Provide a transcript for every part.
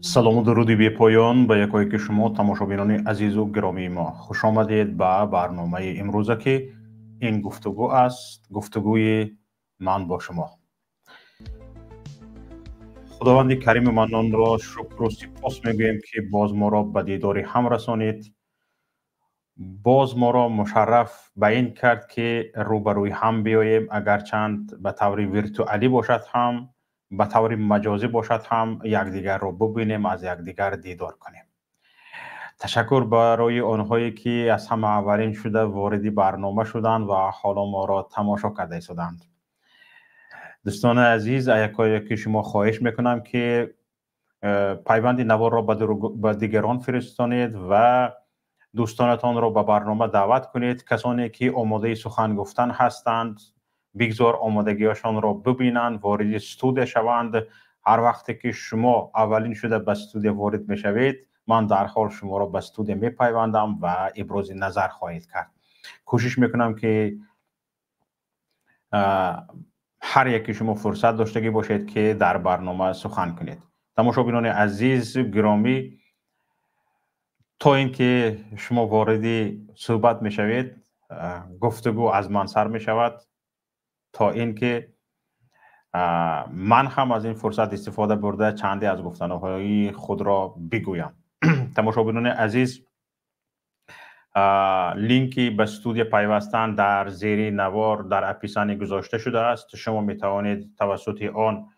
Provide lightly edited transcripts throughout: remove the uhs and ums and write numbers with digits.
Салому дуруди бепоён ба якое ки шумо тамошобинони азизу гиромии мо. Хуш омадед ба барномаи имрӯза, ки ин гуфтугӯ аст, гуфтугӯи ман бо шумо. Худованди кариму маннонро шукру сипос мегӯем, ки боз моро ба дидори ҳам расонид, боз моро мушарраф ба ин кард, ки рӯбарӯи ҳам биёем, агарчанд ба таври виртуалӣ бошад ҳам, ба таври маҷозӣ бошад ҳам, якдигарро бубинем, аз якдигар дидор кунем. Ташаккур барои онҳое, ки аз ҳама аввалин шуда вориди барнома шуданд ва ҳоло моро тамошо карда истоданд. Дӯстони азиз, якое ки шумо хоҳиш мекунам, ки пайванди наворро ба дигарон фиристонед ва дӯстонатонро ба барнома даъват кунед. Касоне ки омодаи сухан гуфтан ҳастанд, бигзор омодагиҳошонро бибинанд, вориди студия шаванд. Ҳар вақте ки шумо аввалин шуда ба студия ворид мешавед, ман дарҳол шуморо ба студия мепайвандам ва ибрози назар хоҳед кард. Кӯшиш мекунам, ки ҳар яке шумо фурсат доштагӣ бошед, ки дар барнома сухан кунед. Тамошобинони азиз гиромӣ, то ин ки шумо вориди суҳбат мешавед, гуфтугӯ аз ман сар мешавад, то ин ки ман ҳам аз ин фурсат истифода бурда чанде аз гуфтаниҳои худро бигӯям. Тамошобинони азиз, линки ба студия пайвастан дар зери навор дар описание гузошта шудааст. Шумо метавонед тавассути он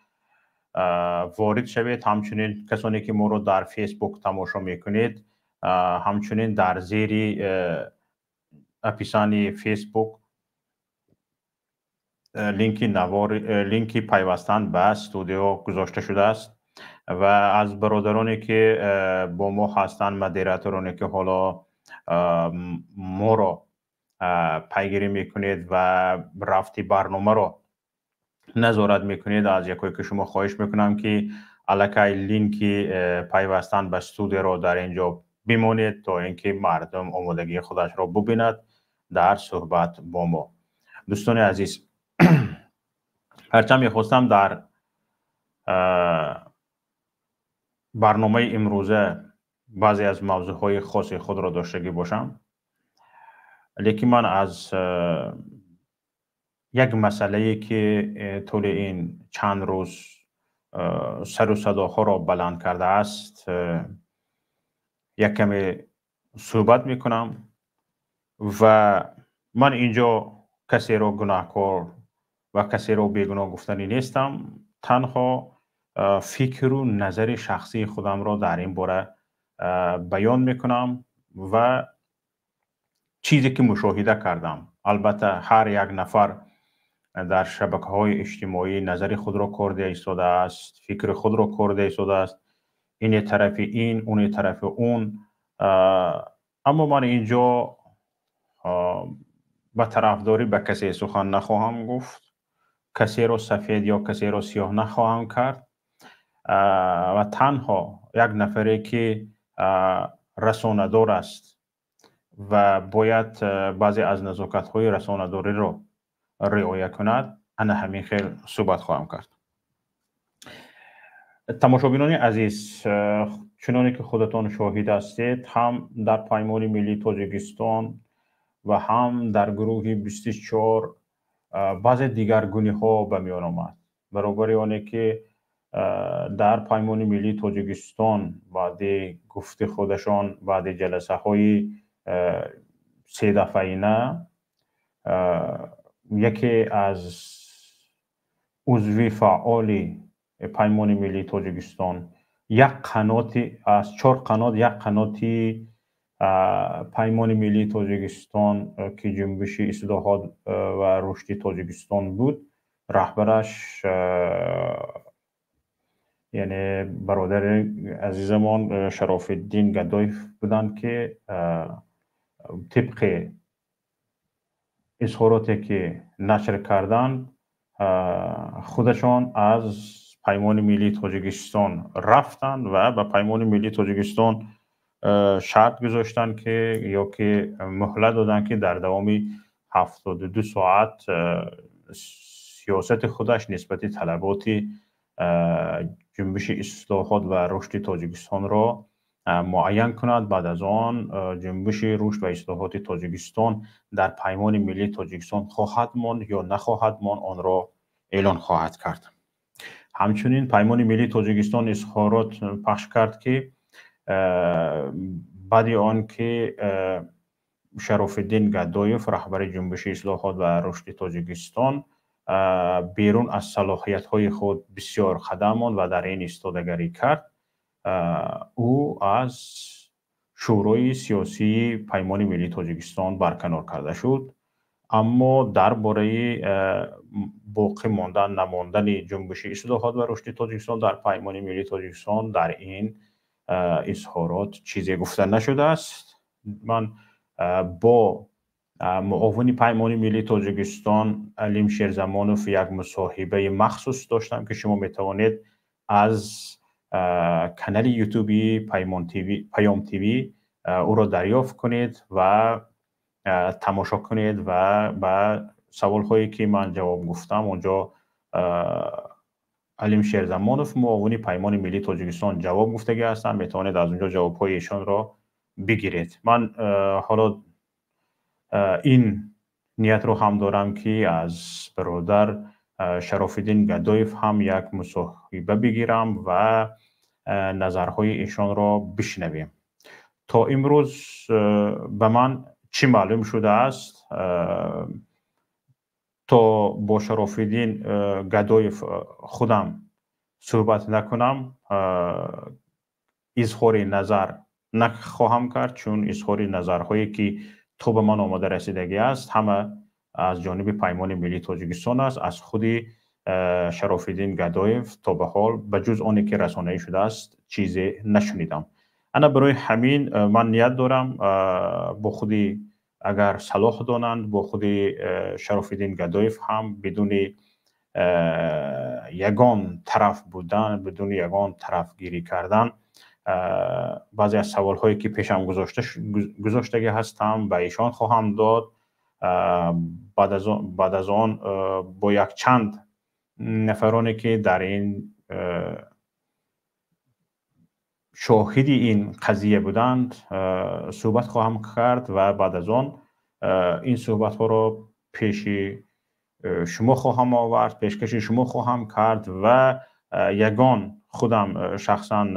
ворид шавед. Ҳамчунин касоне ки моро дар Фейсбук тамошо мекунед, ҳамчунин дар зери описании Фейсбук линки навор, линки пайвастан ба студио гузошта шудааст. Ва аз бародароне ки бо мо ҳастанд, модератороне ки ҳоло моро пайгирӣ мекунед ва рафти барномаро назорат мекунед, аз якое ки шумо хоҳиш мекунам, ки аллакай линки пайвастан ба студияро дар ин ҷо бимонед, то ин ки мардум омодагии худашро бубинад дар суҳбат бо мо. Дӯстони азиз, ҳарчанд мехостам дар барномаи имрӯза баъзе аз мавзӯъҳои хоси худро доштагӣ бошам, лекин ман аз як масъалае, ки тӯли ин чанд рӯз сару садоҳоро баланд кардааст, як каме суҳбат мекунам. Ва ман инҷо касеро гунаҳкор ва касеро бегуноҳ гуфтанӣ нестам, танҳо фикру назари шахсии худамро дар ин бора баён мекунам ва чизе ки мушоҳида кардам. Албатта, ҳар як нафар дар шабакаҳои иҷтимоӣ назари худро корда истодааст, фикри худро корда истодааст, ине тарафи ин, уне тарафи он. Аммо ман инҷо ба тарафдорӣ ба касе сухан нахоҳам гуфт, касеро сафед ё касеро сиёҳ нахоҳам кард ва танҳо як нафаре, ки расонадор аст ва бояд баъзе аз назокатҳои расонадориро риоя кунад, ана ҳамин хел суҳбат хоҳам кард. Тамошобинони азиз, чуноне ки худатон шоҳид ҳастед, ҳам дар Паймони миллии Тоҷикистон ва ҳам дар гурӯҳи 24 баъзе дигаргуниҳо ба миён омад. Баробари оне ки дар Паймони миллии Тоҷикистон баъди гуфти худашон, баъди ҷаласаҳои седафъаина яке аз узви фаъоли Паймони миллии Тоҷикистон, як қаноти аз чор қанот, як қаноти Паймони миллии Тоҷикистон, ки Ҷунбиши ислоҳот ва рушди Тоҷикистон буд, раҳбараш, яъне бародари азизамон Шарофиддин Гадоев буданд, ки тибқи изҳороте ки нашр карданд, худашон аз Паймони миллии Тоҷикистон рафтанд ва ба Паймони миллии Тоҷикистон шарт гузоштанд, ки ё ки муҳлат доданд, ки дар давоми 72 соат сиёсати худаш нисбати талаботи Ҷунбиши ислоҳот ва рушди Тоҷикистонро муайян кунад. Баъд аз он Ҷунбиши рушд ва ислоҳоти Тоҷикистон дар Паймони миллии Тоҷикистон хоҳад монд ё нахоҳад монд, онро эълон хоҳад кард. Ҳамчунин Паймони миллии Тоҷикистон изҳорот пахш кард, ки баъди он ки Шарофиддин Гадоев, раҳбари Ҷунбиши ислоҳот ва рушди Тоҷикистон, берун аз салоҳиятҳои худ бисёр қадам монд ва дар ин истодагарӣ кард, ӯ аз Шӯрои сиёсии Паймони миллии Тоҷикистон барканор карда шуд. Аммо дар бораи боқӣ мондан намондани Ҷунбиши ислоҳот ва рушди Тоҷикистон дар Паймони миллии Тоҷикистон дар ин изҳорот чизе гуфта нашудааст. Ман бо муовини Паймони миллии Тоҷикистон Алим Шерзамонов як мусоҳибаи махсус доштам, ки шумо метавонед аз канали ютуби Паём ТВ ӯро дарёфт кунед ва тамошо кунед ва ба саволҳое ки ман ҷавоб гуфтам, онҷо Алим Шерзамонов, муовини Паймони миллии Тоҷикистон, ҷавоб гуфтагӣ ҳастанд. Метавонед аз онҷо ҷавобҳои эшонро бигиред. Ман ҳоло ин ниятро ҳам дорам, ки аз бародар Шарофиддин Гадоев ҳам як мусоҳиба бигирам ва назарҳои эшонро бишнавем. То имрӯз ба ман чӣ маълум шудааст, то бо Шарофиддин Гадоев худам суҳбат накунам, изҳори назар нахоҳам кард, чун изҳори назарҳое ки то ба ман омода расидагӣ аст, ҳама аз ҷониби Паймони миллии Тоҷикистон аст. Аз худи Шарофиддин Гадоев то ба ҳол, ба ҷуз оне ки расонаӣ шудааст, чизе нашунидам. Ана барои ҳамин ман ният дорам бо худи, агар салоҳ донанд, бо худи Шарофиддин Гадоев ҳам бидуни ягон тараф будан, бидуни ягон тарафгирӣ кардан, баъзе аз саволҳое ки пешам гузоштагӣ ҳастам, ба эшон хоҳам дод. Баъд аз он бо якчанд нафароне ки дар ин шоҳиди ин қазия буданд, суҳбат хоҳам кард ва баъд аз он ин суҳбатҳоро пеши шумо хоҳам овард, пешкаши шумо хоҳам кард ва ягон худам шахсан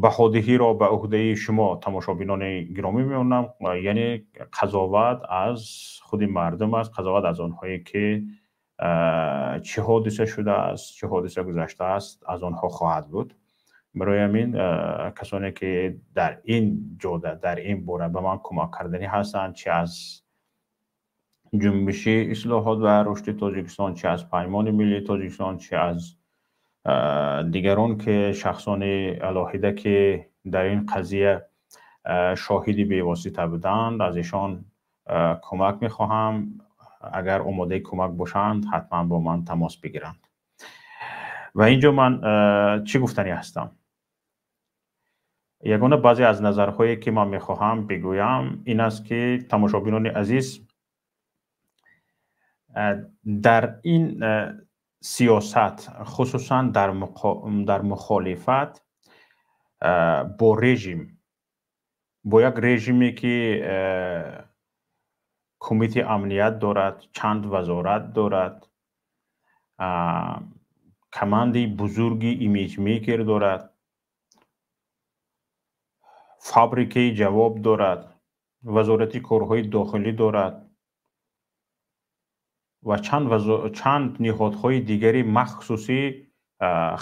баҳодиҳиро ба уҳдаи шумо, тамошобинони гиромӣ, меонам. Яъне қазоват аз худи мардум аст, қазоват аз онҳое ки чӣ ҳодиса шудааст, чӣ ҳодиса гузаштааст, аз онҳо хоҳад буд. Барои ҳамин касоне ки дар ин ҷода, дар ин бора ба ман кӯмак карданӣ ҳастанд, чи аз Ҷунбиши ислоҳот ва рушди Тоҷикистон, чи аз Паймони миллии Тоҷикистон, чи аз дигарон, ки шахсони алоҳида, ки дар ин қазия шоҳиди бевосита буданд, аз эшон кӯмак мехоҳам. Агар омодаи кӯмак бошанд, ҳатман бо ман тамос бигиранд. Ва инҷо ман чӣ гуфтанӣ ҳастам? Ягона баъзе аз назарҳое ки ман мехоҳам бигӯям, ин аст, ки тамошобинони азиз, дар ин Сиёсат, хусусан дар мухолифат бо режим, бо як режиме ки кумитаи амният дорад, чанд вазорат дорад, командаи бузурги имиҷмейкер дорад, фабрикаи ҷавоб дорад, вазорати корҳои дохилӣ дорад ва чанд ниҳодҳои дигари махсусӣ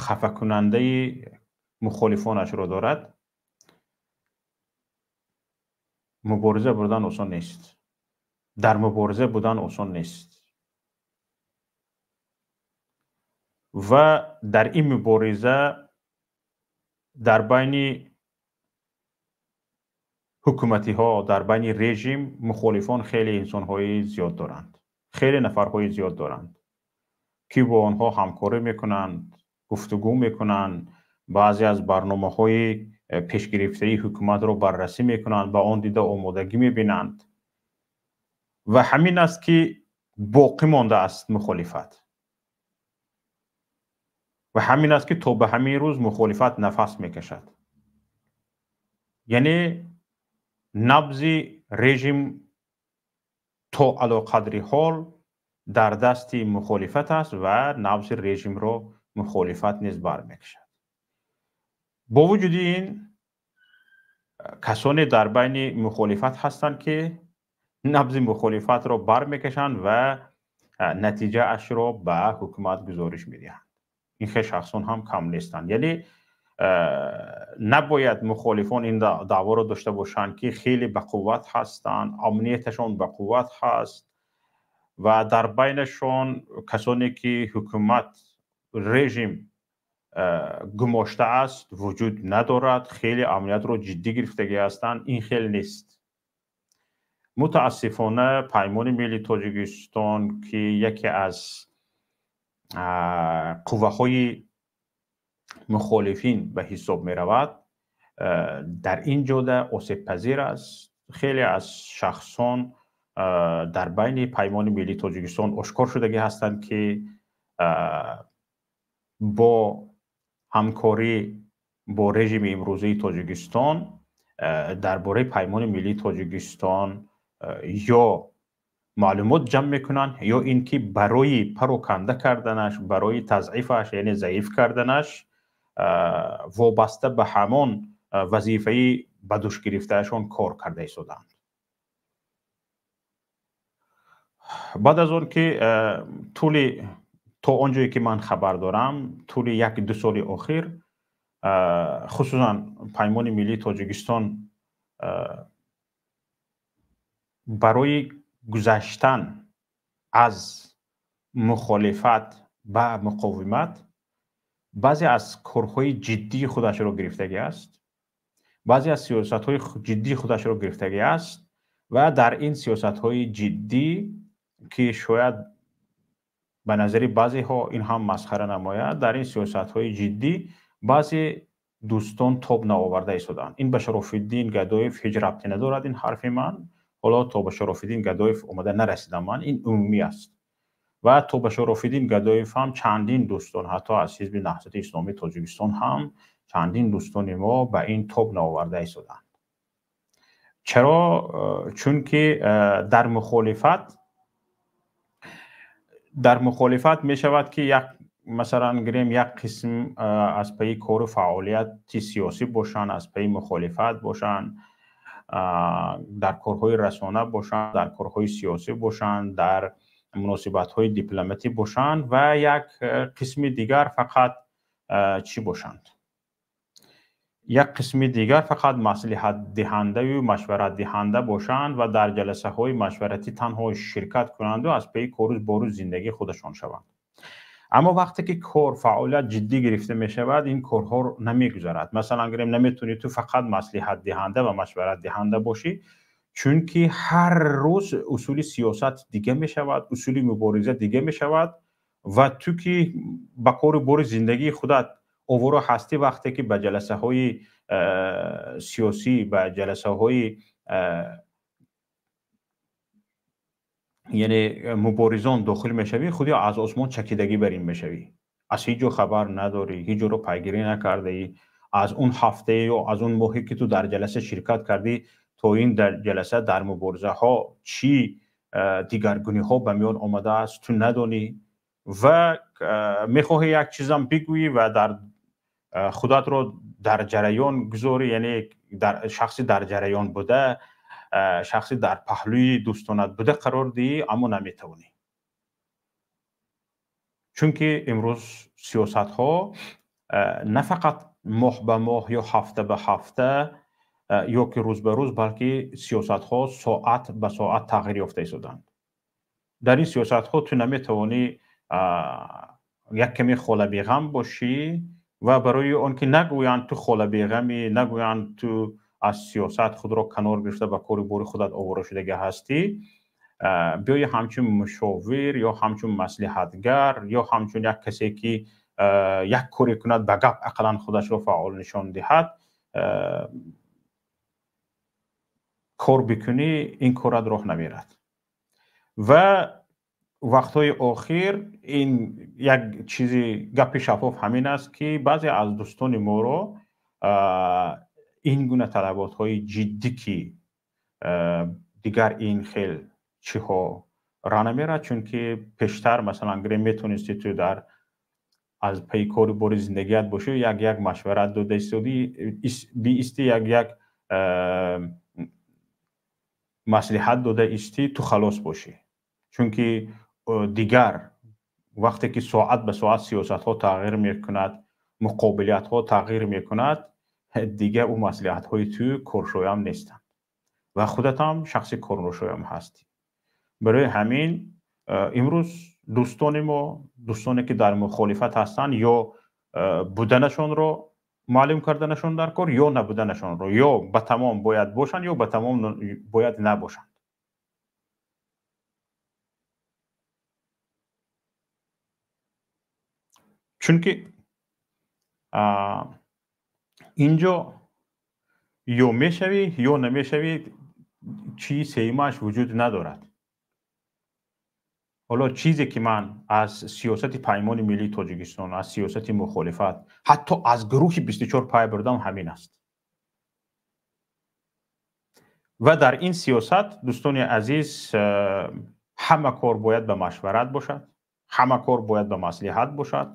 хафакунандаи мухолифонашро дорад, мубориза бурдан осон нест. Дар мубориза будан осон нест. Ва дар ин мубориза дар байни ҳукуматиҳо, дар байни режим мухолифон хеле инсонҳои зиёд доранд, хеле нафарҳои зиёд доранд, ки бо онҳо ҳамкорӣ мекунанд, гуфтугӯ мекунанд, баъзе аз барномаҳои пешгирифтаи ҳукуматро баррасӣ мекунанд, ба он дида омодагӣ мебинанд. Ва ҳамин аст ки боқӣ мондааст мухолифат. Ва ҳамин аст ки то ба ҳамин рӯз мухолифат нафас мекашад. Яъне набзи режим то алоқадри ҳол дар дасти мухолифат аст ва набзи режимро мухолифат низ бармекашад. Бо вуҷуди ин касоне дар байни мухолифат ҳастанд ки набзи мухолифатро бармекашанд ва натиҷаашро ба ҳукумат гузориш медиҳанд. Ин хел шахсон ҳам кам нестанд. Яъне набояд мухолифон ин даъворо дошта бошанд ки хеле бақувват ҳастанд, амнияташон бақувват ҳаст ва дар байнашон касоне ки ҳукумат, режим гумоштааст, вуҷуд надорад, хеле амниятро ҷиддӣ гирифтагӣ ҳастанд. Ин хел нест. Мутаассифона Паймони Миллии Тоҷикистон ки яке аз қувваҳои мухолифин ба ҳисоб меравад, дар ин ҷода осебпазир аст. Хеле аз шахсон дар байни Паймони Миллии Тоҷикистон ошкор шудагӣ ҳастанд ки бо ҳамкорӣ бо режими имрӯзаи Тоҷикистон дар бораи Паймони Миллии Тоҷикистон ё маълумот ҷамъ мекунанд, ё ин ки барои пароканда карданаш, барои тазъифаш, яъне заиф карданаш вобаста ба ҳамон вазифаи ба душ гирифтаашон кор карда истодаанд. Баъд аз он ки тӯли то он ҷое ки ман хабар дорам, тӯли як-ду соли охир хусусан Паймони Миллии Тоҷикистон барои гузаштан аз мухолифат ба муқовимат баъзе аз корҳои ҷиддии худашро гирифтагӣ аст, баъзе аз сиёсатҳои ҷиддии худашро гирифтагӣ аст ва дар ин сиёсатҳои ҷиддӣ ки шояд ба назари баъзеҳо ин ҳам масхара намояд, дар ин сиёсатҳои ҷиддӣ баъзе дӯстон тоб наоварда истодаанд. Ин ба Шарофиддин Гадоев ҳеҷ рабте надорад ин ҳарфи ман. Ҳоло то ба Шарофиддин Гадоев омада нарасидам ман, ин умумӣ аст. Ва то ба Шарофиддин Гадоев ҳам чандин дӯстон, ҳатто аз ҳизби Наҳзати Исломии Тоҷикистон ҳам чандин дӯстони мо ба ин тоб наоварда истодаанд. Чаро? Чунки дар мухолифат мешавад ки як масалан гирем як қисм аз пайи кору фаъолияти сиёсӣ бошанд, аз пайи мухолифат бошанд, дар корҳои расона бошанд, дар корҳои сиёсӣ бошанд, дар муносибатҳои дипломатӣ бошанд ва як қисми дигар фақат чӣ бошанд? Як қисми дигар фақат маслиҳатдиҳандаю машваратдиҳанда бошанд ва дар ҷаласаҳои машваратӣ танҳо ширкат кунанду аз пайи кору бору зиндагии худашон шаванд. Аммо вақте ки кор, фаъолият ҷиддӣ гирифта мешавад, ин корҳо намегузарад. Масалан гирем, наметавонӣ ту фақат маслиҳатдиҳанда ва машваратдиҳанда бошӣ, чунки ҳар рӯз усули сиёсат дига мешавад, усули мубориза дига мешавад ва ту ки ба кору бори зиндагии худат овора ҳастӣ, вақте ки ба ҷаласаҳои сиёсӣ, ба ҷаласаҳои Яъне муборизон дохил мешавӣ, худи аз осмон чакидагӣ бар ин мешавӣ. Аз ҳеҷ ҷо хабар надорӣ, ҳеҷ ҷоро пайгирӣ накардаӣ. Аз он ҳафта ё аз он моҳе ки ту дар ҷаласа ширкат кардӣ то ин дар ҷаласа дар муборизаҳо чӣ дигаргуниҳо ба миён омадааст, ту надонӣ ва мехоҳӣ як чизам бигӯӣ ва дар худатро дар ҷараён гузорӣ, яъне дар шахси дар ҷараён буда, шахси дар паҳлӯи дӯстонат буда қарор диҳӣ, аммо наметавонӣ. Чунки имрӯз сиёсатҳо на фақат моҳ ба моҳ ё ҳафта ба ҳафта ё ки рӯз ба рӯз, балки сиёсатҳо соат ба соат тағйир ёфта истоданд. Дар ин сиёсатҳо ту наметавонӣ як каме холабеғам бошӣ ва барои он ки нагӯянд ту холабеғамӣ, нагӯянд ту аз сиёсат худро канор гирифта ба кори бори худат овора шудагӣ ҳастӣ, биёи ҳамчун мушовир ё ҳамчун маслиҳатгар ё ҳамчун як касе ки як коре кунад, ба гап ақаллан худашро фаъол нишон диҳад, кор бикунӣ, ин корат роҳ намерад. Ва вақтҳои охир ин як чизи гапи шаффоф ҳамин аст, ки баъзе аз дӯстони моро ин гуна талаботҳои ҷиддӣ, ки дигар ин хел чиҳо ра намерад, чунки пештар масалан гирем метонисти ту дар аз пайи кори бори зиндагият бошӣ, як як машварат дода истодӣ, биистӣ, як як маслиҳат дода истӣ, ту халос бошӣ. Чунки дигар вақте ки соат ба соат сиёсатҳо тағйир мекунад, муқобилиятҳо тағйир мекунад, дигар ӯ маслиҳатҳои ту коршоям нестанд ва худатам шахси корношоям ҳастӣ. Барои ҳамин имрӯз дӯстони мо, дӯстоне ки дар мухолифат ҳастанд, ё буданашонро маълум карданашон дар кор, ё набуданашонро, ё ба тамом бояд бошанд, ё ба тамом бояд набошанд. Чунки инҷо ё мешавӣ, ё намешавӣ, чизи сеюмаш вуҷуд надорад. Ҳоло чизе ки ман аз сиёсати Паймони Миллии Тоҷикистон, аз сиёсати мухолифат, ҳатто аз гурӯҳи 24 пай бурдам, ҳамин аст. Ва дар ин сиёсат, дӯстони азиз, ҳама кор бояд ба машварат бошад, ҳама кор бояд ба маслиҳат бошад,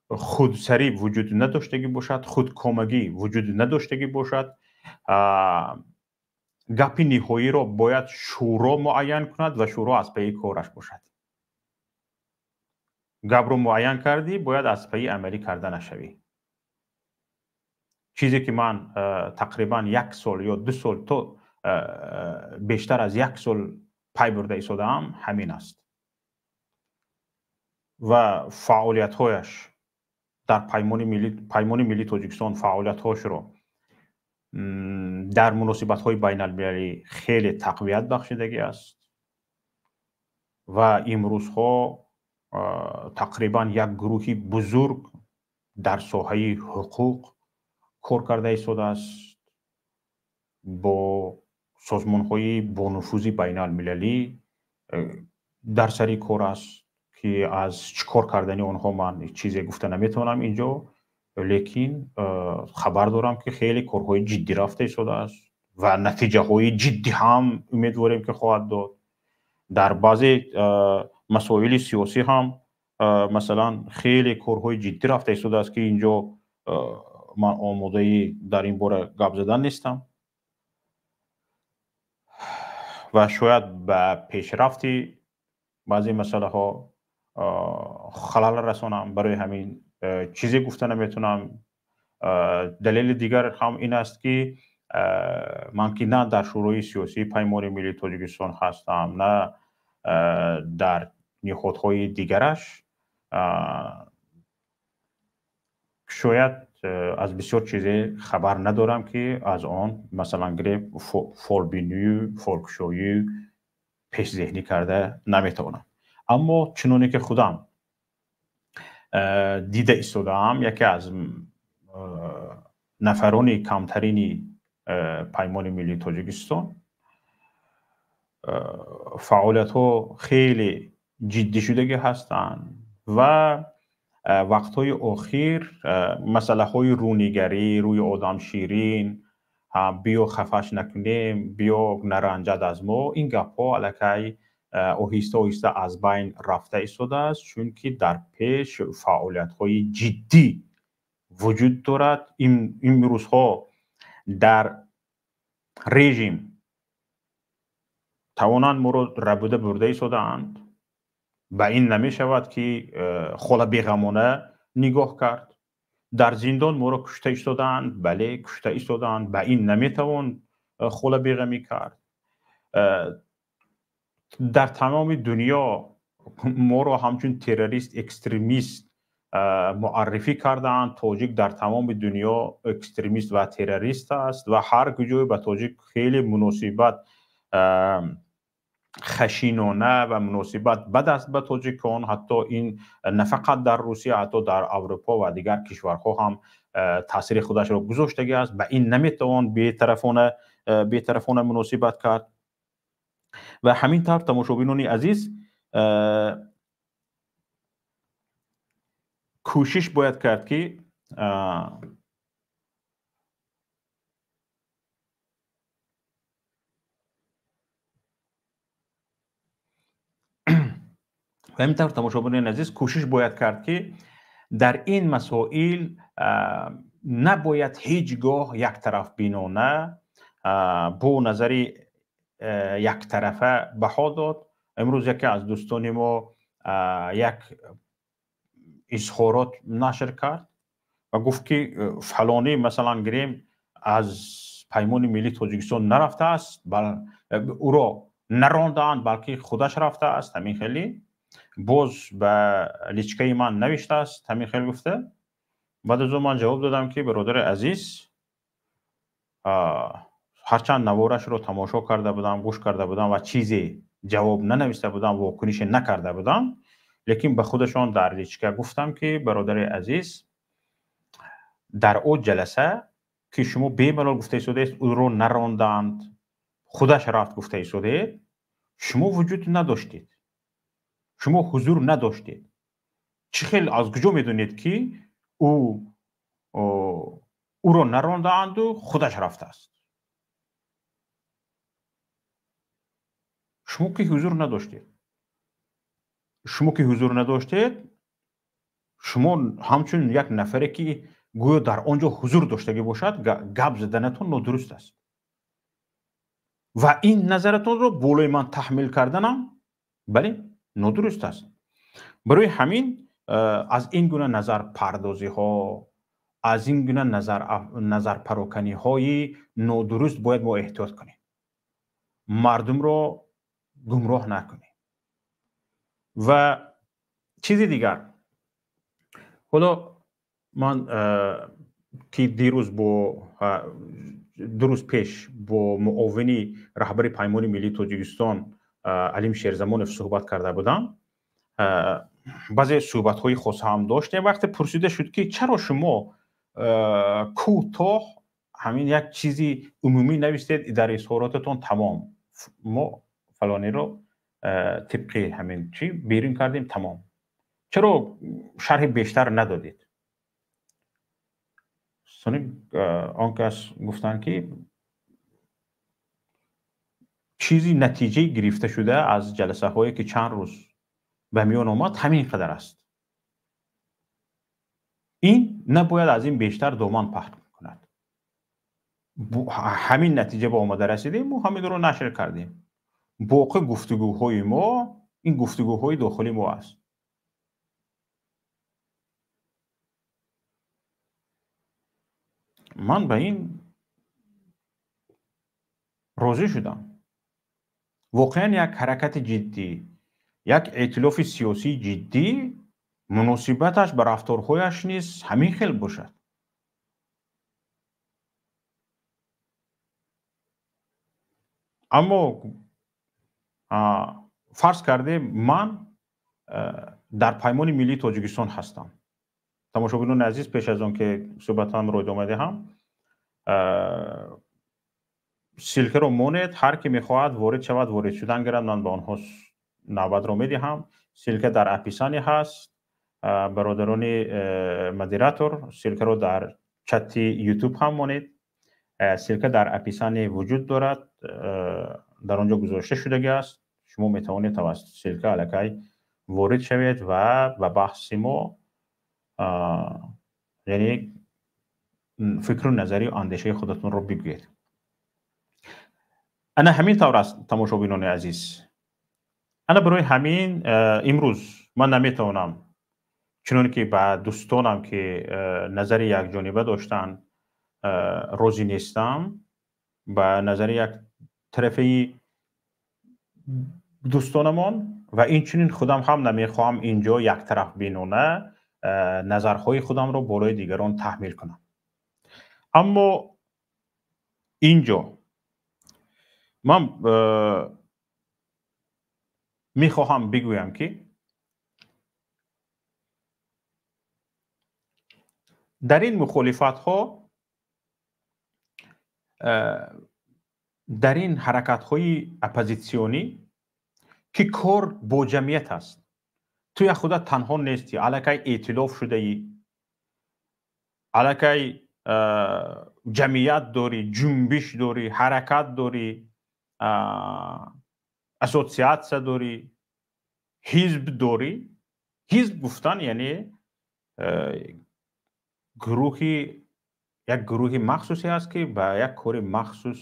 худсарӣ вуҷуд надоштагӣ бошад, худкомагӣ вуҷуд надоштагӣ бошад, гапи ниҳоиро бояд шӯро муайян кунад ва шӯро аз пайи кораш бошад. Гапро муайян кардӣ, бояд аз пайи амалӣ карда нашавӣ. Чизе ки ман тақрибан як сол ё 2 сол то бештар аз як сол пай бурда истодаам, ҳамин аст. Ва фаъолиятҳояш дар Паймони Миллии Тоҷикистон фаъолиятҳошро дар муносибатҳои байналмилалӣ хеле тақвият бахшидагӣ аст ва имрӯзҳо тақрибан як гурӯҳи бузург дар соҳаи ҳуқуқ кор карда истодааст бо созмонҳои бонуфузи байналмилалӣ дар сари кор аст, ки аз чӣ кор кардани онҳо ман чизе гуфта наметавонам инҷо, лекин хабар дорам, ки хеле корҳои ҷиддӣ рафта истодааст ва натиҷаҳои ҷиддӣ ҳам умедворем, ки хоҳад дод. Дар баъзе масоили сиёсӣ ҳам масалан хеле корҳои ҷиддӣ рафта истодааст, ки инҷо ман омодаи дар ин бора гап задан нестам ва шояд ба пешрафти баъзе масъалаҳо халал расонам. Барои ҳамин чизе гуфта наметавонам. Далели дигар ҳам ин аст, ки ман ки на дар Шӯрои сиёсии Паймони Миллии Тоҷикистон ҳастам, на дар ниҳодҳои дигараш, шояд аз бисёр чизе хабар надорам, ки аз он масалан гирем фолбинию фолкшоӣ пешзеҳнӣ карда наметавонам. Аммо чуноне ки худам дида истодаам, яке аз нафарони камтарини Паймони Миллии Тоҷикистон Фаъолиятҳо хеле ҷиддӣ шудагӣ ҳастанд ва вақтҳои охир масъалаҳои рӯнигарӣ, рӯи одам ширин, биё хафаш накунем, биё наранҷад аз мо, ин гапҳо аллакай оҳиста оҳиста аз байн рафта истодааст, чунки дар пеш фаъолиятҳои ҷиддӣ вуҷуд дорад. Имрӯзҳо дар режим тавонанд моро рабуда бурда истодаанд. Ба ин намешавад, ки хола беғамона нигоҳ кард. Дар зиндон моро кушта истодаанд, бале, кушта истодаанд, ба ин наметавон хола беғамӣ кард. Дар тамоми дунё моро ҳамчун террорист, экстремист муаррифӣ кардаанд. Тоҷик дар тамоми дунё экстремист ва террорист аст ва ҳар куҷое ба тоҷик хеле муносибат хашинона ва муносибат бад аст ба тоҷикон. Ҳатто ин на фақат дар Русия, ҳатто дар Аврупо ва дигар кишварҳо ҳам таъсири худашро гузоштагӣ аст. Ба ин наметавон бетарафона муносибат кард. Ва ҳамин тавр, тамошобинони азиз, кӯшиш бояд кард, ки ва ҳамин тавр, тамошобинони азиз, кӯшиш бояд кард, ки дар ин масоил набояд ҳеҷ гоҳ яктарафбинона, бо назари яктарафа баҳо дод. Имрӯз яке аз дӯстони мо як изҳорот нашр кард ва гуфт, ки фалонӣ, масалан гирем, аз Паймони Миллии Тоҷикистон нарафтааст, ӯро нарондаанд, балки худаш рафтааст. Ҳамин хеле боз ба личкаи ман навиштааст, ҳамин хел гуфта. Баъд аз он ман ҷавоб додам, ки бародари азиз, ҳарчанд наворашро тамошо карда будам, гӯш карда будам ва чизе ҷавоб нанависта будам, вокунише накарда будам, лекин ба худашон дар личка гуфтам, ки бародари азиз, дар о ҷаласа, ки шумо бемалол гуфта истодаед, ӯро наронданд, худаш рафт гуфта истодаед, шумо вуҷуд надоштед, шумо ҳузур надоштед. Чӣ хел, аз куҷо медонед, ки ӯро нарондаанду худаш рафтааст? Шумо ки ҳузур надоштед, шумо ки ҳузур надоштед, шумо ҳамчун як нафаре, ки гӯё дар он ҷо ҳузур доштагӣ бошад, гап заданатон нодуруст аст ва ин назаратонро болои ман таҳмил карданам, бале, нодуруст аст. Барои ҳамин аз ин гуна назарпардозиҳо, аз ин гуна назарпароканиҳои нодуруст бояд мо эҳтиёт кунем, мардумро гумроҳ накунем. Ва чизи дигар, ҳоло ман ки дирӯз бо ду рӯз пеш бо муовини раҳбари Паймони Миллии Тоҷикистон Алим Шерзамонов суҳбат карда будам, баъзе суҳбатҳои хоса ҳам доштем. Вақте пурсида шуд, ки чаро шумо кӯтоҳ ҳамин як чизи умумӣ навистед дар изҳоротатон, тамом, мо фалониро тибқи ҳамин чӣ берун кардем, тамом, чаро шарҳи бештар надодед? Сони он кас гуфтанд, ки чизи натиҷаи гирифта шуда аз ҷаласаҳое, ки чанд рӯз ба миён омад, ҳамин қадар аст. Ин набояд аз ин бештар доман паҳн кунад. Ҳамин натиҷа ба омада расидем, мо ҳаминро нашр кардем. Боқӣ гуфтугӯҳои мо ин гуфтугӯҳои дохили мо аст. Ман ба ин розӣ шудам. Воқеан як ҳаракати ҷиддӣ, як эътилофи сиёсии ҷиддӣ муносибаташ ба рафторҳояш низ ҳамин хел бошад. Аммо фарз кардем, ман дар Паймони Миллии Тоҷикистон ҳастам. Тамошобинони азиз, пеш аз он ки суҳбатамро идома диҳам, Ссылка ро монед, ҳар ки мехоҳад ворид шавад, ворид шудан гирад, ман ба онҳо навбатро медиҳам. Ссылка дар описание ҳаст. Бародарони модератор, ссылка ро дар чати YouTube ҳам монед. Ссылка дар описание вуҷуд дорад, дар он ҷо гузошта шудагӣ аст. Шумо метавонед тавассути ссылка аллакай ворид шавед ва ба баҳси мо, яъне фикру назарию андешаи худатонро бигӯед. Ана ҳамин тавр аст, тамошобинони азиз. Ана барои ҳамин имрӯз ман наметавонам, чунон ки ба дӯстонам, ки назари якҷониба доштанд, розӣ нестам, ба назари як тарафаи дӯстонамон, ва инчунин худам ҳам намехоҳам инҷо яктарафбинона назарҳои худамро болои дигарон таҳмил кунам. Аммо инҷо ман мехоҳам бигӯям, ки дар ин мухолифатҳо, дар ин ҳаракатҳои оппозитсионӣ, ки кор бо ҷамъият аст, ту як худат танҳо нестӣ, аллакай эътилоф шудаӣ, аллакай ҷамъият дорӣ, ҷунбиш дорӣ, ҳаракат дорӣ, ассотсиатсия дорӣ, ҳизб дорӣ. Ҳизб гуфтан яъне гурӯҳи, як гурӯҳи махсусе аст, ки ба як кори махсус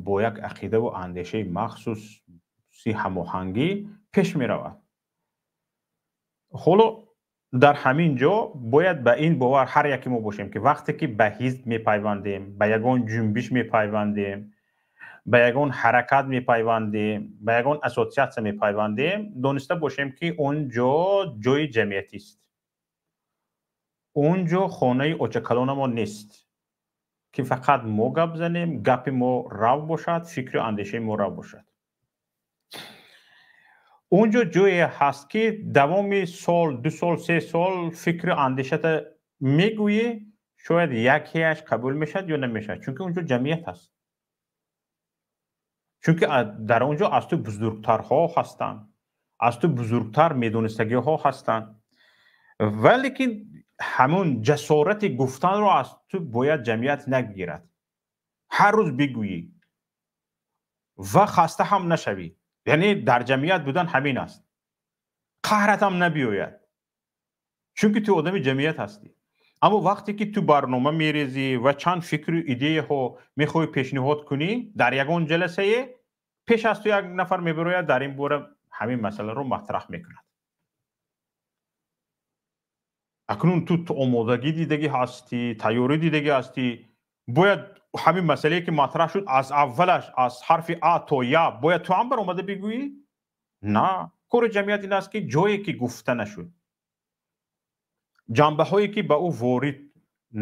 бо як ақидаву андешаи махсуси ҳамоҳангӣ пеш меравад. Ҳоло дар ҳамин ҷо бояд ба ин бовар ҳар яке мо бошем, ки вақте ки ба ҳизб мепайвандем, ба ягон ҷунбиш мепайвандем, ба ягон ҳаракат мепайвандем, ба ягон ассотсиатсия мепайвандем, дониста бошем, ки он ҷо ҷои ҷамъиятист. Он ҷо хонаи очакалонамон нест, ки фақат мо гап занем, гапи мо рав бошад, фикру андешаи мо рав бошад. Он ҷо ҷое ҳаст, ки давоми сол, 2 сол, 3 сол фикру андешата мегӯӣ, шояд якеаш қабул мешавад ё намешавад, чунки он ҷо ҷамъият аст. Чунки дар он ҷо аз ту бузургтарҳо ҳастанд, аз ту бузургтар медонистагиҳо ҳастанд. Валекин ҳамон ҷасорати гуфтанро аз ту бояд ҷамъият нагирад. Ҳар рӯз бигӯӣ ва хаста ҳам нашавӣ. Яъне дар ҷамъият будан ҳамин аст. Қаҳрат ҳам набиёяд, чунки ту одами ҷамъият ҳастӣ. Аммо вақте ки ту барнома мерезӣ ва чанд фикру идеяҳо мехоҳӣ пешниҳод кунӣ, дар ягон ҷаласае пеш аз ту як нафар мебарояд, дар ин бора ҳамин масъаларо матраҳ мекунад. Акнун ту омодагӣ дидагӣ ҳастӣ, тайёрӣ дидагӣ ҳастӣ, бояд ҳамин масъалае ки матраҳ шуд аз аввалаш, аз ҳарфи А то Я, бояд ту ҳам баромада бигӯӣ? На, кори ҷамъият ин аст, ки ҷое ки гуфта нашуд, ҷанбаҳое ки ба ӯ ворид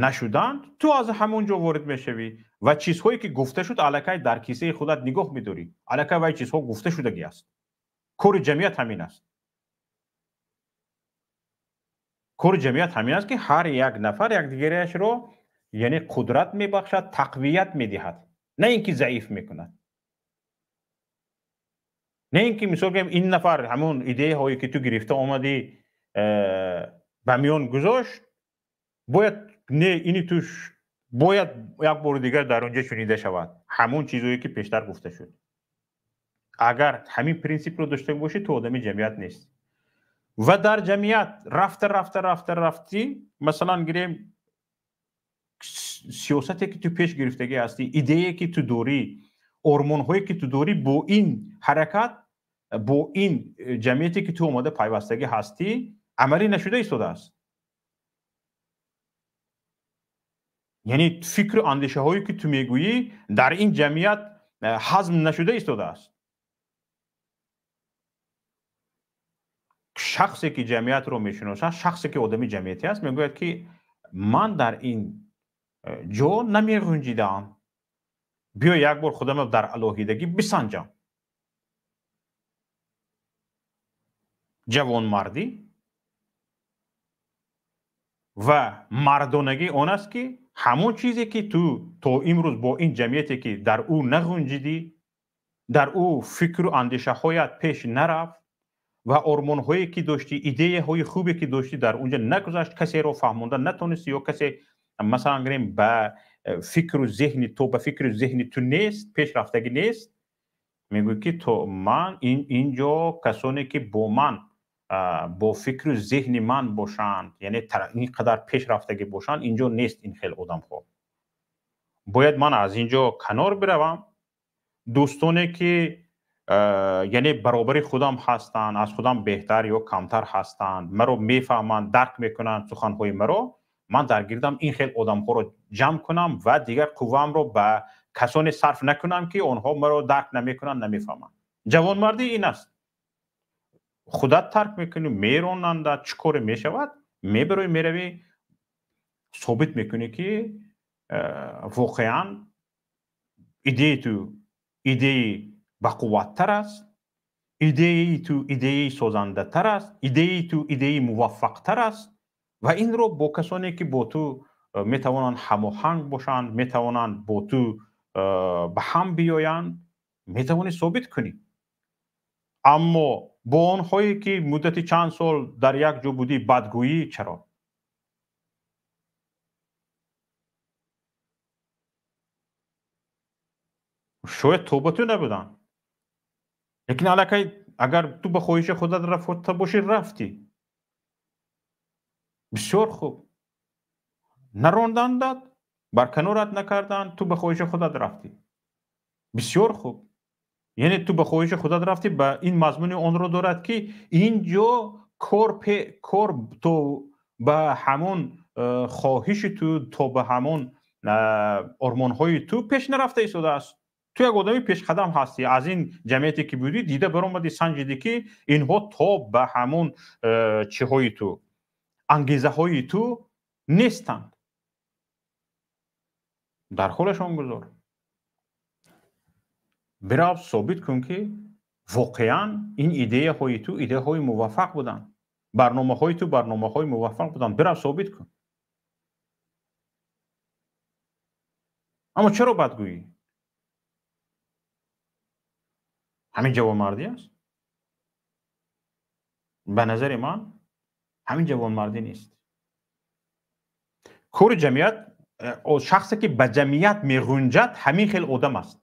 нашуданд, ту аз ҳамон ҷо ворид мешавӣ ва чизҳое ки гуфта шуд аллакай дар кисаи худат нигоҳ медорӣ, аллакай вай чизҳо гуфта шудагӣ аст. Кори ҷамъият ҳамин аст. Кори ҷамъият ҳамин аст, ки ҳар як нафар якдигариашро, яъне қудрат мебахшад, тақвият медиҳад, на ин ки заиф мекунад. На ин ки мисол гӯем ин нафар ҳамон идеяҳое ки ту гирифта омадӣ ба миён гузошт, бояд не ини ту бояд як бори дигар дар он ҷо шунида шавад ҳамон чизое ки пештар гуфта шуд. Агар ҳамин принсипро дошта бошӣ, ту одами ҷамъият нест. Ва дар ҷамъият рафта рафта рафта рафтӣ, масалан гирем сиёсате ки ту пеш гирифтагӣ ҳастӣ, идеяе ки ту дорӣ, ормонҳое ки ту дорӣ, бо ин ҳаракат, бо ин ҷамъияте ки ту омода пайвастагӣ ҳастӣ, амалӣ нашуда истодааст. Яъне фикру андешаҳое ки ту мегӯӣ дар ин ҷамъият ҳазм нашуда истодааст. Шахсе ки ҷамъиятро мешиносад, шахсе ки одами ҷамъиятӣ аст, мегӯяд, ки ман дар ин ҷо намеғунҷидаам, биё як бор худамро дар алоҳидагӣ бисанҷам. Ҷавонмардӣ ва мардонагӣ он аст, ки Ҳамон чизе ки ту то имрӯз бо ин ҷамъияте ки дар ӯ нағунҷидӣ, дар ӯ фикру андешаҳоят пеш нарафт ва ормонҳое ки доштӣ, идеяҳои хубе ки доштӣ дар унҷа нагузашт, касеро фаҳмонда натонистӣ ё касе масалан гирем ба фикру зеҳни ту, ба фикру зеҳни ту нест, пешрафтагӣ нест, мегӯӣ ки то ман инҷо касоне ки бо ман бо фикру зеҳни ман бошанд, яъне ин қадар пешрафтагӣ бошанд, инҷо нест ин хел одамҳо. Бояд ман аз инҷо канор биравам. Дӯстоне ки яъне баробари худам ҳастанд, аз худам беҳтар ё камтар ҳастанд, маро мефаҳманд, дарк мекунанд суханҳои маро, ман дар гирдам ин хел одамҳоро ҷамъ кунам ва дигар қувваамро ба касоне сарф накунам ки онҳо маро дарк намекунанд, намефаҳманд. Ҷавонмардӣ ин аст. Худат тарк мекунӣ, меронанда, чӣ коре мешавад, мебароӣ, меравӣ, собит мекунӣ ки воқеан идеи ту идеи бақувваттар аст, идеи ту идеи созандатар аст, идеи ту идеи муваффақтар аст ва инро бо касоне ки бо ту метавонанд ҳамоҳанг бошанд, метавонанд бо ту ба ҳам биёянд, метавонӣ собит кунӣ. Аммо бо онҳое ки муддати чанд сол дар як ҷо будӣ бадгӯӣ чаро? Шояд то ба ту набуданд, лекин аллакай агар ту ба хоҳиши худат рафта бошӣ, рафтӣ. Бисёр хуб, нарондандат, барканорат накарданд, ту ба хоҳиши худат рафтӣ. Бисёр хуб, яъне ту ба хоҳиши худат рафтӣ, ба ин мазмуни онро дорад ки инҷо кор то ба ҳамон хоҳиши ту, то ба ҳамон ормонҳои ту пеш нарафта истодааст. Ту як одами пешқадам ҳастӣ, аз ин ҷамъияте ки будӣ дида баромадӣ, санҷидӣ ки инҳо то ба ҳамон чиҳои ту, ангезаҳои ту нестанд. Дар ҳолашон гузор, бирав собит кун ки воқеан ин идеяҳои ту идеяҳои муваффақ буданд, барномаҳои ту барномаҳои муваффақ буданд. Бирав собит кун. Аммо чаро бадгӯӣ? Ҳамин ҷавонмардӣ аст? Ба назари ман ҳамин ҷавонмардӣ нест. Кори ҷамъият, шахсе ки ба ҷамъият меғунҷад, ҳамин хел одам аст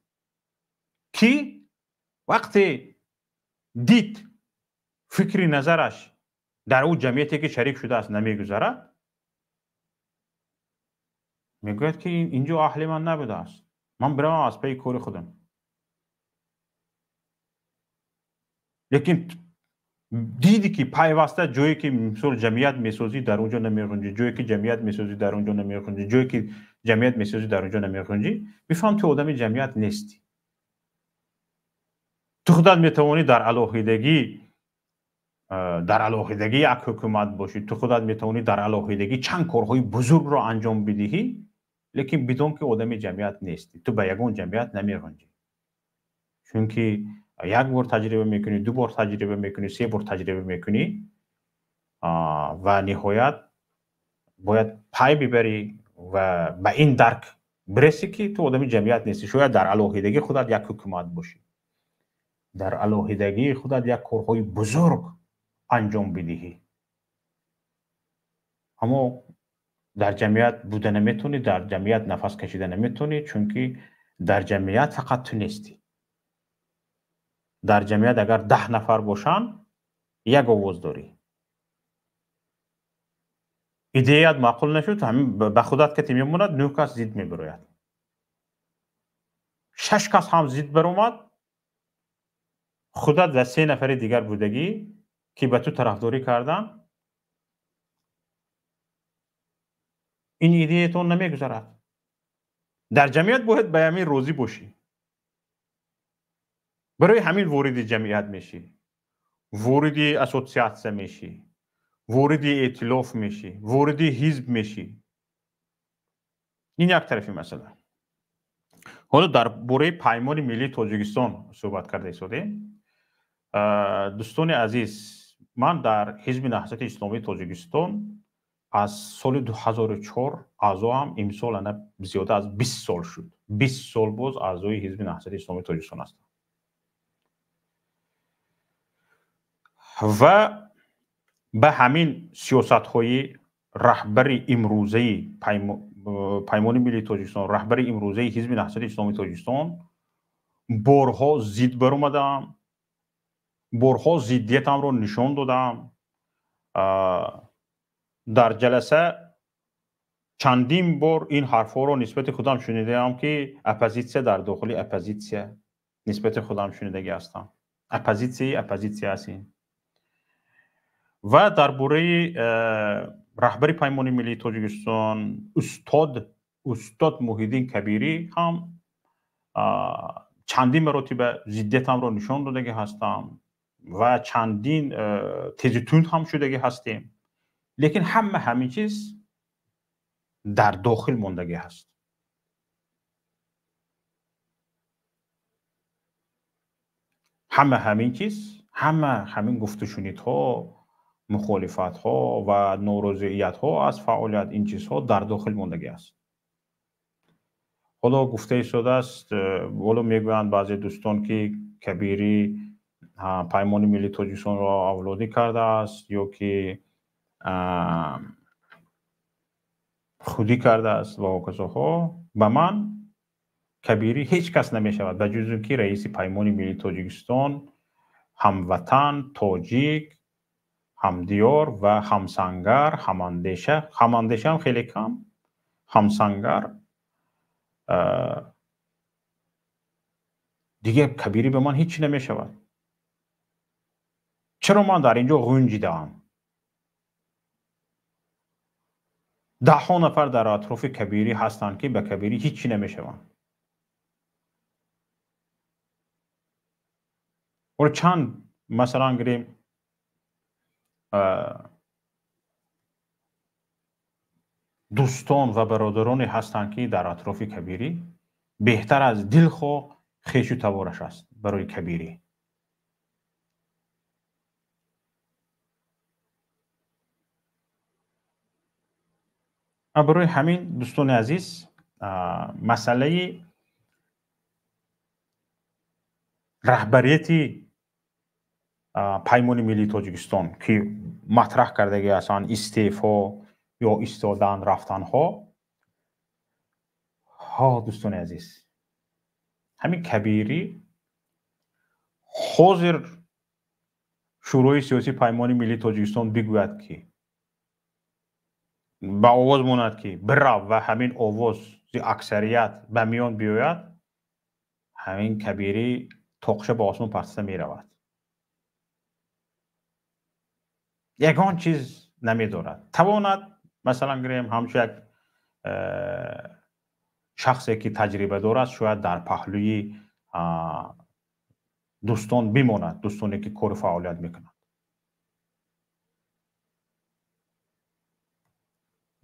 ки вақте дид фикри назараш дар ӯ ҷамъияте ки шарик шудааст намегузарад, мегӯяд ки инҷо аҳли ман набудааст, ман биравам аз пайи кори худам. Лекин диди ки пайваста ҷое ки мисол ҷамъият месозӣ дар он ҷо намеғунҷӣ, ҷое ки ҷамъият месозӣ дар он ҷо намеғунҷӣ, ҷое ки ҷамъият месозӣ дар он ҷо намеғунҷӣ, бифаҳм ту одами ҷамъият нестӣ. Ту худат метавонӣ дар алоҳидагӣ як ҳукумат бошӣ, ту худат метавонӣ дар алоҳидагӣ чанд корҳои бузургро анҷом бидиҳӣ, лекин бидон ки одами ҷамъият нестӣ, ту ба ягон ҷамъият намеғунҷӣ. Чунки як бор таҷриба мекунӣ, ду бор таҷриба мекунӣ, се бор таҷриба мекунӣ ва ниҳоят бояд пай бибарӣ ва ба ин дарк бирасӣ ки ту одами ҷамъият нестӣ. Шояд дар алоҳидагии худат як ҳукумат бошӣ, дар алоҳидагии худат як корҳои бузург анҷом бидиҳӣ, аммо дар ҷамъият буда наметавонӣ, дар ҷамъият нафас кашида наметавонӣ, чунки дар ҷамъият фақат ту нестӣ. Дар ҷамъият агар 10 нафар бошанд, як овоз дорӣ. Идеяят маъқул нашуд, ҳамин ба худат кати мемонад, 9 кас зид мебарояд. 6 кас ҳам зид баромад, худат ва 3 нафари дигар будагӣ ки ба ту тарафдорӣ карданд, ин идеятон намегузарад. Дар ҷамъият бояд ба ҳамин розӣ бошӣ. Барои ҳамин вориди ҷамъият мешӣ, вориди ассотсиатсия мешӣ, вориди эътилоф мешӣ, вориди ҳизб мешӣ. Ин як тарафи масъала. Ҳоло дар бораи Паймони миллии Тоҷикистон суҳбат карда истодем. Дӯстони азиз, ман дар Ҳизби Наҳзати Исломии Тоҷикистон Аз соли 2004 аъзоам, имсол ана зиёда аз 20 сол шуд. 20 сол боз аъзои Ҳизби Наҳзати Исломии Тоҷикистон ҳастам. Ва ба ҳамин сиёсатҳои раҳбари имрӯзаи Паймони Миллии Тоҷикистон, раҳбари имрӯзаи Ҳизби Наҳзати Исломии Тоҷикистон борҳо зид баромадаам, борҳо зиддиятамро нишон додаам. Дар ҷаласа чандин бор ин ҳарфҳоро нисбати худам шунидаам, ки оппозитсия дар дохили оппозитсия нисбати худам шунидагӣ ҳастам. Оппозитсияи оппозитсия аст ин. Ва дар бораи раҳбари Паймони Миллии Тоҷикистон устод Муҳиддин Кабирӣ ҳам чандин маротиба зиддиятамро нишон додагӣ ҳастам ва чандин тезу тунд ҳам шудагӣ ҳастем. Лекин ҳама ҳамин чиз дар дохил мондагӣ ҳаст. Ҳама ҳамин чиз, ҳама ҳамин гуфтушунидҳо, мухолифатҳо ва норозиятҳо аз фаъолият, ин чизҳо дар дохил мондагӣ аст. Ҳоло гуфта истодааст, ҳоло мегӯянд баъзе дӯстон, ки Кабирӣ Паймони Миллии Тоҷикистонро авлодӣ кардааст ё ки худӣ кардааст ва ҳоказоҳо. Ба ман Кабирӣ ҳеҷ кас намешавад, ба ҷуз он ки раиси Паймони Миллии Тоҷикистон, ҳамватан, тоҷик, ҳамдиёр ва ҳамсангар, ҳамандеша, ҳамандешаам хеле кам, ҳамсангар. Дигар Кабирӣ ба ман ҳеҷ чӣ намешавад. Чаро ман дар ин ҷо ғунҷидаам? Даҳҳо нафар дар атрофи Кабирӣ ҳастанд, ки ба Кабирӣ ҳеҷ чӣ намешаванд. Ҳоло чанд масалан гирем, дӯстон ва бародароне ҳастанд, ки дар атрофи Кабирӣ беҳтар аз дилхоҳ хешу табораш аст барои Кабирӣ. Барои ҳамин дӯстони азиз, масъалаи раҳбарияти Паймони Миллии Тоҷикистон, ки матраҳ кардагӣ ҳастанд, истеъфо ё истодан, рафтанҳо, ҳо дӯстони азиз, ҳамин Кабирӣ ҳозир Шӯрои сиёсии Паймони Миллии Тоҷикистон бигӯяд, ки ба овоз монад, ки бирав ва ҳамин овози аксарият ба миён биёяд, ҳамин Кабирӣ тоқша ба осмон партида меравад. Ягон чиз намедорад. Тавонад, масалан гирем, ҳамчун як шахсе ки таҷриба дорад, шояд дар паҳлӯи дӯстон бимонад, дӯстоне ки кору фаъолият мекунанд.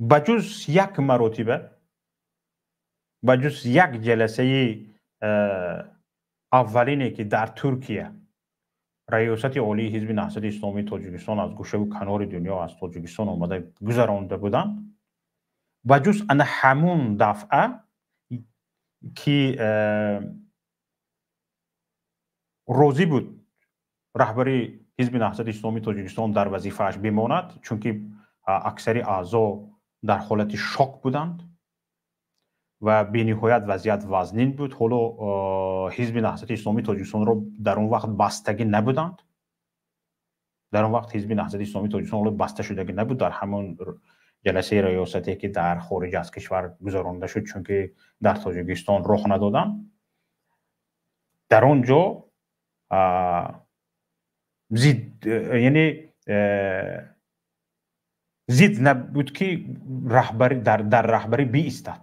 Ба ҷуз як маротиба, ба ҷуз як ҷаласаи аввалине, ки дар Туркия Раёсати Олии Ҳизби Наҳзати Исломии Тоҷикистон аз гӯшаву канори дунё аз Тоҷикистон омада гузаронда буданд, ба ҷуз ана ҳамун дафъа, ки розӣ буд раҳбари Ҳизби Наҳзати Исломии Тоҷикистон дар вазифааш бимонад, чунки аксари аъзо дар ҳолати шок буданд ва бениҳоят вазъият вазнин буд. Ҳоло Ҳизби Наҳзати Исломии Тоҷикистонро дар он вақт бастагӣ набуданд. Дар он вақт Ҳизби Наҳзати Исломии Тоҷикистон ҳоло баста шудагӣ набуд дар ҳамон ҷаласаи риёсате, ки дар хориҷ аз кишвар гузаронда шуд, чунки дар Тоҷикистон роҳ надоданд. Дар он ҷо яъне зид набуд, ки раҳбарӣ дар раҳбарӣ биистад.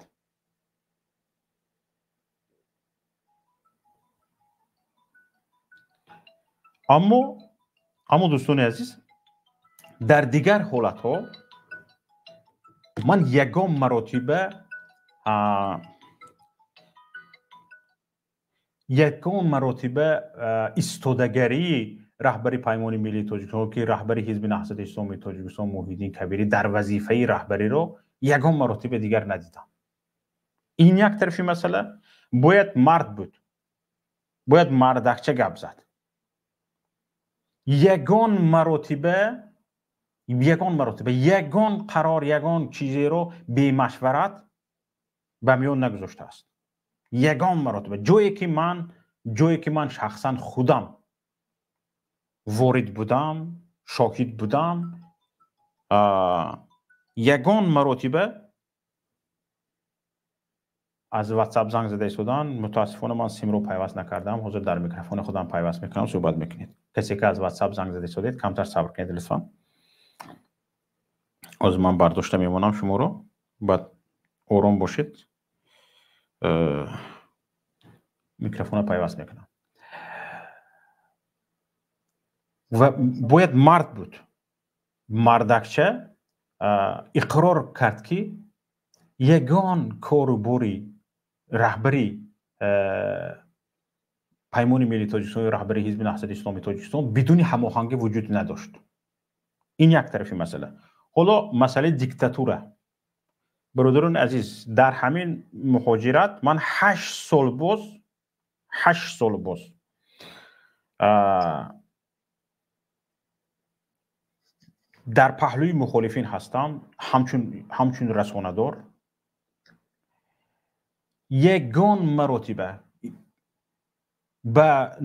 Аммо дӯстони азиз, дар дигар ҳолатҳо ман ягон маротиба истодагарии Раҳбари Паймони Миллии Тоҷикистон, ки раҳбари Ҳизби Наҳзати Исломии Тоҷикистон Муҳиддин Кабирӣ дар вазифаи раҳбариро ягон маротиба дигар надидам. Ин як тарафи масъала. Бояд мард буд, бояд мардакча гап зад. Ягон маротиба, ягон маротиба ягон қарор, ягон чизеро бемашварат ба миён нагузоштааст. Ягон маротиба ҷое ки ман шахсан худам ворид будам, шоҳид будам, ягон маротиба. Аз WhatsApp занг зада истодан. Мутаассифона, ман симро пайваст накардам. Ҳозир дар микрофони худам пайваст мекунам, суҳбат мекунед. Касе ки аз WhatsApp занг зада истодед, камтар сабр кунед, лутфан. Ҳозир ман бардошта мемонам шуморо, баъд ором бошед, микрофона пайваст мекунам. Ва бояд мард буд, мардакча иқрор кард, ки ягон кору бори раҳбари Паймони Миллии Тоҷикистон ё раҳбари Ҳизби Наҳзати Исломии Тоҷикистон бидуни ҳамоҳангӣ вуҷуд надошт. Ин як тарафи масъала. Ҳоло масъалаи диктатура. Бародарони азиз, дар ҳамин муҳоҷират ман 8 сол боз, 8 сол боз дар паҳлӯи мухолифин ҳастам ҳамчун расонадор. Ягон маротиба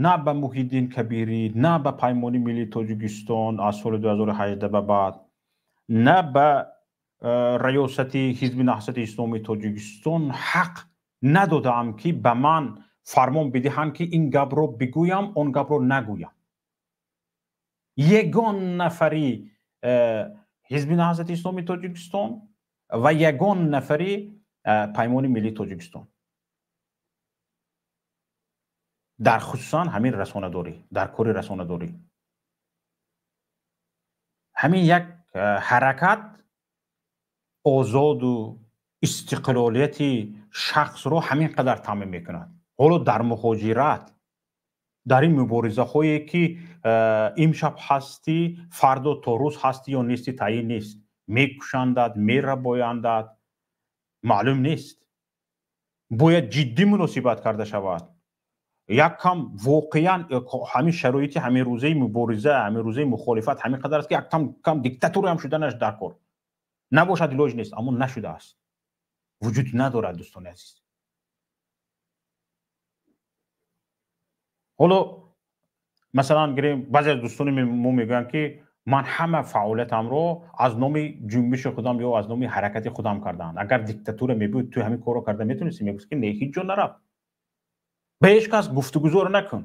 на ба Муҳиддин Кабирӣ, на ба Паймони Миллии Тоҷикистон аз соли 2018 ба баъд, на ба раёсати Ҳизби Наҳзати Исломии Тоҷикистон ҳақ надодаам, ки ба ман фармон бидиҳанд, ки ин гапро бигӯям, он гапро нагӯям. Ягон нафари Ҳизби Наҳзати Исломии Тоҷикистон ва ягон нафари Паймони Миллии Тоҷикистон дар хусусан ҳамин расонадорӣ, дар кори расонадорӣ, ҳамин як ҳаракат озоду истиқлолияти шахсро ҳамин қадар таъмин мекунад. Ҳоло дар муҳоҷират, дар ин муборизаҳое ки имшаб ҳастӣ, фардо то рӯз ҳастӣ ё нестӣ таъйин нест, мекушандад, мерабояндад, маълум нест, бояд ҷиддӣ муносибат карда шавад. Як кам воқеан ҳамин шароити ҳамин рӯзаи мубориза, ҳамин рӯзаи мухолифат ҳамин қадар аст, ки як кам диктатураам шуданаш дар кор набошад, илоҷ нест. Аммо нашудааст, вуҷуд надорад, дӯстони азиз. Ҳоло масалан гирем, баъзе аз дӯстони мо мегӯянд, ки ман ҳама фаъолиятамро аз номи ҷунбиши худам ё аз номи ҳаракати худам кардам. Агар диктатура мебуд, ту ҳамин корро карда метонистӣ? Мегуфт, ки не, ҳеҷ ҷо нарафт, ба ҳеҷ кас гуфтугузор накун,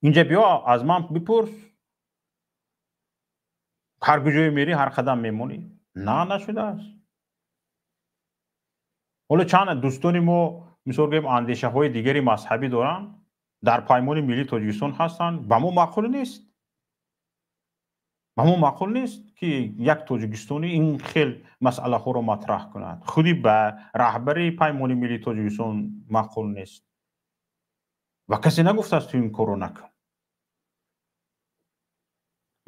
инҷа биё, аз ман бипурс, ҳар куҷое мерӣ, ҳар қадам мемонӣ. На, нашудааст. Ҳоло чанд дӯстони мо, мисол гӯем, андешаҳои дигари мазҳабӣ доранд, дар Паймони Миллии Тоҷикистон ҳастанд. Ба мо маъқул нест, ба мо маъқул нест, ки як тоҷикистонӣ ин хел масъалаҳоро матраҳ кунад. Худи ба раҳбари Паймони Миллии Тоҷикистон маъқул нест ва касе нагуфтааст, ту ин корро накун.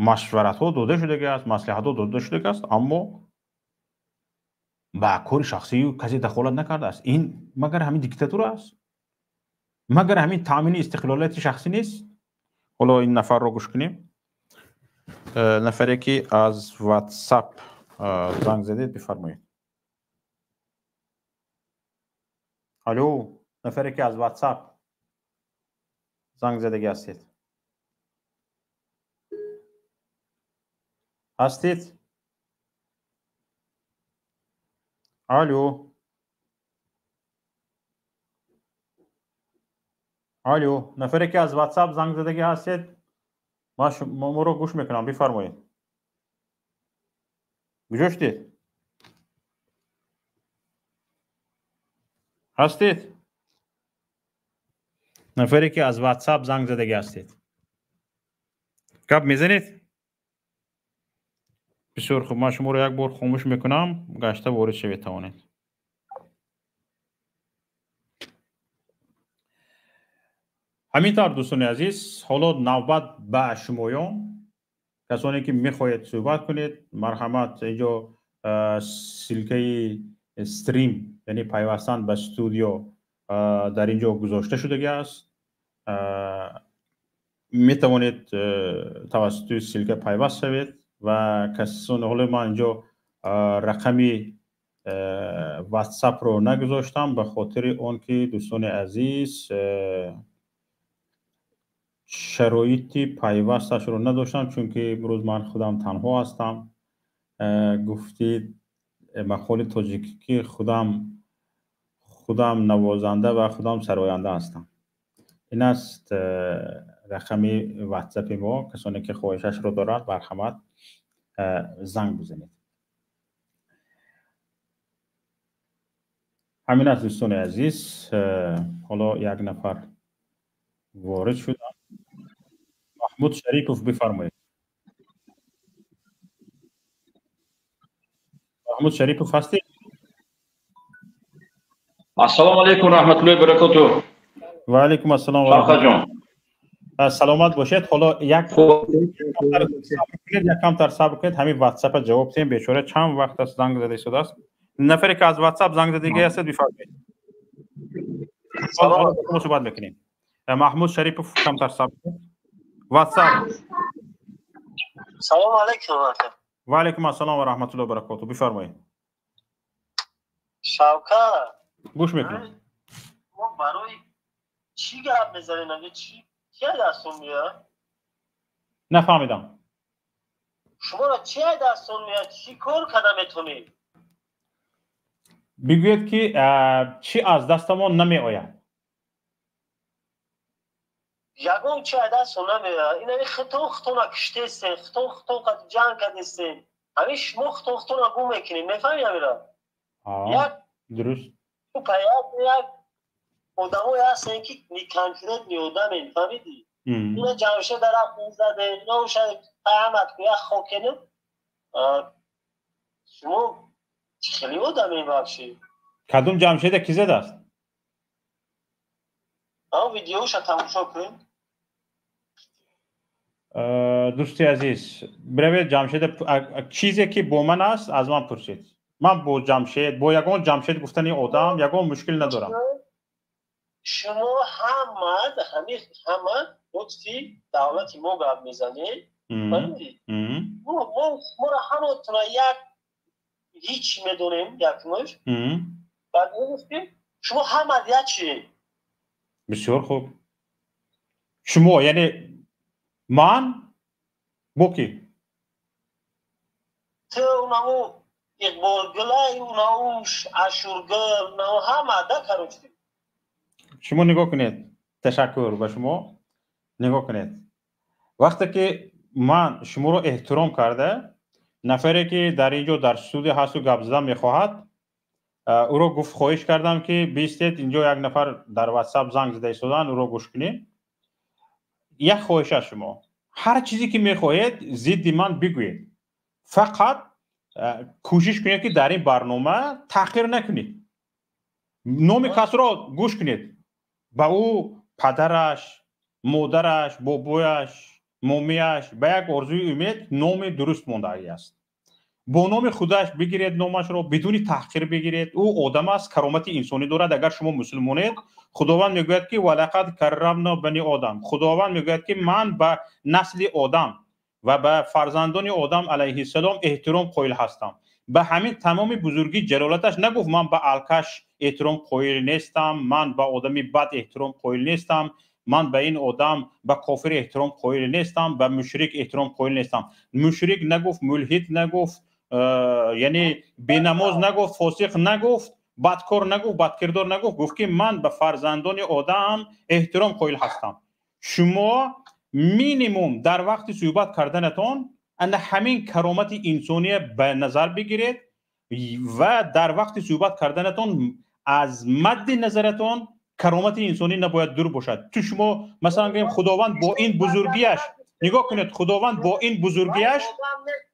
Машваратҳо дода шудагӣ аст, маслиҳатҳо дода шудагӣ аст, аммо ба кори шахсии касе дахолат накардааст. Ин магар ҳамин диктатура аст? Магар ҳамин таъмини истиқлолияти шахсӣ нест? Ҳоло ин нафарро гӯш кунем. Нафаре ки аз WhatsApp занг задед, бифармоед. Алло, нафаре ки аз WhatsApp занг задагӣ ҳастед, ҳастед? Алло, алло, нафаре ки аз WhatsApp занг задагӣ ҳастед, ман шуморо гӯш мекунам, бифармоед. Куҷо шудед? Ҳастед? Нафаре ки аз WhatsApp занг задагӣ ҳастед, гап мезанед? Бисёр хуб, ман шуморо як бор хомӯш мекунам, гашта ворид шавед тавонед. Ҳамин тавр, дӯстони азиз, ҳоло навбат ба шумоён, касоне ки мехоҳед суҳбат кунед, марҳамат. Инҷо ссылка и стрим, яъне пайвастан ба студио, дар инҷо гузошта шудагӣ аст. Метавонед тавассути ссылка пайваст шавед ва касоне, ҳоло ман инҷо рақами ватсапро нагузоштам ба хотири он ки, дӯстони азиз, шароити пайвасташро надоштам, чунки имрӯз ман худам танҳо ҳастам. Гуфтид мақоли тоҷикӣ, ки худам навозанда ва худам сароянда ҳастам. Ин аст рақами ватсапи мо. Касоне ки хоҳишашро дорад, марҳамат, занг бизанед. Ҳамин аст, дӯстони азиз. Ҳоло як нафар ворид шудам. Маҳмуд Шарипов, бифармоед. Маҳмуд Шарипов ҳастед? Ассалому алайкум, раҳматуллоҳи баракотуҳ. Ва алайкум ассалом. Шавкатҷон. Саломат бошед. Ҳоло як камтар сабр кунед, ҳамин ватсапа ҷавоб диҳем. Бечора чанд вақт аст занг зада истодааст. Нафаре ки аз ватсап занг задагӣ ҳастед, бифармоед, суҳбат мекунем. Маҳмуд Шарипов, камтар сабр кунед. Ватсап. Салому алайкум. Ва алайкум ассалом ва раҳматуллоҳи ва баракотуҳ, бифармоед. Шавкат. Гӯш мекунем. Мо барои чӣ гап мезанем? Чӣ чӣ дастон меояд? Нафаҳмидам. Шуморо чӣ дастон меояд? Чӣ кор карда метавонед? Бигӯед, ки чӣ аз дастамон намеояд. Ягон чи аз дастон намеояд. Ин хитон хитона киштестен, хитон хитон ҷанг кардестен. Ҳамин шумо хитон хитона гум мекунед, мефаҳмед ҳамира? Як дуруст. Як одамое ҳастен, ки неконкретный одамен, фаҳмидӣ? Ина Ҷамшед рафт заде, иноша қаямат ку як хокену. Шумо хеле одамем вообще. Кадом Ҷамшеда, ки задааст? Ам видеоша тамошо кун. Дӯсти азиз, биравед Ҷамшеда, чизе ки бо ман аст, аз ман пурсед. Ман бо Ҷамшед, бо ягон Ҷамшед гуфтани одам ягон мушкил надорам. Шумо ҳама, ҳами ҳама лутфи давлати мо гап мезанед, фаҳмидӣ? Моро ҳаматона як ҳеч медонем, якмуш. Баъд гуфтем, шумо ҳама як чи. Бисёр хуб. Шумо, яъне ман бо кӣ? Ту, унаву Иқболгулай, унаву Ашургул, унаву ҳама да, короче. Шумо нигоҳ кунед, ташаккур ба шумо. Нигоҳ кунед, вақте ки ман шуморо эҳтиром карда, нафаре ки дар ин ҷо дар студия ҳасту гап задан мехоҳад, ӯро гуфт, хоҳиш кардам, ки бистед, инҷо як нафар дар ватсап занг зада истодан, ӯро гӯш кунем. Як хоҳиш аз шумо: ҳар чизе ки мехоҳед, зидди ман бигӯед, фақат кӯшиш кунед, ки дар ин барнома таъхир накунед номи касро. Гӯш кунед, ба ӯ падараш, модараш, бобояш, момияш ба як орзуи умед номи дуруст мондагӣ аст. Бо номи худаш бигиред номашро, бидуни таҳқир бигиред. Ӯ одам аст, каромати инсонӣ дорад. Агар шумо мусулмонед, Худованд мегӯяд, ки ва лақад каррамно бани одам. Худованд мегӯяд, ки ман ба насли одам ва ба фарзандони Одам алайҳиссалом эҳтиром қоил ҳастам. Ба ҳамин тамоми бузургӣ ҷалолаташ нагуфт: ман ба алкаш эҳтиром қоил нестам, ман ба одами бад эҳтиром қоил нестам, ман ба ин одам, ба кофир эҳтиром қоил нестам, ба мушрик эҳтиром қоил нестам. Мушрик нагуфт, мулҳид нагуфт, яъне бенамоз нагуфт, фосиқ нагуфт, бадкор нагуфт, бадкирдор нагуфт. Гуфт, ки ман ба фарзандони одам эҳтиром қоил ҳастам. Шумо минимум дар вақти суҳбат карданатон ана ҳамин каромати инсония ба назар бигиред ва дар вақти суҳбат карданатон аз мадди назаратон каромати инсонӣ набояд дур бошад. Ту шумо, масалан гӯем, Худованд бо ин бузургиаш, нигоҳ кунед, Худованд бо ин бузургиаш,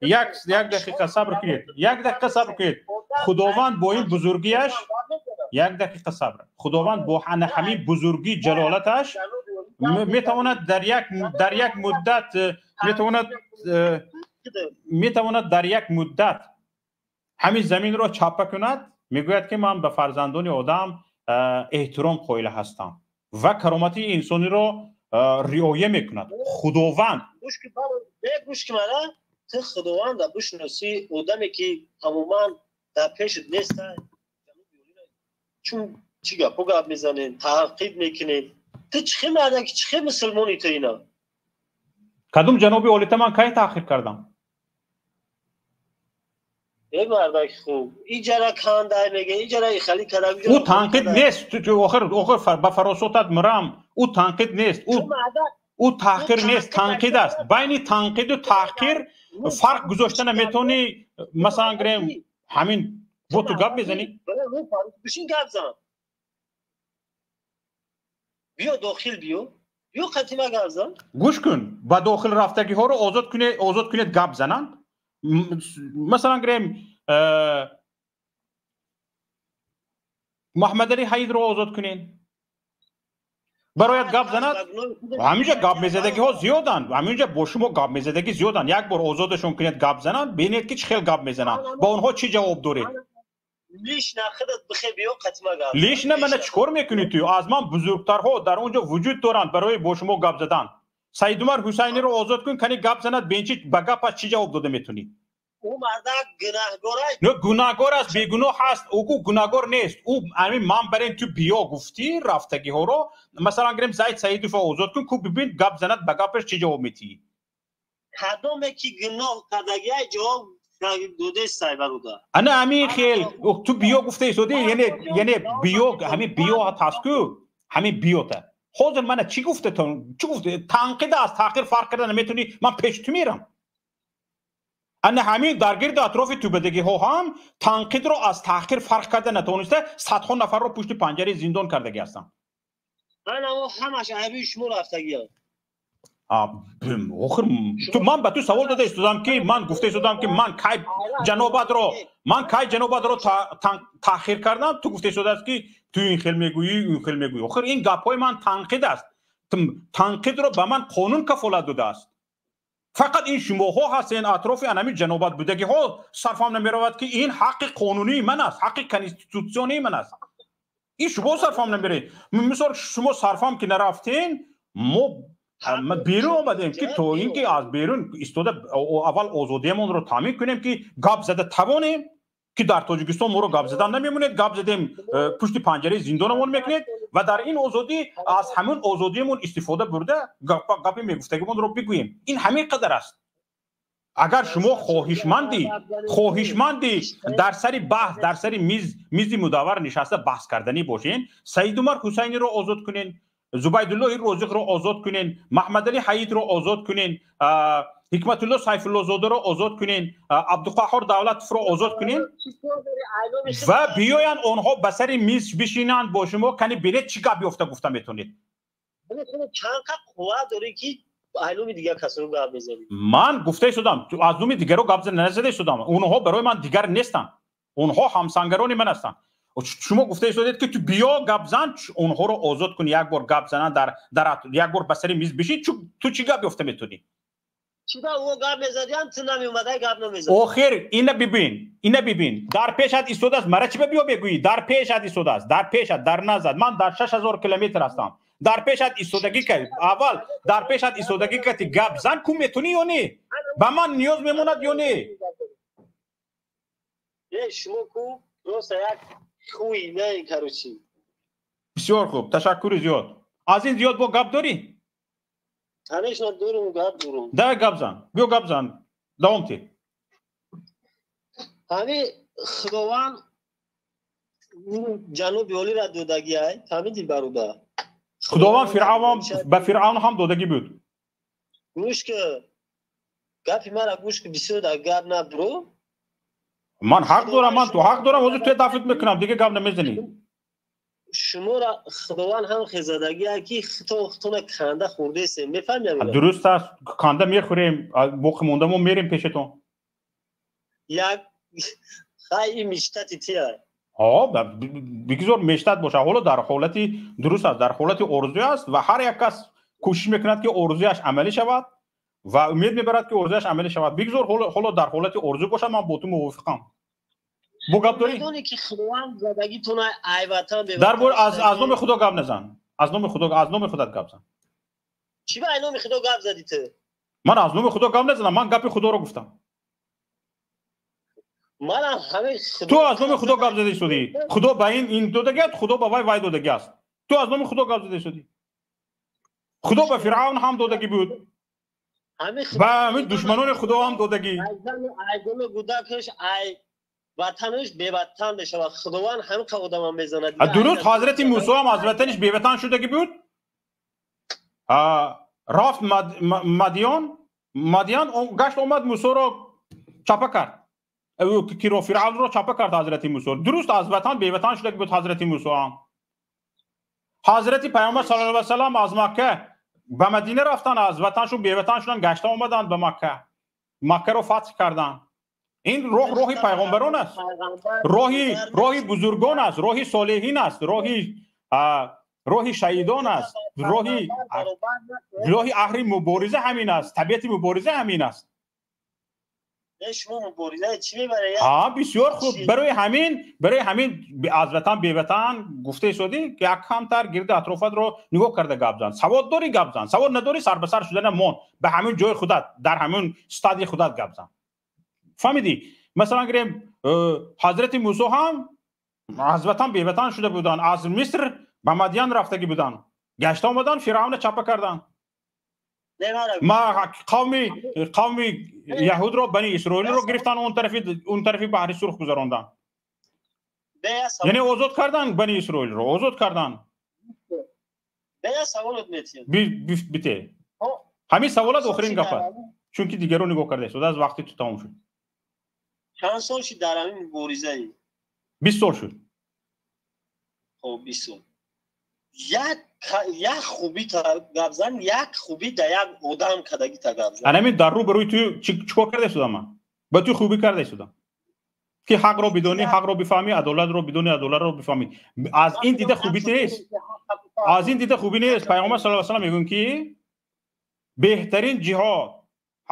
як дақиқа сабр кунед, як дақиқа сабр кунед. Худованд бо ин бузургиаш, як дақиқа сабр, Худованд бо ана ҳамин бузургӣ ҷалолаташ Метавонад дар як муддат, метавонад дар як муддат ҳамин заминро чаппа кунад. Мегӯяд, ки ман ба фарзандони одам эҳтиром қоил ҳастам ва кароматии инсониро риоя мекунад Худованд. Гӯш ки мана, ту Худованда бишносӣ, одаме ки тамоман дар пешат неста, чун чӣ гапо гап мезанем, таҳқиқ мекунем, ту чӣ хел мардаки, чӣ хел мусулмони ту ина? Кадом ҷаноби олита ман кай таъхир кардам? Э, мардаки хуб, иҷара кандай мега, иҷара ихали када. Ӯ танқид нест. Охир ба фаросотат мирам, ӯ танқид нест, ӯ таҳқир нест, танқид аст. Байни танқиду таҳқир фарқ гузошта наметавонӣ. Масалан гирем, ҳамин бо ту гап мезанӣ. Бишин, гап зан, биё дохил, биё, биё қатима гап зан. Гӯш кун, ба дохил рафтагиҳоро озод кунед, озод кунед, гап зананд. Масалан гирем, Маҳмадали Ҳаидро озод кунед, барояд гап занад. Ҳаминҷа гап мезадагиҳо зиёданд, ҳаминҷа бо шумо гап мезадагӣ зиёданд. Як бор озодашон кунед, гап зананд, бинед, ки чӣ хел гап мезананд. Ба онҳо чӣ ҷавоб доред? Лично мана чӣ кор мекунӣ ту? Аз ман бузургтарҳо дар он ҷо вуҷуд доранд барои бо шумо гап задан. Саидумар Ҳусайниро озод кун, кани гап занад, бенчи ба гапаш чӣ ҷавоб дода метунӣ. Гунаҳгор аст, бегуноҳ ҳаст, ӯ гунаҳгор нест. Ӯ ами ман барем, ту биё гуфтӣ, рафтагиҳоро, масалан гирем, Зайд Саидовро озод кун, ку бибин, гап занад, ба гапаш чӣ ҷавоб метиҳӣ. Кадоме ки гуноҳ кардагиай, ҷавоб додестай, бародар. Ана ҳамин хел ту биё гуфта истодӣ, яъне биё, ҳамин биё ҳаст ку, ҳамин биёта ҳозир мана чӣ гуфта, чӣ гуфта? Танқид аз таҳқир фарқ карда наметавонӣ, ман пеши ту мерам. Ана ҳамин дар гирду атрофи тӯбадагиҳо ҳам танқидро аз таҳқир фарқ карда натавониста, садҳо нафарро пушти панҷараи зиндон кардагӣ ҳастанд. Ҳамаш айби шумо рафтагиам. Охир ту, ман ба ту савол дода истодам, ки ман гуфта истодам, ки ман кай ҷанобатро таъхир кардам? Ту гуфта истодааст, ки ту ин хел мегӯӣ, ин хел мегӯӣ. Охир ин гапҳои ман танқид аст. Танқидро ба ман қонун кафолат додааст. Фақат ин шумоҳо ҳастен, атрофи анами ҷанобат будагиҳо сарфам намеравад, ки ин ҳаққи қонунии ман аст, ҳаққи конститутсионии ман аст. Ин шумо сарфам намеред. Мисол, шумо сарфам ки нарафтен, мо берун омадем, ки то ин ки аз берун истода аввал озодиямонро таъмин кунем, ки гап зада тавонем, ки дар Тоҷикистон моро гап задан намемонед, гап задем, пушти панҷараи зиндонамон мекунед. Ва дар ин озодӣ, аз ҳамин озодиямон истифода бурда, гапи мегуфтагимонро бигӯем. Ин ҳамин қадар аст. Агар шумо хоҳишманди дар сари баҳс, дар сари мизи мудаввар нишаста баҳс карданӣ бошен, Саидумар Ҳусайниро озод кунен, Зубайдуллоҳи Розиқро озод кунен, Маҳмадали Ҳаидро озод кунен, Ҳикматулло Сайфуллозодаро озод кунен, Абдуқаҳҳор Давлатовро озод кунен ва биёянд онҳо ба сари миз бишинанд бо шумо. Кани бинед, чӣ гап ёфта гуфта метавонед. Чанд қувват дорӣ, ки айлуми дигар касоро гап мезанӣ? Ман гуфта истодам, аз номи дигаро гап назада истодам. Онҳо барои ман дигар нестанд, онҳо ҳамсангарони ман ҳастанд. Шумо гуфта истодед, ки ту биё гап зан, онҳоро озод кун, як бор гап зананд, дар як бор ба сари миз бишин, ту чӣ гап ёфта метавонӣ? Чиба ӯ гап мезадиам, ту намеомадай, гап намезадӣ? Охир ина бибин, ина бибин, дар пешат истодааст. Мара чиба биё мегӯӣ? Дар пешат истодааст, дар пешат, дар назад. Ман дар 6000 километр ҳастам. Дар пешат истодагӣ ка, аввал дар пешат истодагӣ кати гап зан, ку метунӣ ё не? Ба ман ниёз мемонад ё не? Шумо ку просто як хуй не, короче. Бисёр хуб, ташаккури зиёд. Аз ин зиёд бо гап дорӣ? Конечно, дорум, гап дорум. Давай, гап зан, биё, гап зан, давом те. Ҳами Худованд ҷаноби олиро додагиай, фаҳмидӣ, бародар? Худованд Фиръавн, ба Фиръавн ҳам додагӣ буд. Гӯш ки, гапи мара гӯш ки, бисёр дар гап набро. Ман ҳақ дорам, ман ту ҳақ дорам. Ҳозир туя дафт мекунам, дига гап намезанӣ. Шуморо Худованд ҳам хезадагия, ки хитона канда хӯрдесем, мефаҳмем. Дуруст аст, канда мехӯрем, боқӣ монда мо мерем пешатон. Як хай, ин мечтати тия. Бигзор мечтать боша. Ҳоло дар ҳолати, дуруст аст, дар ҳолати орзуй аст ва ҳар як кас Кӯшиш мекунад, ки орзуяш амалӣ шавад ва умед мебарад, ки орзуяш амалӣ шавад. Бигзор ҳоло дар ҳолати орзу бошад, ман бо ту мувофиқам. Бо гап дорӣ? Дар бор аз номи Худо гап назан. Аз номи Худо, аз номи худат гап зан. Чӣ ба номи Худо гап задӣ ту? Ман аз номи Худо гап назадам, ман гапи Худоро гуфтам. Ту аз номи Худо гап зада истодӣ. Худо ба ин додагӣ аст, Худо ба вай вай додагӣ аст. Ту аз номи Худо гап зада истодӣ. Худо ба Фиръавн ҳам додагӣ буд, ба ҳамин душманони Худо ҳам додагӣ. Ай ватанаш беватан мешавад. Худованд ҳамин қа одама мезанад. Дуруст, ҳазрати Мусо ҳам аз ватаниш беватан шудагӣ буд, рафт Мадиён, Мадиён гашт омад, Мусоро чапа кард, киро, Фиръавнро чапа кард ҳазрати Мусо. Дуруст, аз ватан беватан шудагӣ буд ҳазрати Мусо ҳам. Ҳазрати Паёмбар саллаллоҳу алайҳи васаллам аз Макка ба Мадина рафтан, аз ватаншон беватан шудан, гашта омаданд ба Макка, Маккаро фатҳ карданд. Ин роҳ роҳи пайғомбарон аст, роҳи бузургон аст, роҳи солеҳин аст, роҳи шаҳидон аст, роҳи аҳли мубориза ҳамин аст, табиати мубориза ҳамин аст. Бисёр хуб. Барои ҳамин аз ватан беватан гуфта истодӣ, як камтар гирди атрофатро нигоҳ карда гап зан. Савод дорӣ, гап зан, савод надорӣ, сар ба сар шудана мон, ба ҳамин ҷои худат, дар ҳамин стадии худат гап зан. Фаҳмидӣ? Масалан гирем, ҳазрати Мусо ҳам аз ватан беватан шуда буданд, аз Миср ба Мадиян рафтагӣ буданд, гашта омаданд, Фиръавна чапа карданд. Ма қавми яҳудро, Бани Исроилро гирифтан, он тарафи баҳри Сурх гузаронданд, яъне озод карданд, Бани Исроилро озод карданд. Бите ҳамин саволат охирин гап аст, чунки дигаро нигоҳ карда истода, аз вақти ту тамом шуд. Чанд сол шуд дар ҳамин муборизаи? 20 сол шуд. Хоб, 20 сол. Як хуби гап зан, як хуби да як одам кадаги та гап зан. Анамин дар рӯ барои ту чӣ кор карда истодам? Ман ба ту хубӣ карда истодам, ки ҳақро бидонӣ, ҳақро бифаҳмӣ, адолатро бидонӣ, адолатро бифаҳмӣ. Аз ин дида хубӣ нест, аз ин дида хубӣ нест. Пайғамбар саллаллоҳу алайҳи васаллам мегӯянд, ки беҳтарин ҷиҳод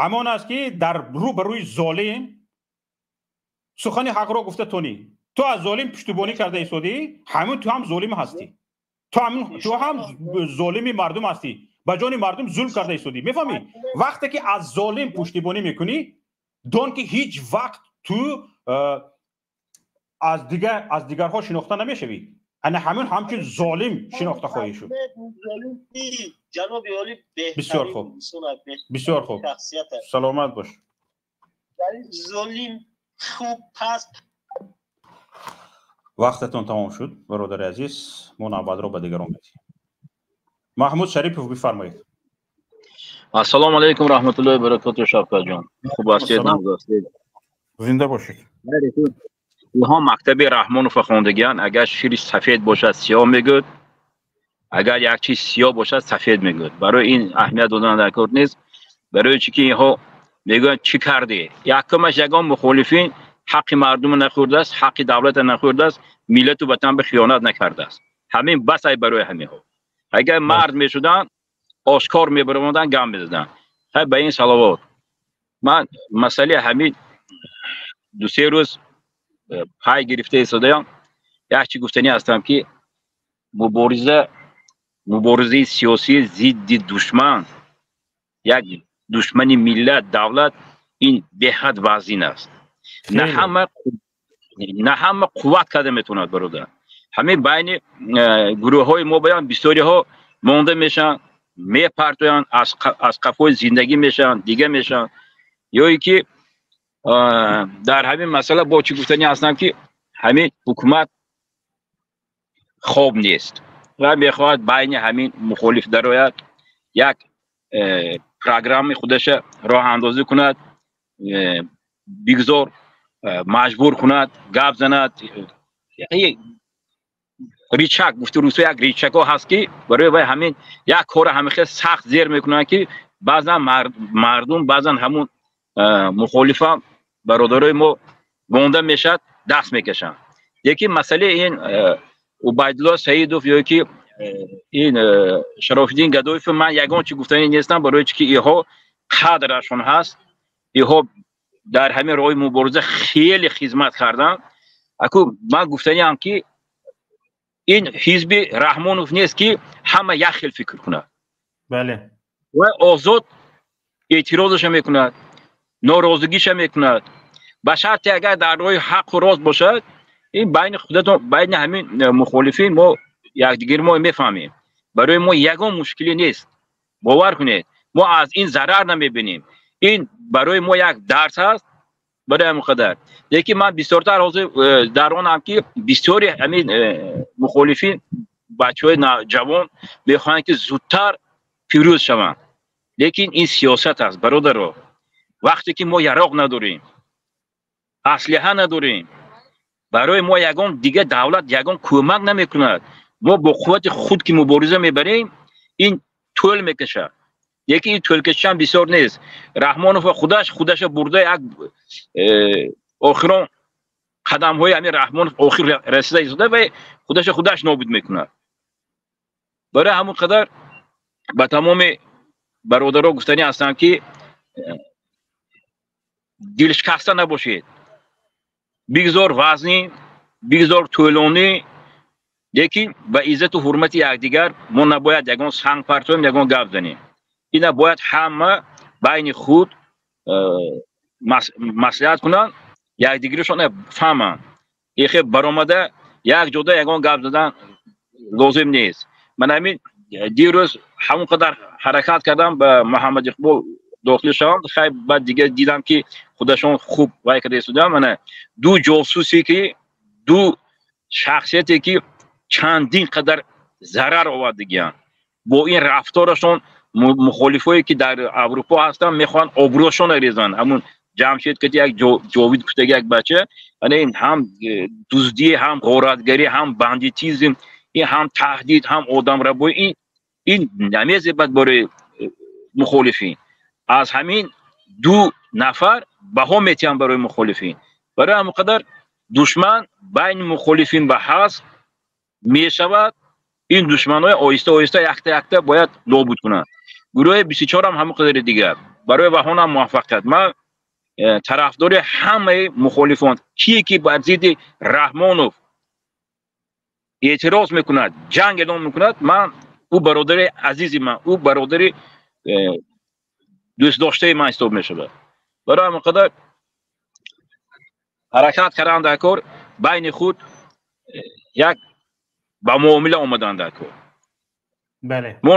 ҳамон аст, ки дар рӯ ба рӯи золим сухани ҳақро гуфта тонӣ. Ту аз золим пуштибонӣ карда истодӣ, ҳамин ту ҳам золим ҳастӣ, ту ҳам золими мардум ҳастӣ, ба ҷони мардум зулм карда истодӣ. Мефаҳмӣ? Вақте ки аз золим пуштибонӣ мекунӣ, дон, ки ҳеҷ вақт ту аз дигарҳо шинохта намешавӣ, ана ҳамин ҳамчун золим шинохта хоҳӣ шуд. Бисёр хуб, бисёр хуб, саломат бош. Золим хуб пас. Вақтатон тамом шуд, бародари азиз. Мо навбатро ба дигарон медиҳем. Маҳмуд Шарипов, бифармоед. Ассалому алайкум, раҳматуллоҳи баракоту, Шавкатҷон, хуб ҳастед? Зинда бошед. Инҳо мактаби Раҳмонова хондагианд. Агар шири сафед бошад, сиёҳ мегӯяд, агар як чиз сиёҳ бошад, сафед мегӯяд. Барои ин аҳамият додан дар кор нест. Барои чӣ ки инҳо мегӯянд, чӣ кардӣ? Якумаш, ягон мухолифин ҳаққи мардумро нахӯрдааст, ҳаққи давлатро нахӯрдааст, миллату ватан ба хиёнат накардааст. Ҳамин бас ай барои ҳаминҳо. Агар мард мешуданд, ошкор мебаромаданд, гам мезаданд. Хай, ба ин салавот. Ман масъалаи ҳамин 2-се рӯз пай гирифта истодаям. Як чи гуфтанӣ ҳастам, ки муборизаи сиёсӣ зидди душман, як душмани миллат, давлат, ин беҳад вазин аст. На ҳама қувват карда метавонад, бародар. Ҳамин байни гурӯҳҳои мо баян бисёриҳо монда мешаванд, мепартоянд, аз қафои зиндагӣ мешаванд, дига мешаванд. Ё ин ки дар ҳамин масъала бо чӣ гуфтанӣ ҳастам, ки ҳамин ҳукумат хоб нест ва мехоҳад байни ҳамин мухолиф дарояд, як программаи худаша роҳандозӣ кунад, бигзор маҷбур кунад гап занад. Рычаг, гуфти русо, як рычаг ҳо ҳаст, ки барои вай ҳамин як кора ҳамин хел сахт зер мекунанд, ки баъзан мардум, баъзан ҳамун мухолифа, бародарои мо монда мешавад, даст мекашанд. Лекин масъалаи ин Убайдулло Саидов ё ки Ин Шарофиддин Гадоев ман ягон чи гуфтанӣ нестам, барои чи ки иҳо қадрашон ҳаст, иҳо дар ҳамин роҳи мубориза хеле хизмат карданд. Аку ман гуфтаниам ки ин ҳизби Раҳмонов нест ки ҳама як хел фикр кунад. Бале. Ва озод эътирозаша мекунад, норозигиша мекунад. Ба шарте агар дар роҳи ҳаққу рост бошад, ин байни худатон, байни ҳамин мухолифин мо якдигар мо мефаҳмем. Барои мо ягон мушкилӣ нест. Бовар кунед, мо аз ин зарар намебинем. Ин барои мо як дарс аст, барои ҳамин қадар. Лекин ман бисёртар ҳозир дар онам ки бисёри ҳамин мухолифин бачаҳои ҷавон мехоҳанд ки зудтар пирӯз шаванд. Лекин ин сиёсат аст, бародаро. Вақте ки мо яроқ надорем, аслиҳа надорем, барои мо ягон дигар давлат ягон кӯмак намекунад. Мо бо қуввати худ ки мубориза мебарем, ин тӯл мекашад. Лекин ин тӯлкашиам бисёр нест. Раҳмонов худаш худаша бурда як охирон қадамҳои ҳамин Раҳмонов охир расида истода ва худаша худаш нобуд мекунад. Барои ҳамон қадар ба тамоми бародаро гуфтанӣ ҳастам ки дилшикаста набошед. Бигзор вазнӣ, бигзор тӯлонӣ, лекин ба иззату ҳурмати якдигар мо набояд ягон санг партоем, ягон гап занем. Ина бояд ҳама байни худ маслиҳат кунанд, якдигарашон фаҳманд. Эхе баромада як ҷода ягон гап задан лозим нест. Ман ҳамин дирӯз ҳамон қадар ҳаракат кардам ба Муҳаммад Иқбол дохил шавам, хай баъд дигар дидам ки худашон хуб вай карда истодам. Мана ду ҷосусе ки ду шахсияте ки чандин қадар зарар овардагиянд, бо ин рафторашон мухолифое ки дар Аврупо ҳастанд мехоҳанд обрӯшонро резанд. Ҳамун Ҷамшед ки як ҷовид куштаги як бача, ана ин ҳам дуздӣ, ҳам ғоратгарӣ, ҳам бандитизм, ин ҳам таҳдид, ҳам одамрабоӣ, ин намезебад барои мухолифин. Аз ҳамин ду нафар баҳо метиҳанд барои мухолифин. Барои ҳамон қадар душман байни мухолифин ба ҳаст мешавад. Ин душманҳои оҳиста оҳиста якта якта бояд нобуд кунанд. Гурӯҳи 24 ҳам ҳамон қадари дигар. Барои ваҳонам муваффақият. Ман тарафдори ҳамаи мухолифон, кие ки бар зидди Раҳмонов эътироз мекунад, ҷанг эълон мекунад, ман ӯ бародари азизи ман, ӯ бародари дӯстдоштаи ман ҳисоб мешавад. Барои ҳамон қадар ҳаракат кардан дар кор, байни худ як ба муомила омадан дар кор. Бале. Мо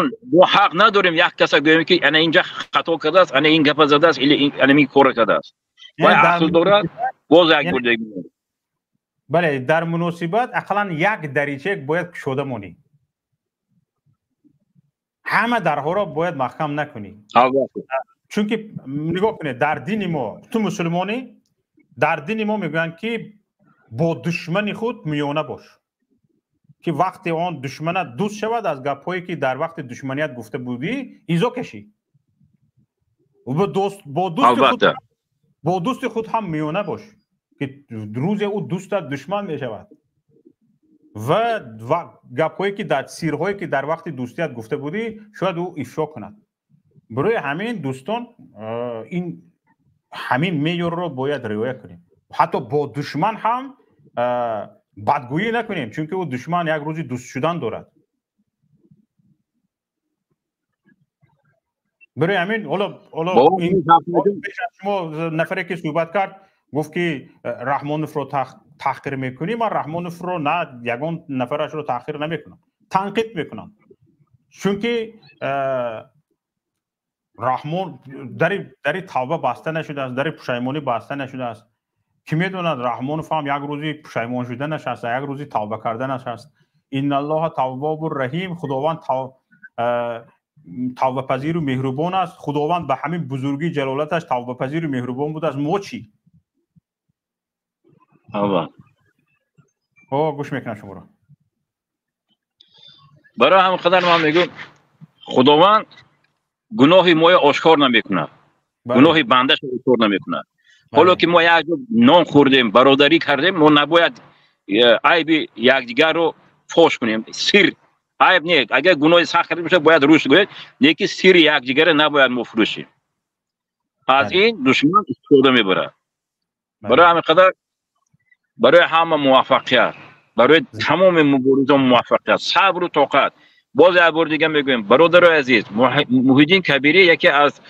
ҳақ надорем як каса гӯем ки ана инҷа хато кардааст, ана ин гапа задааст или ана ин кора кардааст. Вай ақл дорад, боз як бор дигар. Бале, дар муносибат ақаллан як дарича бояд кушода монӣ. Ҳама дарҳоро бояд маҳкам накунӣ. Албатта. Чунки нигоҳ кунед, дар дини мо, ту мусулмонӣ, дар дини мо мегӯянд ки бо душмани худ миёна бош, ки вақте он душманат дӯст шавад, аз гапҳое ки дар вақти душманият гуфта будӣ изо кашӣ. Бо дӯсти худ ҳам миёна бош, ки рӯзе ӯ дӯстат душман мешавад ва гапҳое ки дар сирҳое ки дар вақти дӯстият гуфта будӣ шояд ӯ ифшо кунад. Барои ҳамин дӯстон ин ҳамин меъёрро бояд риоя кунем. Ҳатто бо душман ҳам бадгӯӣ накунем, чунки ӯ душман як рӯзи дӯст шудан дорад. Барои ҳамин ҳоло шумо нафаре ки суҳбат кард гуфт ки Раҳмоновро таҳқир мекунӣ. Ман Раҳмоновро на ягон нафарашро таҳқир намекунам, танқид мекунам, чунки Раҳмон дари тавба баста нашудааст, дари пушаймонӣ баста нашудааст. Ки медонад Раҳмонов ҳам як рӯзи пушаймон шуданаш аст, як рӯзи тавба карданаш аст. Инналлоҳа таввобур раҳим, Худованд тавбапазиру меҳрубон аст. Худованд ба ҳамин бузургии ҷалолаташ тавбапазиру меҳрубон будааст. Мо чӣ? Гӯш мекунам шуморо. Барои ҳамин қадар ман мегӯям Худованд гуноҳи моро ошкор намекунад, гуноҳи бандаашро ошкор намекунад. Ҳоло ки мо як нон хӯрдем, бародарӣ кардем, мо набояд айби якдигарро фош кунем, сир Айб не, агар гуноҳи сахт карда бошад, бояд рӯш гӯяд, лекин сири якдигара набояд мо фурӯшем. Аз ин душман истифода мебарад. Барои ҳамин қадар барои ҳама муваффақият, барои тамоми муборизон муваффақият, сабру тоқат. Боз як бор дига мегӯем, бародарои азиз, Муҳиддин Кабирӣ яке аз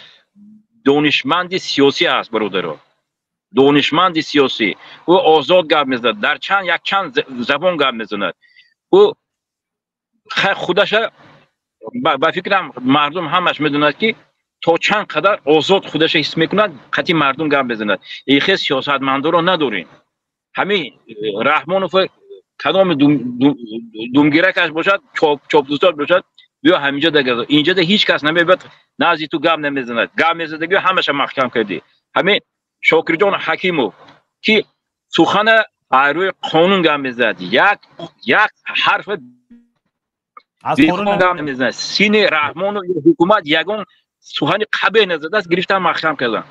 донишманди сиёсӣ аст, бародаро. Донишманди сиёсӣ. Ӯ озод гап мезанад, дар чанд якчанд забон гап мезанад. Ӯ худаша, ба фикрам, мардум ҳамаш медонад, ки то чанд қадар озод худаша ҳис мекунад, қатъи мардум гап мезанад. Ихе сиёсатмандоро надорем. Ҳамин Раҳмонов кадоми думгиракаш бошад, чоплусот бошад, биё ҳаминҷо дагазо. Инҷода ҳеҷ кас намебиёд, назди ту гап намезанад. Гап мезадаги ҳамаша маҳкам кардӣ. Ҳамин Шокирҷон Ҳакимов, ки сухана аз рӯи қонун гап мезанад, як як ҳарфа гап намезанад. Сини Раҳмонов ё ҳукумат ягон сухани қабеҳ назадааст, гирифтан, маҳкам кардан.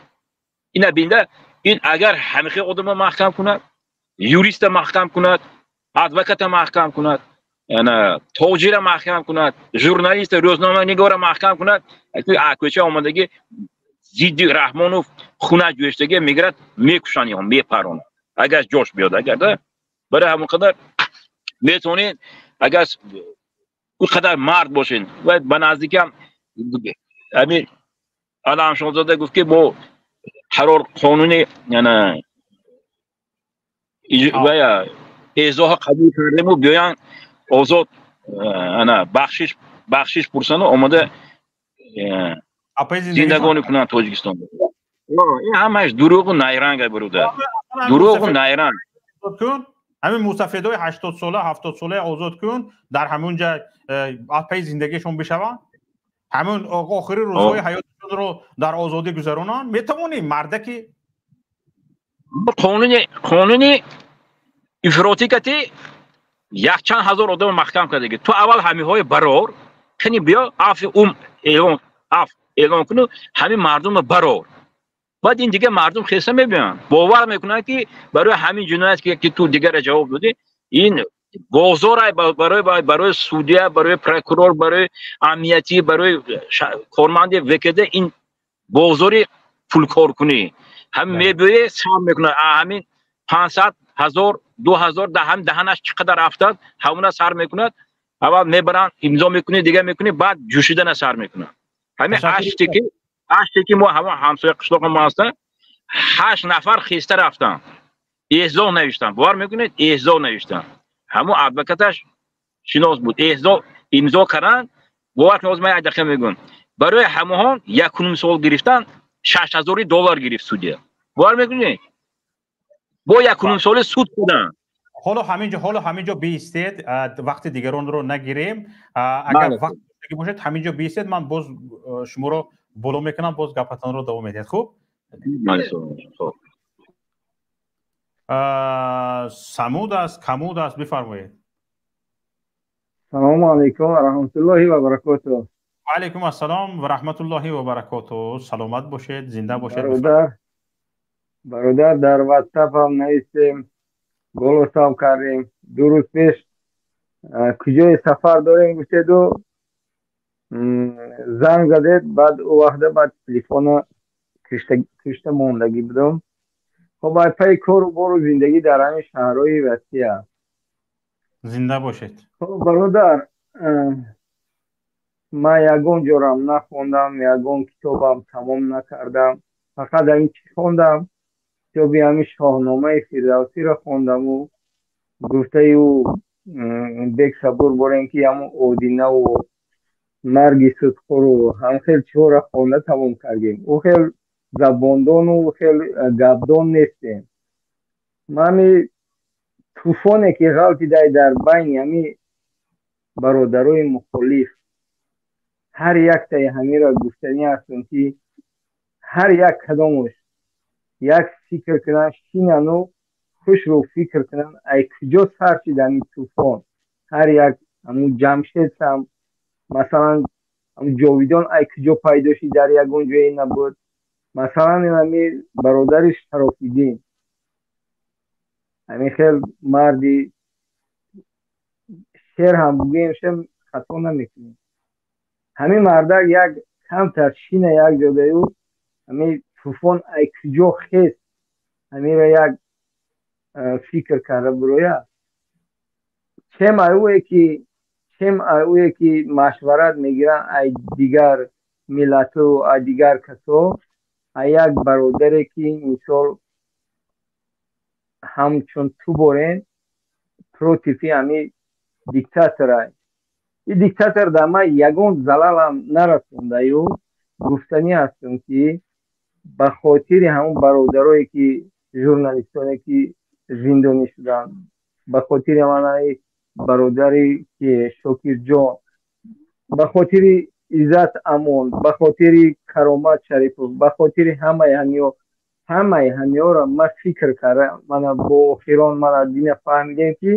Ина бинда, ин агар ҳамихе одамро маҳкам кунад, юриста маҳкам кунад, адвоката маҳкам кунад, тоҷира маҳкам кунад, журналиста, рӯзноманигора маҳкам кунад, кӯча омадагӣ зидди Раҳмонов хуна ҷӯштагӣ мегирад, мекушанд ё мепаронад, агар ҷош биёд. Агар да барои ҳамон қадар метавонед, агар ӯ қадар мард бошед. Ва ба наздикам ҳамин Аламшонзода гуфт, ки мо қарор қонуни эзоҳа қабул кардему, биёянд, озод ана бахшиш пурсану омада зиндагонӣ кунанд Тоҷикистон. Ин ҳамаш дурӯғу найранг, бародар, дурӯғу найранг. Ҳамин мусафедои 80-сола, 70-сола озод кун, дар ҳамон ҷа аз пайи зиндагиашон бишаванд, ҳамон охири рӯзҳои ҳаёташонро дар озодӣ гузаронанд. Метавонӣ, мардаки. Қонуни ифротӣ кати якчанд ҳазор одам маҳкам кардаги. Ту аввал ҳамиҳои барор кани, биё афи ум эълон, аф эълон куну, ҳамин мардумро барор. Баъд ин дига мардум хеса мебиёнд, бовар мекунанд, ки барои ҳамин ҷиноят, ки ту дигара ҷавоб додӣ, ин бозор барои судья, барои прокурор, барои амниятӣ, барои корманди ВКД, ин бозори пулкоркунӣ. Ҳамин мебиёе, сар мекунад, ҳамин 500 ҳазор, 2000, даҳам даҳанаш чӣ қадар афтад, ҳамона сар мекунад. Аввал мебаранд, имзо мекунӣ, дига мекунӣ, баъд ҷӯшидана сар мекунад. Ҳамин ҳаште ки мо ҳамон ҳамсоя қишлоқи мо ҳастанд, ҳашт нафар хеста рафтанд, эҳзоҳ навиштанд. Бовар мекунед, эҳзоҳ навиштанд. Ҳамон адвокаташ шинос буд, эҳзоҳ имзо карданд. Бовар кунед, ман як дақиқа мегӯям, барои ҳамоҳон якуним сол гирифтан, 6000 доллар гирифт судья. Бовар мекунед, бо якуним соли суд карданд. Ҳоло ҳаминҷо биистед, вақти дигаронро нагирем. Агар вақт бошед, ҳаминҷо биистед, ман боз шуморо боло мекунам, боз гапатонро давом медиҳед. Хуб, Самуд аст, Камуд аст, бифармоед. Салому алайкум ва раҳматуллоҳи ва баракоту. Ва алайкум ассалом ва раҳматуллоҳи ва баракоту. Саломат бошед, зинда бошед. Бародар, дар Ватсап ҳам навистем, голосам кардем. 2 рӯз пеш куҷои сафар дорем гуфтеду занг задед. Баъд ӯ вақта баъд телефона кишта мондагӣ будам. Хоб, ай пайи кору бору зиндагӣ дар ҳамин шаҳрҳои Россия. Зинда бошед. Хоб, бародар, ман ягон ҷорам нахондам, ягон китобам тамом накардам. Фақат ҳамин чӣ хондам, китоби ҳамин Шоҳномаи Фирдавсиро хондаму гуфтаи ӯ бек Сабур борем, ки ҳамун одинаву марги судхӯру ҳам хел чиҳоро хонда тамом кардем. Ӯ хел забондону хел гапдон нестем. Ман тӯфоне ки ғалтидай дар байни ҳами бародарои мухолиф, ҳар яктаи ҳамиро гуфтанӣ ҳастам, ки ҳар як кадомош як фикр кунанд, шинану хушрӯ фикр кунанд, ай куҷо сар шид ҳамин тӯфон. Ҳар як ҳамун Ҷамшед сам, масалан, Ҷовидон ай куҷо пайдо шид, дар ягон ҷое набуд. Масалан, ҳами бародари Шарофиддин, ҳамин хел марди шер ҳам бигӯем, шем. Хато намекунем. Ҳамин мардак як камтар шина як ҷодаю ҳамин тӯфон ай куҷо хест, ҳаминро як фикр карда буроя. Чем ай ӯе ки, чем ай ӯе ки машварат мегиранд ай дигар миллату, ай дигар касо, ай як бародаре ки мисол ҳамчун ту борен против и ҳамин диктаторай. Ин диктатор дар ман ягон залалам нарасондаю. Гуфтанӣ ҳастам, ки ба хотири ҳамон бародарое ки журналистоне ки зиндонӣ шуданд, ба хотири манаи бародари ки Шокирҷон, ба хотири Иззат Амон, ба хотири Каромат Шарипов, ба хотири ҳамаи ҳамиё, ҳамаи ҳамиёро ман фикр карда, мана бо охирон мана дина фаҳмидем, ки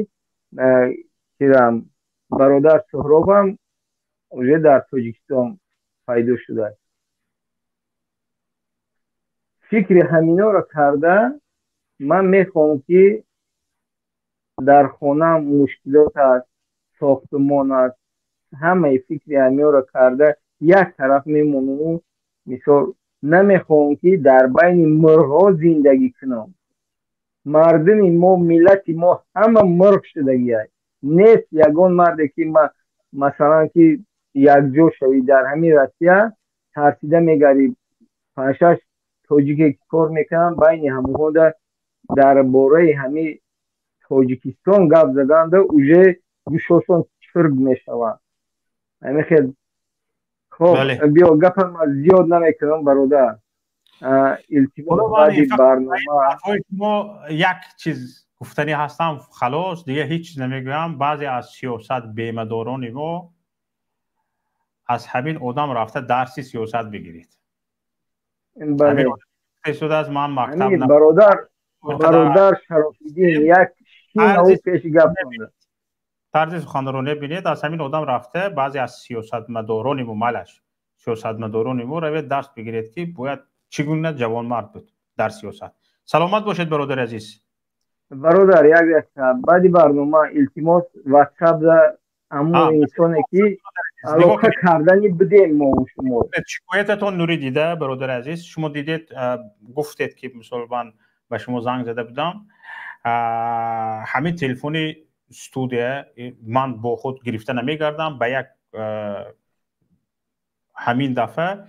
кирам бародар Суҳробам уже дар Тоҷикистон пайдо шудааст. Фикри ҳаминоро карда, ман мехоҳам, ки дар хонаам мушкилот аст, сохтмон аст, ҳамаи фикри ҳамиёро карда як тараф мемонаму мисол намехоҳам, ки дар байни мурғҳо зиндагӣ кунам. Мардуми мо, миллати мо ҳама мурғ шудагиай. Нест ягон марде, ки масалан ки якҷо шавӣ. Дар ҳамин Россия тарсида мегарӣ. Панҷшаш тоҷике ки кор мекунанд, байни ҳамонҳода дар бораи ҳамин Тоҷикистон гап заданда уже гӯшошон чирг мешаванд. Ҳамин хел. Хоб, биё, гапам зиёд намекунам, бародар, илтимос, баъди барнома. Шумо як чиз гуфтанӣ ҳастам, халос, дигар ҳеҷ чиз намегӯям. Баъзе аз сиёсат бемадорони мо аз ҳамин одам рафта дарси сиёсат бигиред. Истодааст, ман мактаб бародар, бародар Шарофиддин, як шинау пеши гап. Тарзи суханронӣ бинед. Аз ҳамин одам рафта, баъзе аз сиёсатмадорони мо, малаш сиёсатмадорони мо, равед дарс бигиред, ки бояд чӣ гуна ҷавонмард буд дар сиёсат. Саломат бошед, бародари азиз. Бародар, як дақиқа, баъди барнома илтимос, ватсапда ҳамон инсоне ки алоқа кардани бидем мо шумо. Шикоятатон нури дида, бародари азиз. Шумо дидед, гуфтед, ки мисол ман ба шумо занг зада будам. Ҳамин телефони студия ман бо худ гирифта намегардам. Ба як ҳамин дафъа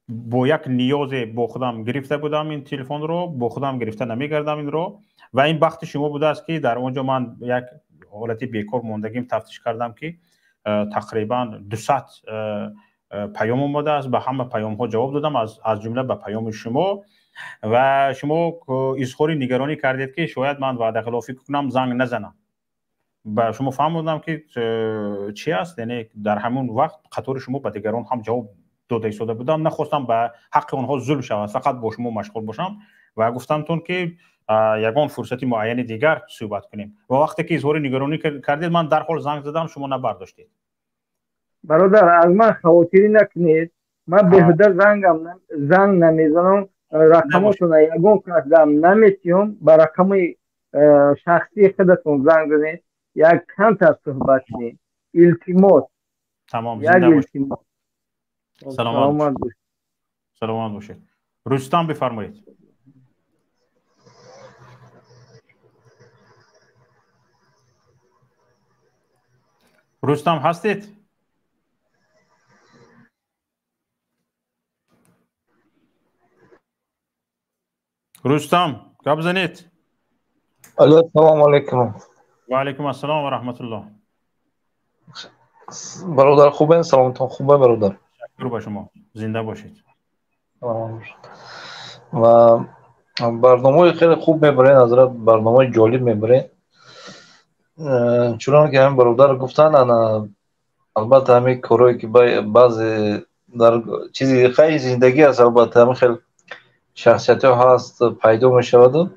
бо як ниёзе бо худам гирифта будам ин телефонро, бо худам гирифта намегардам инро. Ва ин бахти шумо будааст, ки дар он ҷо ман як ҳолати бекор мондагим, тафтиш кардам, ки тақрибан 200 паём омадааст. Ба ҳама паёмҳо ҷавоб додам, аз ҷумла ба паёми шумо. Ва шумо изҳори нигаронӣ кардед, ки шояд ман ваъдахилофӣ кунам, занг назанам. Ба шумо фаҳмодам, ки чи аст, яъне дар ҳамон вақт қатори шумо ба дигарон ҳам ҷавоб дода истода будам, нахостам ба ҳаққи онҳо зулм шавад, фақат бо шумо машғул бошам ва гуфтамтон, ки ягон фурсати муайяни дигар суҳбат кунем. Ва вақте ки изҳори нигаронӣ кардед, ман дарҳол занг задам, шумо набардоштед. Бародар, аз ман хавотирӣ накунед, ман беҳуда зангам занг намезанам, рақамотона ягон касдам наметиҳам. Ба рақами шахсии худатон занг занед, як камтар суҳбат кунед, илтимос. Тамом. Як илтимос. Саломат, саломат бошед. Рустам, бифармоед. Рустам, ҳастед? Рустам, гап занед. Алло, салому алейкум. Ва алейкум ассалом ва раҳматуллоҳ. Бародар, хубен? Саломатон хубе, бародар? Шукр ба шумо, зинда бошед. Ва барномаи хеле хуб мебарен, ҳазрат, барномаи ҷолиб мебарен. Чунон ки ҳамин бародар гуфтанд, ана албатта ҳамин корое ки баъзе дар чизи хайри зиндагӣ аст, албатта ҳамин хел шахсиятҳо ҳаст, пайдо мешаваду.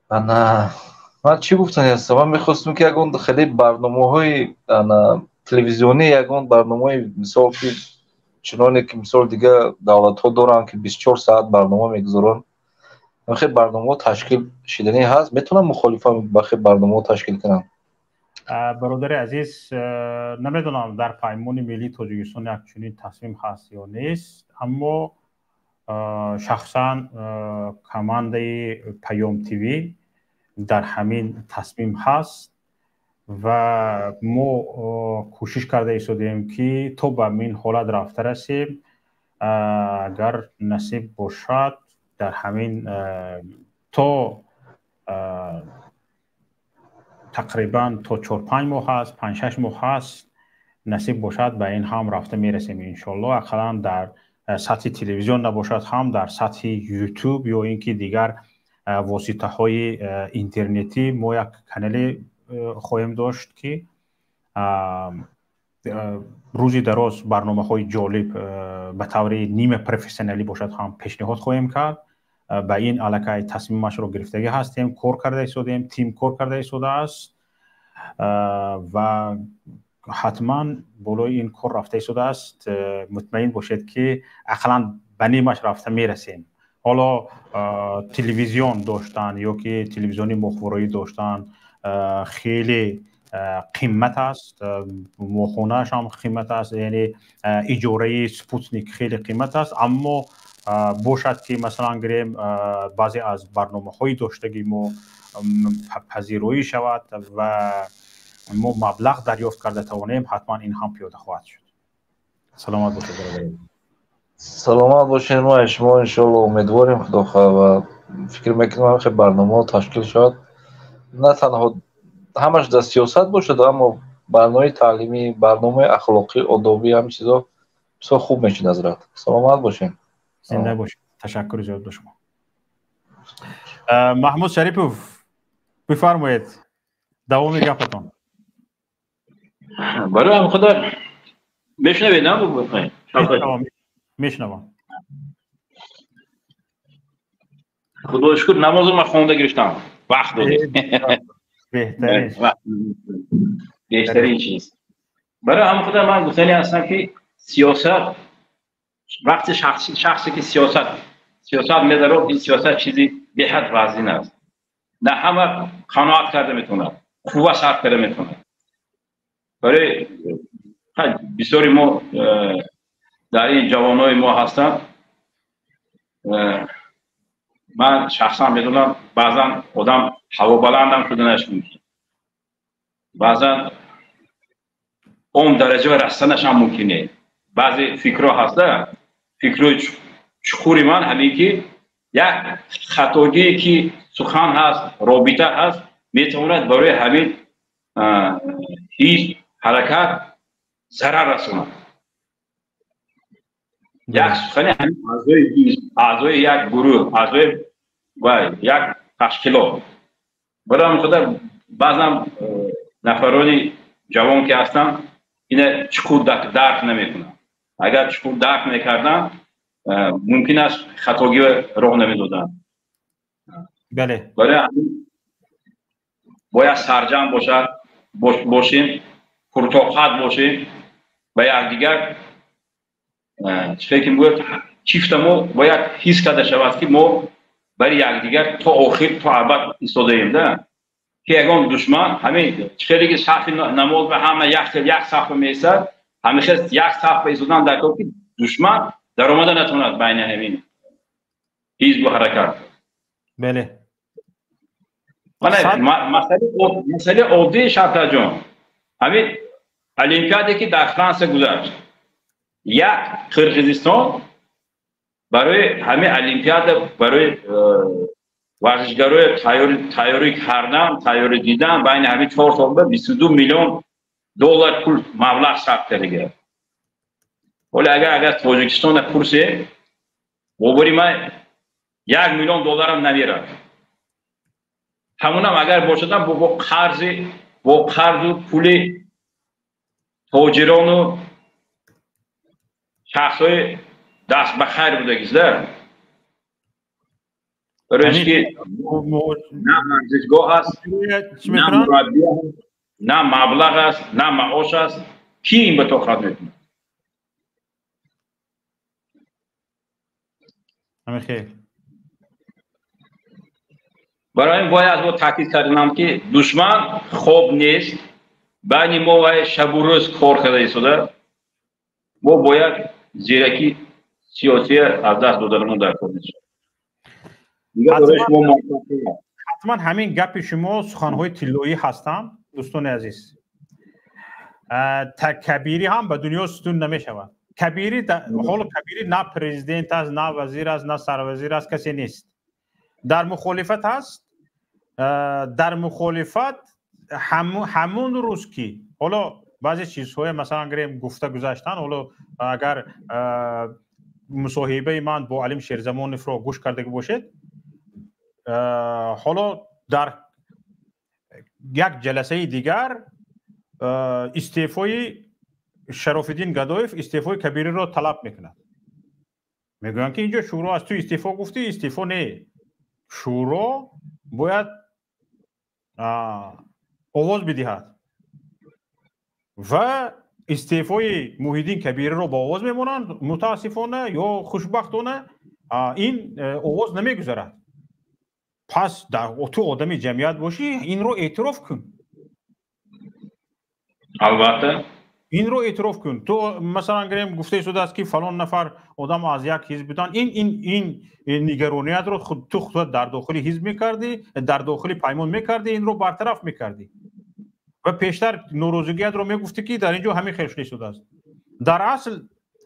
Ана ман чӣ гуфтани ҳастам? Ман мехостам, ки ягон хеле барномаҳои ана телевизионӣ, ягон барномаи мисол ки чуноне ки мисол дигар давлатҳо доранд, ки 24 соат барнома мегузоранд, хел барномаҳо ташкил шиданӣ ҳаст? Метавонанд мухолифа ба хел барномаҳо ташкил кунанд? Бародари азиз, намедонам дар Паймони миллии Тоҷикистон як чунин тасмим ҳаст ё нест, аммо шахсан командаи Паём ТВ дар ҳамин тасмим ҳаст ва мо кӯшиш карда истодем, ки то ба ин ҳолат рафта расем. Агар насиб бошад, дар ҳамин то тақрибан то 4-5 моҳ ҳаст, 5-6 моҳ ҳаст, насиб бошад, ба ин ҳам рафта мерасем, иншоалло. Ақаллан дар сатҳи телевизион набошад ҳам, дар сатҳи Ютуб ё ин ки дигар воситаҳои интернетӣ мо як канале хоҳем дошт, ки рӯзи дароз барномаҳои ҷолиб ба таври нима профессионалӣ бошад ҳам пешниҳод хоҳем кард. Ба ин аллакай тасмимашро гирифтагӣ ҳастем, кор карда истодем, тим кор карда истодааст ва ҳатман болои ин кор рафта истодааст. Мутмаин бошед, ки ақаллан ба нимаш рафта мерасем. Ҳоло телевизион доштан ё ки телевизиони моҳвораӣ доштан хеле қимат аст, моҳонааш ҳам қимат аст, яъне иҷораи спутник хеле қимат аст. Аммо бошад, ки масалан гирем, баъзе аз барномаҳои доштагӣ мо пазироӣ шавад ва мо маблағ дарёфт карда тавонем, ҳатман ин ҳам пиёда хоҳад шуд. Саломат бошед, бародари. Саломат бошед. Мо аз шумо, иншоалло, умедворем, худо хоҳад, ва фикр мекунам, хел барномаҳо ташкил шавад, на танҳо ҳамаш дар сиёсат бошад, аммо барномаи таълимӣ, барномаи ахлоқӣ, одобӣ, ҳамин чизо бисёр хуб мешуд, ҳазрат. Саломат бошед. Зинда бошед, ташаккури зиёд ба шумо. Маҳмуд Шарипов, бифармоед, давоми гапатон. Барои ҳам худо мешунавед, на? Мешунавам. Худои шукр, намозро ман хонда гирифтам, вақт додед. Беҳтарин. Беҳтарин чиз. Барои ҳам худо ман гуфтанӣ ҳастам, ки сиёсат, вақти шахсе ки сиёсат медарод, ин сиёсат чизи беҳад вазин аст. На ҳама қаноат карда метавонад, қувва сарф карда метавонад. Барои бисёри мо дар ин ҷавонои мо ҳастанд, ман шахсан медонам, баъзан одам ҳавобаландам шуданаш мумкин, баъзан он дараҷа расиданаш ҳам мумкин не. Баъзе фикрҳо ҳаста, фикрҳои чуқури ман ҳамин, ки як хатогие ки сухан ҳаст, робита ҳаст, метавонад барои ҳамин ҳизб, ҳаракат зарар расонад. Як сухани ҳамин аъзои ҳизб, аъзои як гурӯҳ, аъзои вай як ташкилот. Барои ҳамин қадар баъзан нафарони ҷавон ки ҳастанд, ина чуқур дарк намекунанд. Агар чуқур дарк мекарданд, мумкин аст, хатогиро роҳ намедоданд. Барои ҳамин бояд сарҷамъ бошад бошем, пуртоқат бошем ба якдигар. Чӣ ки мегӯяд, чифта мо бояд ҳис карда шавад, ки мо бари якдигар то охир, то абад истодаем да, ки ягон душман ҳамин хеле ки сафи намоз ба ҳама як сафа меистад, ҳамин хел як саф истодан дар кор, ки душман даромада натавонад байни ҳамин ҳизбу ҳаракат. Масъалаи оддии, Шавкатҷон, ҳамин олимпиаде ки дар Франса гузашт, як Қирғизистон барои ҳамин олимпиада, барои варзишгарои тайёрӣ кардан, тайёрӣ дидан, байни ҳамин 4 сол ба 22 миллион доллар пул маблағ сарф кардагиа. Ҳоле агар Тоҷикистона пурсем, бовари ман, 1 миллион долларам намерад. Ҳамунам агар бошадам, бо қарзи, бо қарзу пули тоҷирону шахсҳои даст ба хайр будагист-да. Барои ки на варзишгоҳ аст, на мураббӣ, на маблағ аст, на маош аст. Кӣ ин ба тоқат мекунад? Ҳамин хел. Барои ин бояд бо таъкид кардам, ки душман хоб нест. Байни мо вай шабу рӯз кор карда истода, мо бояд зиракӣ сиёсия аз даст доданамон дар кор нест. Ҳатман ҳамин гапи шумо суханҳои тиллоӣ ҳастанд, дӯстони азиз. Кабирӣ ҳам ба дунё сутун намешавад. Кабирӣ ҳоло Кабирӣ на президент аст, на вазир аст, на сарвазир аст, касе нест. Дар мухолифат аст. Дар мухолифат ҳамун рӯз ки ҳоло баъзе чизҳое, масалан гирем, гуфта гузаштан, ҳоло агар мусоҳибаи ман бо Алим Шерзамоновро гӯш кардаги бошед, ҳоло дар як ҷаласаи дигар истеъфои Шарофиддин Гадоев, истеъфои Кабириро талаб мекунад. Мегӯянд, ки инҷо шӯро аст, ту истеъфо гуфтӣ, истеъфо не, шӯро бояд овоз бидиҳад ва истеъфои Муҳиддин Кабириро ба овоз мемонанд. Мутаассифона ё хушбахтона, ин овоз намегузарад. Пас ту одами ҷамъият бошӣ, инро эътироф кун. Албатта. Инро эътироф кун. Ту, масалан гирем, гуфта истодааст, ки фалон нафар одам аз як ҳизб буданд. Ин нигарониятро ту худат дар дохили ҳизб мекардӣ, дар дохили Паймон мекардӣ, инро бартараф мекардӣ ва пештар норозигиятро мегуфтӣ, ки дар ин ҷо ҳамин хел шуда истодааст. Дар асл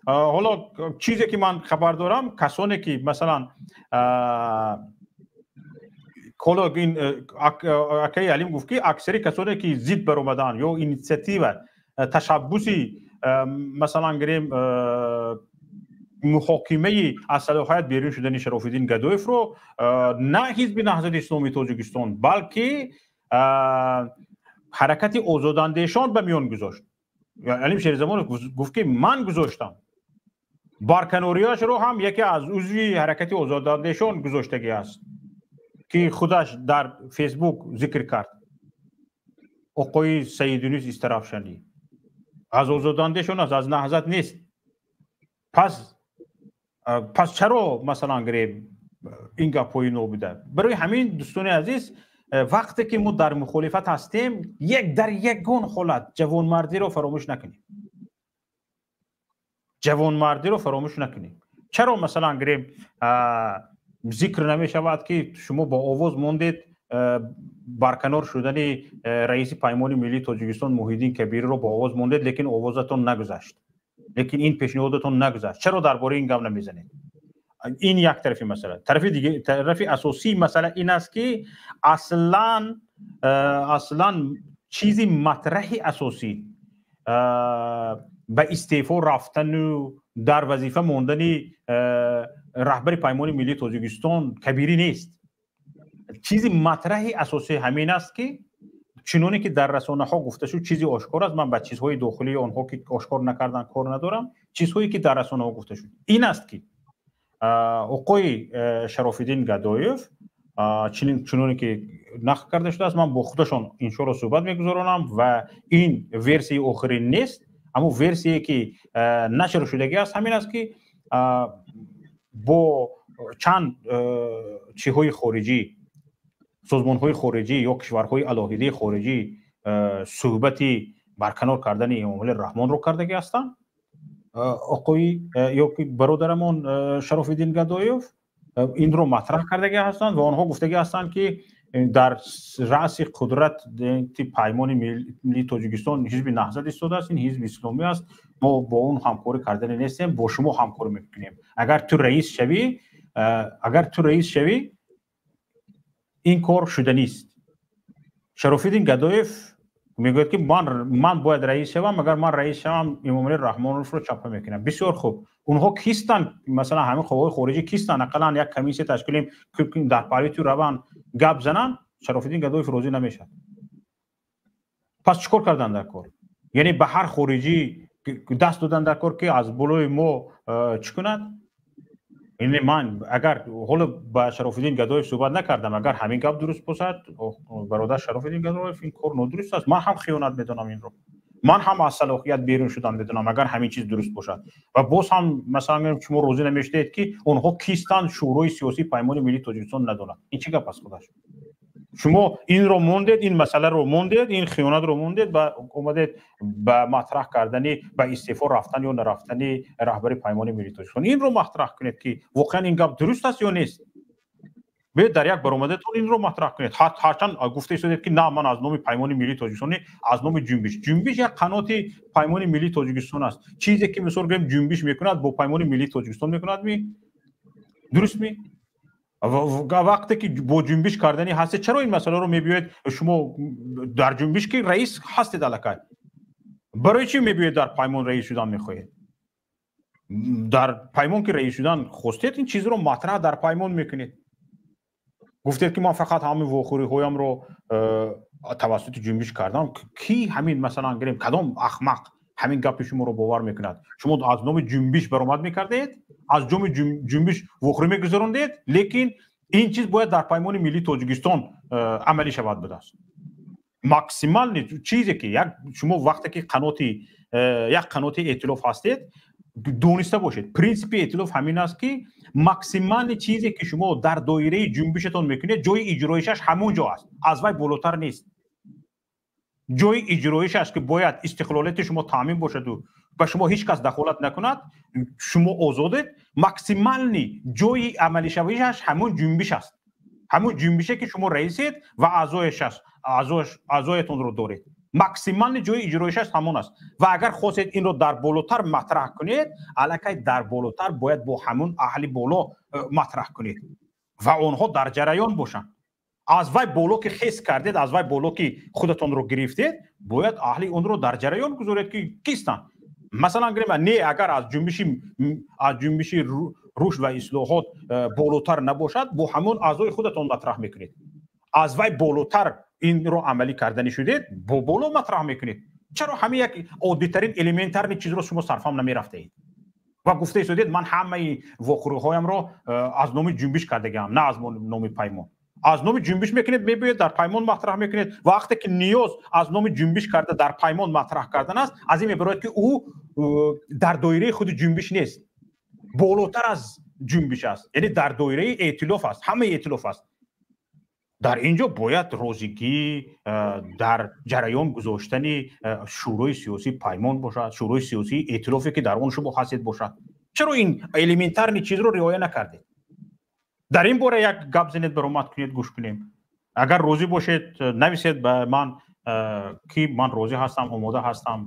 ҳоло чизе ки ман хабар дорам, касоне ки, масалан, ҳоло ин акаи Алим гуфт, ки аксари касоне ки зид баромаданд ё инициатива, ташаббуси, масалан гирем, муҳокимаи аз салоҳият берун шудани Шарофиддин Гадоевро на Ҳизби Наҳзати Исломии Тоҷикистон, балки Ҳаракати озодандешон ба миён гузошт. Алим Шерзамонов гуфт, ки ман гузоштам. Барканориашро ҳам яке аз узви Ҳаракати озодандешон гузоштагӣ аст, ки худаш дар Фейсбук зикр кард. Оқои Саидюнус Истарафшанӣ аз озодандешон аст, аз Наҳзат нест. Пас чаро, масалан гирем, ин гапҳои нобуда? Барои ҳамин, дӯстони азиз, вақте ки мо дар мухолифат ҳастем, як дар ягон ҳолат ҷавонмардиро фаромӯш накунем, ҷавонмардиро фаромӯш накунем. Чаро, масалан гирем, зикр намешавад, ки шумо бо овоз мондед барканор шудани раиси Паймони Миллии Тоҷикистон Муҳиддин Кабириро, бо овоз мондед, лекин овозатон нагузашт, лекин ин пешниҳодатон нагузашт? Чаро дар бораи ин гап намезанед? Ин як тарафи масъала. Тарафи дига, тарафи асосии масъала ин аст, ки аслан чизи матраҳи асосӣ ба истеъфо рафтану дар вазифа мондани раҳбари Паймони Миллии Тоҷикистон Кабирӣ нест. Чизи матраҳи асосӣ ҳамин аст, ки чуноне ки дар расонаҳо гуфта шуд, чизи ошкор аст. Ман ба чизҳои дохилии онҳо, ки ошкор накардан, кор надорам. Чизҳое ки дар расонаҳо гуфта шуд, ин аст, ки оқои Шарофиддин Гадоев, чуноне ки нақл карда шудааст, ман бо худашон иншоалло суҳбат мегузаронам ва ин версияи охирин нест, аммо версияе ки нашр шудагӣ аст, ҳамин аст, ки бо чанд чиҳои хориҷӣ, созмонҳои хориҷӣ ё кишварҳои алоҳидаи хориҷӣ суҳбати барканор кардани Эмомалӣ Раҳмонро кардагӣ ҳастанд оқои ё ки бародарамон Шарофиддин Гадоев инро матраҳ кардагӣ ҳастанд ва онҳо гуфтагӣ ҳастанд, ки дар раъси қудрат Паймони Миллии Тоҷикистон Ҳизби Наҳзат истодааст, ин ҳизби исломӣ аст, мо бо он ҳамкорӣ кардани нестем, бо шумо ҳамкорӣ мекунем, агар ту раис шавӣ. Агар ту раис шавӣ, ин кор шуданист. Шарофиддин Гадоев мегӯяд, ки ман бояд раис шавам, агар ман раис шавам, Эмомалӣ Раҳмоновро чапа мекунам. Бисёр хуб, онҳо кистанд? Масалан, ҳамин қувваҳои хориҷӣ кистанд? Ақаллан як комиссия ташкилем, дар паҳлӯи ту раванд, гап зананд. Шарофиддин Гадоев розӣ намешавад. Пас чӣ кор кардан дар кор? Яъне ба ҳар хориҷӣ даст додан дар кор, ки аз болои мо чӣ кунад? Яъне ман агар ҳоло ба Шарофиддин Гадоев суҳбат накардам, агар ҳамин гап дуруст бошад, бародар Шарофиддин Гадоев, ин кор нодуруст аст. Ман ҳам хиёнат медонам инро, ман ҳам аз салоҳият берун шудан медонам, агар ҳамин чиз дуруст бошад. Ва боз ҳам, масалан, шумо розӣ намешудед, ки онҳо кистанд, Шӯрои сиёсии Паймони Миллии Тоҷикистон надонад. Ин чӣ гап аст худаш? Шумо инро мондед, ин масъаларо мондед, ин хиёнатро мондед ва омадед ба матраҳ кардани ба истеъфо рафтан ё нарафтани раҳбари Паймони Миллии Тоҷикистон. Инро матраҳ кунед, ки воқеан ин гап дуруст аст ё нест. Биёед, дар як баромадатон инро матраҳ кунед. Ҳарчанд гуфта истодед, ки на, ман аз номи Паймони Миллии Тоҷикистон, аз номи Ҷунбиш. Ҷунбиш як қаноти Паймони Миллии Тоҷикистон аст. Чизе ки, мисол гӯем, Ҷунбиш мекунад, бо Паймони Миллии Тоҷикистон мекунад ми? Дуруст ми? Вақте ки бо Ҷунбиш карданӣ ҳастед, чаро ин масъаларо мебиёед? Шумо дар Ҷунбиш ки раис ҳастед аллакай, барои чӣ мебиёед дар Паймон раис шудан мехоҳед? Дар Паймон ки раис шудан хостед, ин чизро матраҳ дар Паймон мекунед. Гуфтед, ки ман фақат ҳамин вохӯриҳоямро тавассути Ҷунбиш кардам. Ки ҳамин, масалан гирем, кадом ахмақ ҳамин гапи шуморо бовар мекунад? Шумо аз номи Ҷунбиш баромад мекардед, аз ҷоми Ҷунбиш вохӯрӣ мегузарондед, лекин ин чиз бояд дар Паймони Миллии Тоҷикистон амалӣ шавад будааст. Максимальный чизе ки як шумо вақте ки қаноти як қаноти эътилоф ҳастед, дониста бошед, принсипи эътилоф ҳамин аст, ки максимальный чизе ки шумо дар доираи ҷунбишатон мекунед, ҷои иҷроишаш ҳамон ҷо аст, аз вай болотар нест. Ҷои иҷроишаш ки бояд истиқлолияти шумо таъмин бошаду ба шумо ҳеҷ кас дахолат накунад, шумо озодед, максимальный ҷои амалишавишаш ҳамон ҷунбиш аст, ҳамон ҷунбише ки шумо раисед ва аъзоятонро доред. Максимальный ҷои иҷроишаш ҳамон аст. Ва агар хостед инро дар болотар матраҳ кунед, аллакай дар болотар бояд бо ҳамон аҳли боло матраҳ кунед ва онҳо дар ҷараён бошанд. Аз вай боло ки хес кардед, аз вай боло ки худатонро гирифтед, бояд аҳли онро дар ҷараён гузоред, ки кистанд. Масалан гирем, не, агар аз Ҷунбиши рушд ва ислоҳот болотар набошад, бо ҳамон аъзои худатон матраҳ мекунед. Аз вай болотар инро амалӣ карданӣ шудед, бо боло матраҳ мекунед. Чаро ҳамин як оддитарин, элементарный чизро шумо сарфаҳм намерафтаед ва гуфта истодед, ман ҳамаи вохӯриҳоямро аз номи Ҷунбиш кардагиам, на аз номи Паймон? Аз номи Ҷунбиш мекунед, мебиёед дар Паймон матраҳ мекунед. Вақте ки ниёз аз номи Ҷунбиш карда дар Паймон матраҳ кардан аст, аз ин мебарояд, ки ӯ дар доираи худи Ҷунбиш нест, болотар аз Ҷунбиш аст, яъне дар доираи эътилоф аст, ҳамаи эътилоф аст. Дар ин ҷо бояд розигӣ, дар ҷараён гузоштани шӯрои сиёсии Паймон бошад, шӯрои сиёсии эътилофе ки дар он шумо ҳастед бошад. Чаро ин элементарный чизро риоя накардед? Дар ин бора як гап занед, баромад кунед, гӯш кунем. Агар розӣ бошед, нависед ба ман, ки ман розӣ ҳастам, омода ҳастам,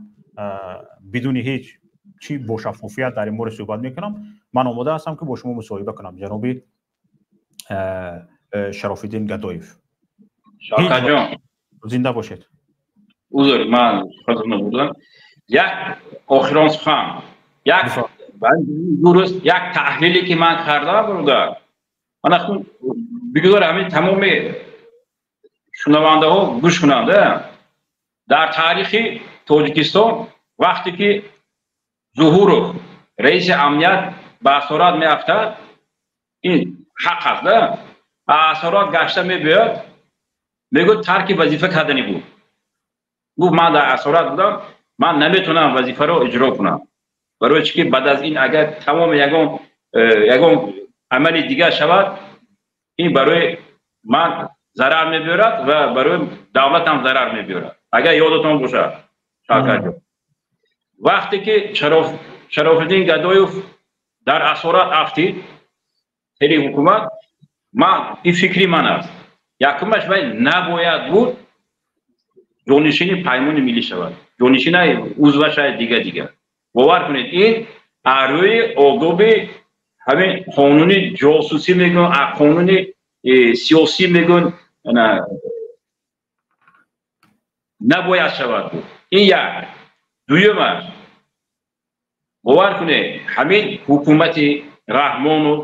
бидуни ҳеҷ чӣ бо шаффофият дар ин бора суҳбат мекунам. Ман омода ҳастам, ки бо шумо мусоҳиба кунам, ҷаноби Шарофиддин Гадоев. Шавкатҷон. Зинда бошед. Узр, ман бурдам. Як охирон сухан, як дуруст, як таҳлиле ки ман кардам, бародар, ман бигузор ҳамин тамоми шунавандаҳо гӯш кунанд. Дар таърихи Тоҷикистон вақте ки Зуҳуров, раиси амният, ба асорат меафтад, ин ҳақ аст, ба асорат гашта мебиёд, мегӯяд, тарки вазифа кардани буд. Гуфт, ман дар асорат будам, ман наметавонам вазифаро иҷро кунам, барои чӣ ки баъд аз ин агар тамоми ягон амали дигар шавад, ин барои ман зарар мебиёрад ва барои давлатам зарар мебиёрад. Агар ёдатон бошад, Шавкатҷон, вақте ки Шарофиддин Гадоев дар асорат афтид сари ҳукумат, ман, ин фикри ман аст, якумаш, вай набояд буд ҷонишини Паймони Миллӣ шавад, ҷонишинаи узвашай дига. Бовар кунед, ин рӯи одоби ҳамин қонуни ҷосусӣ мегӯн, қонуни сиёсӣ мегӯн, набояд шавад буд. Ин як. Дуюмаш, бовар кунед, ҳамин ҳукумати Раҳмонов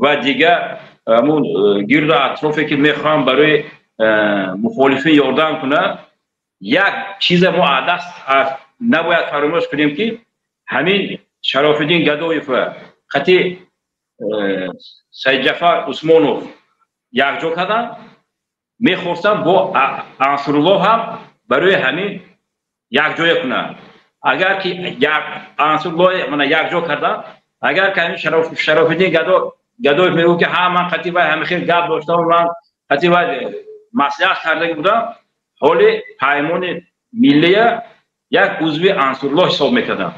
ва дигар ҳамун гирду атрофе ки мехоҳам барои мухолифин ёрдам кунад, як чиза мо даст набояд фаромӯш кунем, ки ҳамин Шарофиддин Гадоева қати Сайдҷафар Усмонов якҷо карданд, мехостанд бо Ансуруллоҳ ҳам барои ҳамин якҷоя кунанд. Агар ки Ансуруллоҳ мана якҷо карданд, агар ки ҳамин Шарофиддин Гадоев мегӯ, ки ҳа, ман қати вай ҳамин хел гап доштам, ман қати вай Маслиҳат карда будам, ҳоли Паймони Миллия як узви Ансурулло ҳисоб мекардам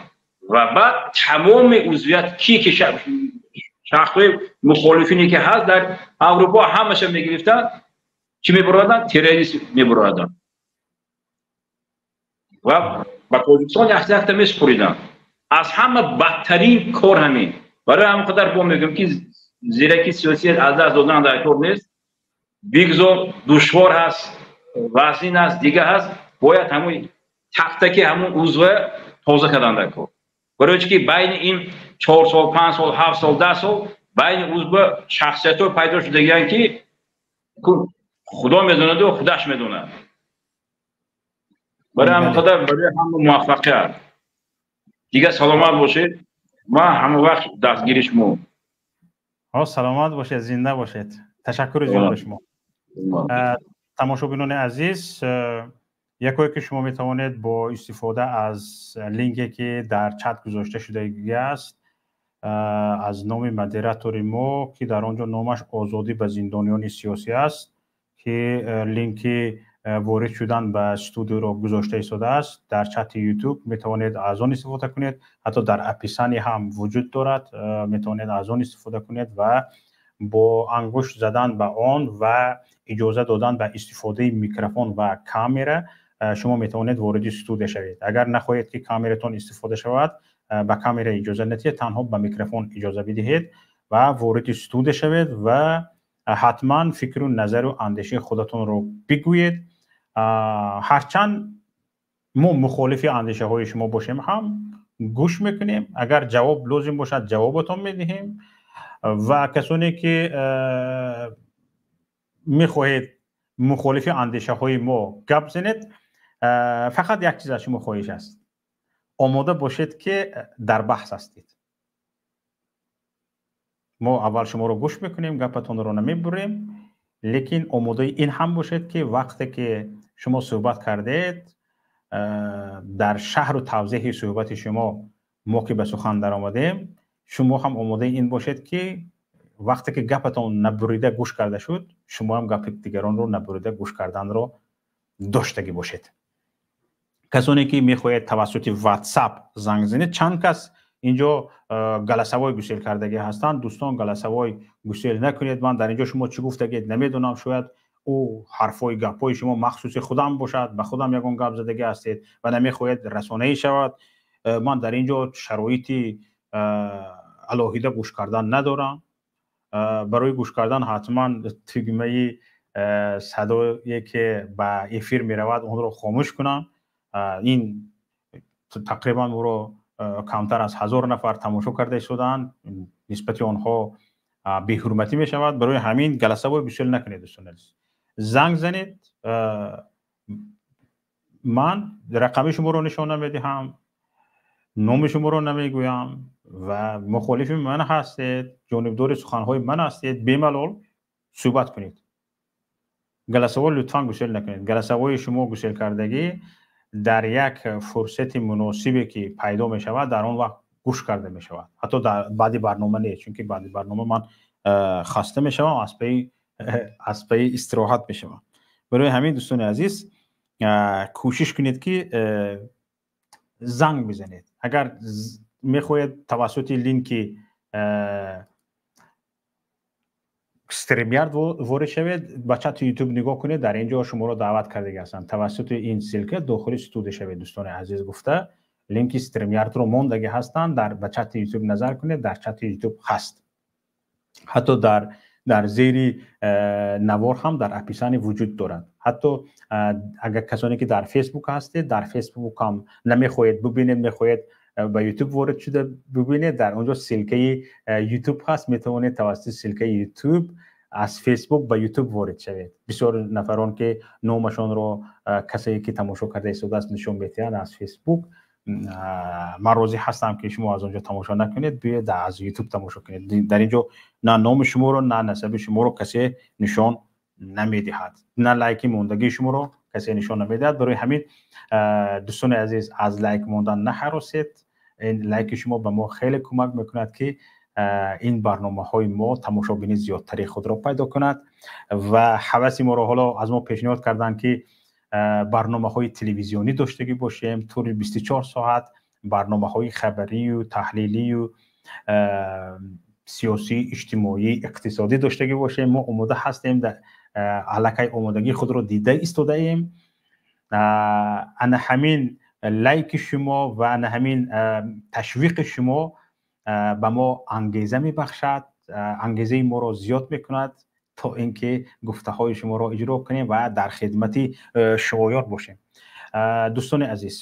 ва баъд тамоми узвият ки шахсҳои мухолифине ки ҳаст дар Аврупо, ҳамаша мегирифтанд, чӣ мебурданд? Террорист мебурданд ва ба Тоҷикистон якта месупуриданд. Аз ҳама бадтарин кор ҳамин. Барои ҳамин қадар бо мегӯям, ки зираки сиёсият аз даст додан дар кор нест. Бигзор душвор ҳаст, вазнин аст, дига ҳаст, бояд ҳамун тахтаки ҳамун узва тоза кардан дар кор. Барои чи ки байни ин 4 сол, 5 сол, 7 сол, 10 сол байни узва шахсиятҳо пайдо шудагиянд, ки Худо медонаду худаш медонад. Барои ҳамин қадар барои ҳама муваффақият. Дига саломат бошед, ман ҳама вақт дастгири шумо. Саломат бошед, зинда бошед, ташаккури зиёд ба шумо. Тамошобинони азиз, якое ки шумо метавонед бо истифода аз линке, ки дар чат гузошта шудагӣ аст аз номи модератори мо, ки дар он ҷо номаш «Озодӣ ба зиндониёни сиёсӣ» аст, ки линки ворид шудан ба студиоро гузошта истодааст дар чати Ютуб, метавонед аз он истифода кунед. Ҳатто дар описание ҳам вуҷуд дорад, метавонед аз он истифода кунед ва бо ангушт задан ба он ва иҷоза додан ба истифодаи микрофон ва камера шумо метавонед вориди студия шавед. Агар нахоҳед, ки камератон истифода шавад, ба камера иҷоза надиҳед, танҳо ба микрофон иҷоза бидиҳед ва вориди студия шавед ва ҳатман фикру назару андешаи худатонро бигӯед. Ҳарчанд мо мухолифи андешаҳои шумо бошем ҳам, гӯш мекунем, агар ҷавоб лозим бошад, ҷавоботон медиҳем. Ва касоне ки мехоҳед мухолифи андешаҳои мо гап занед, фақат як чиз аз шумо хоҳиш аст: омода бошед, ки дар баҳс ҳастед. Мо аввал шуморо гӯш мекунем, гапатонро намебурем, лекин омодаи ин ҳам бошед, ки вақте ки шумо суҳбат кардед, дар шарҳу тавзеҳи суҳбати шумо мо ки ба сухан даромадем, шумо ҳам омодаи ин бошед, ки вақте ки гапатон набурида гӯш карда шуд, шумо ҳам гапи дигаронро набурида гӯш карданро доштагӣ бошед. Касоне ки мехоҳед тавассути WhatsApp занг занед, чанд кас инҷо голосовой гусел кардагӣ ҳастанд. Дӯстон, голосовой гусел накунед. Ман дар инҷо шумо чӣ гуфтагед, намедонам. Шояд ӯ ҳарфҳои гапҳои шумо махсуси худам бошад, ба худам ягон гап задагӣ ҳастед ва намехоҳед расонаӣ шавад. Ман дар инҷо шароити алоҳида гӯш кардан надорам. Барои гӯш кардан ҳатман тугмаи садое, ки ба эфир меравад, онро хомӯш кунам. Ин тақрибан ӯро камтар аз 1000 нафар тамошо карда истодаанд, нисбати онҳо беҳурматӣ мешавад. Барои ҳамин голосовой гусел накунед, дӯстони азиз, занг занед. Ман рақами шуморо нишон намедиҳам, номи шуморо намегӯям ва мухолифи ман ҳастед, ҷонибдори суханҳои ман ҳастед, бемалол суҳбат кунед. Голосовой лутфан гусел накунед. Голосовой шумо гусел кардагӣ дар як фурсати муносибе ки пайдо мешавад, дар он вақт гӯш карда мешавад, ҳатто баъди барнома не, чунки баъди барнома ман хаста мешавам, аз паи истироҳат мешавам. Барои ҳамин, дӯстони азиз, кӯшиш кунед, ки занг бизанед. Агар мехоҳед тавассути линки StreamYard ворид шавед, ба чати Ютуб нигоҳ кунед, дар ин ҷо шуморо даъват кардаги ҳастанд. «Тавассути ин ссылка дохили студия шавед, дӯстони азиз», гуфта линки StreamYard ро мондаги ҳастанд. Дар ба чати Ютуб назар кунед, дар чати Ютуб ҳаст, ҳатто дар зери навор ҳам дар описание вуҷуд дорад. Ҳатто агар касоне ки дар Фейсбук ҳастед, дар Фейсбук ҳам намехоҳед бубинед, мехоҳед ба Ютуб ворид шуда бубинед, дар он ҷо ссылка и Ютуб ҳаст, метавонед тавассути ссылка и Ютуб аз Фейсбук ба Ютуб ворид шавед. Бисёр нафарон ки номашонро касе ки тамошо карда истодааст нишон медиҳанд аз Фейсбук, ман розӣ ҳастам, ки шумо аз он ҷо тамошо накунед, биёед аз Ютуб тамошо кунед. Дар ин ҷо на номи шуморо, на насаби шуморо касе нишон намедиҳад, на лайки мондагии шуморо касе нишон намедиҳад. Барои ҳамин, дӯстони азиз, аз лайк мондан наҳаросед. Лайки шумо ба мо хеле кӯмак мекунад, ки ин барномаҳои мо тамошобини зиёдтари худро пайдо кунад ва ҳаваси моро ҳоло аз мо пешниҳод карданд, ки барномаҳои телевизионӣ доштагӣ бошем, тӯли 24 соат барномаҳои хабарию таҳлилию сиёсӣ, иҷтимоӣ, иқтисодӣ доштагӣ бошем. Мо омода ҳастем, аллакай омодагии худро дида истодаем. Ана ҳамин лайки шумо ва ана ҳамин ташвиқи шумо ба мо ангеза мебахшад, ангезаи моро зиёд мекунад, то ин ки гуфтаҳои шуморо иҷро кунем ва дар хидмати шоёр бошем. Дӯстони азиз,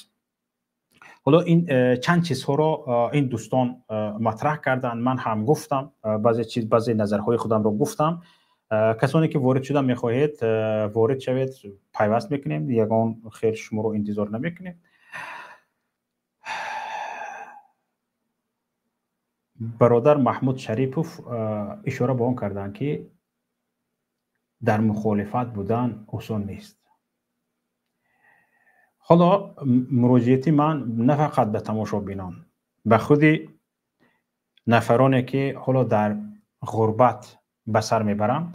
ҳоло ин чанд чизҳоро ин дӯстон матраҳ карданд, ман ҳам гуфтам, баъзе чиз, баъзе назарҳои худамро гуфтам. Касоне ки ворид шуда мехоҳед, ворид шавед, пайваст мекунем, ягон хел шуморо интизор намекунем. Бародар Маҳмуд Шарипов ишора ба он карданд, ки дар мухолифат будан осон нест. Ҳоло муроҷиати ман на фақат ба тамошобинон, ба худи нафароне ки ҳоло дар ғурбат ба сар мебаранд,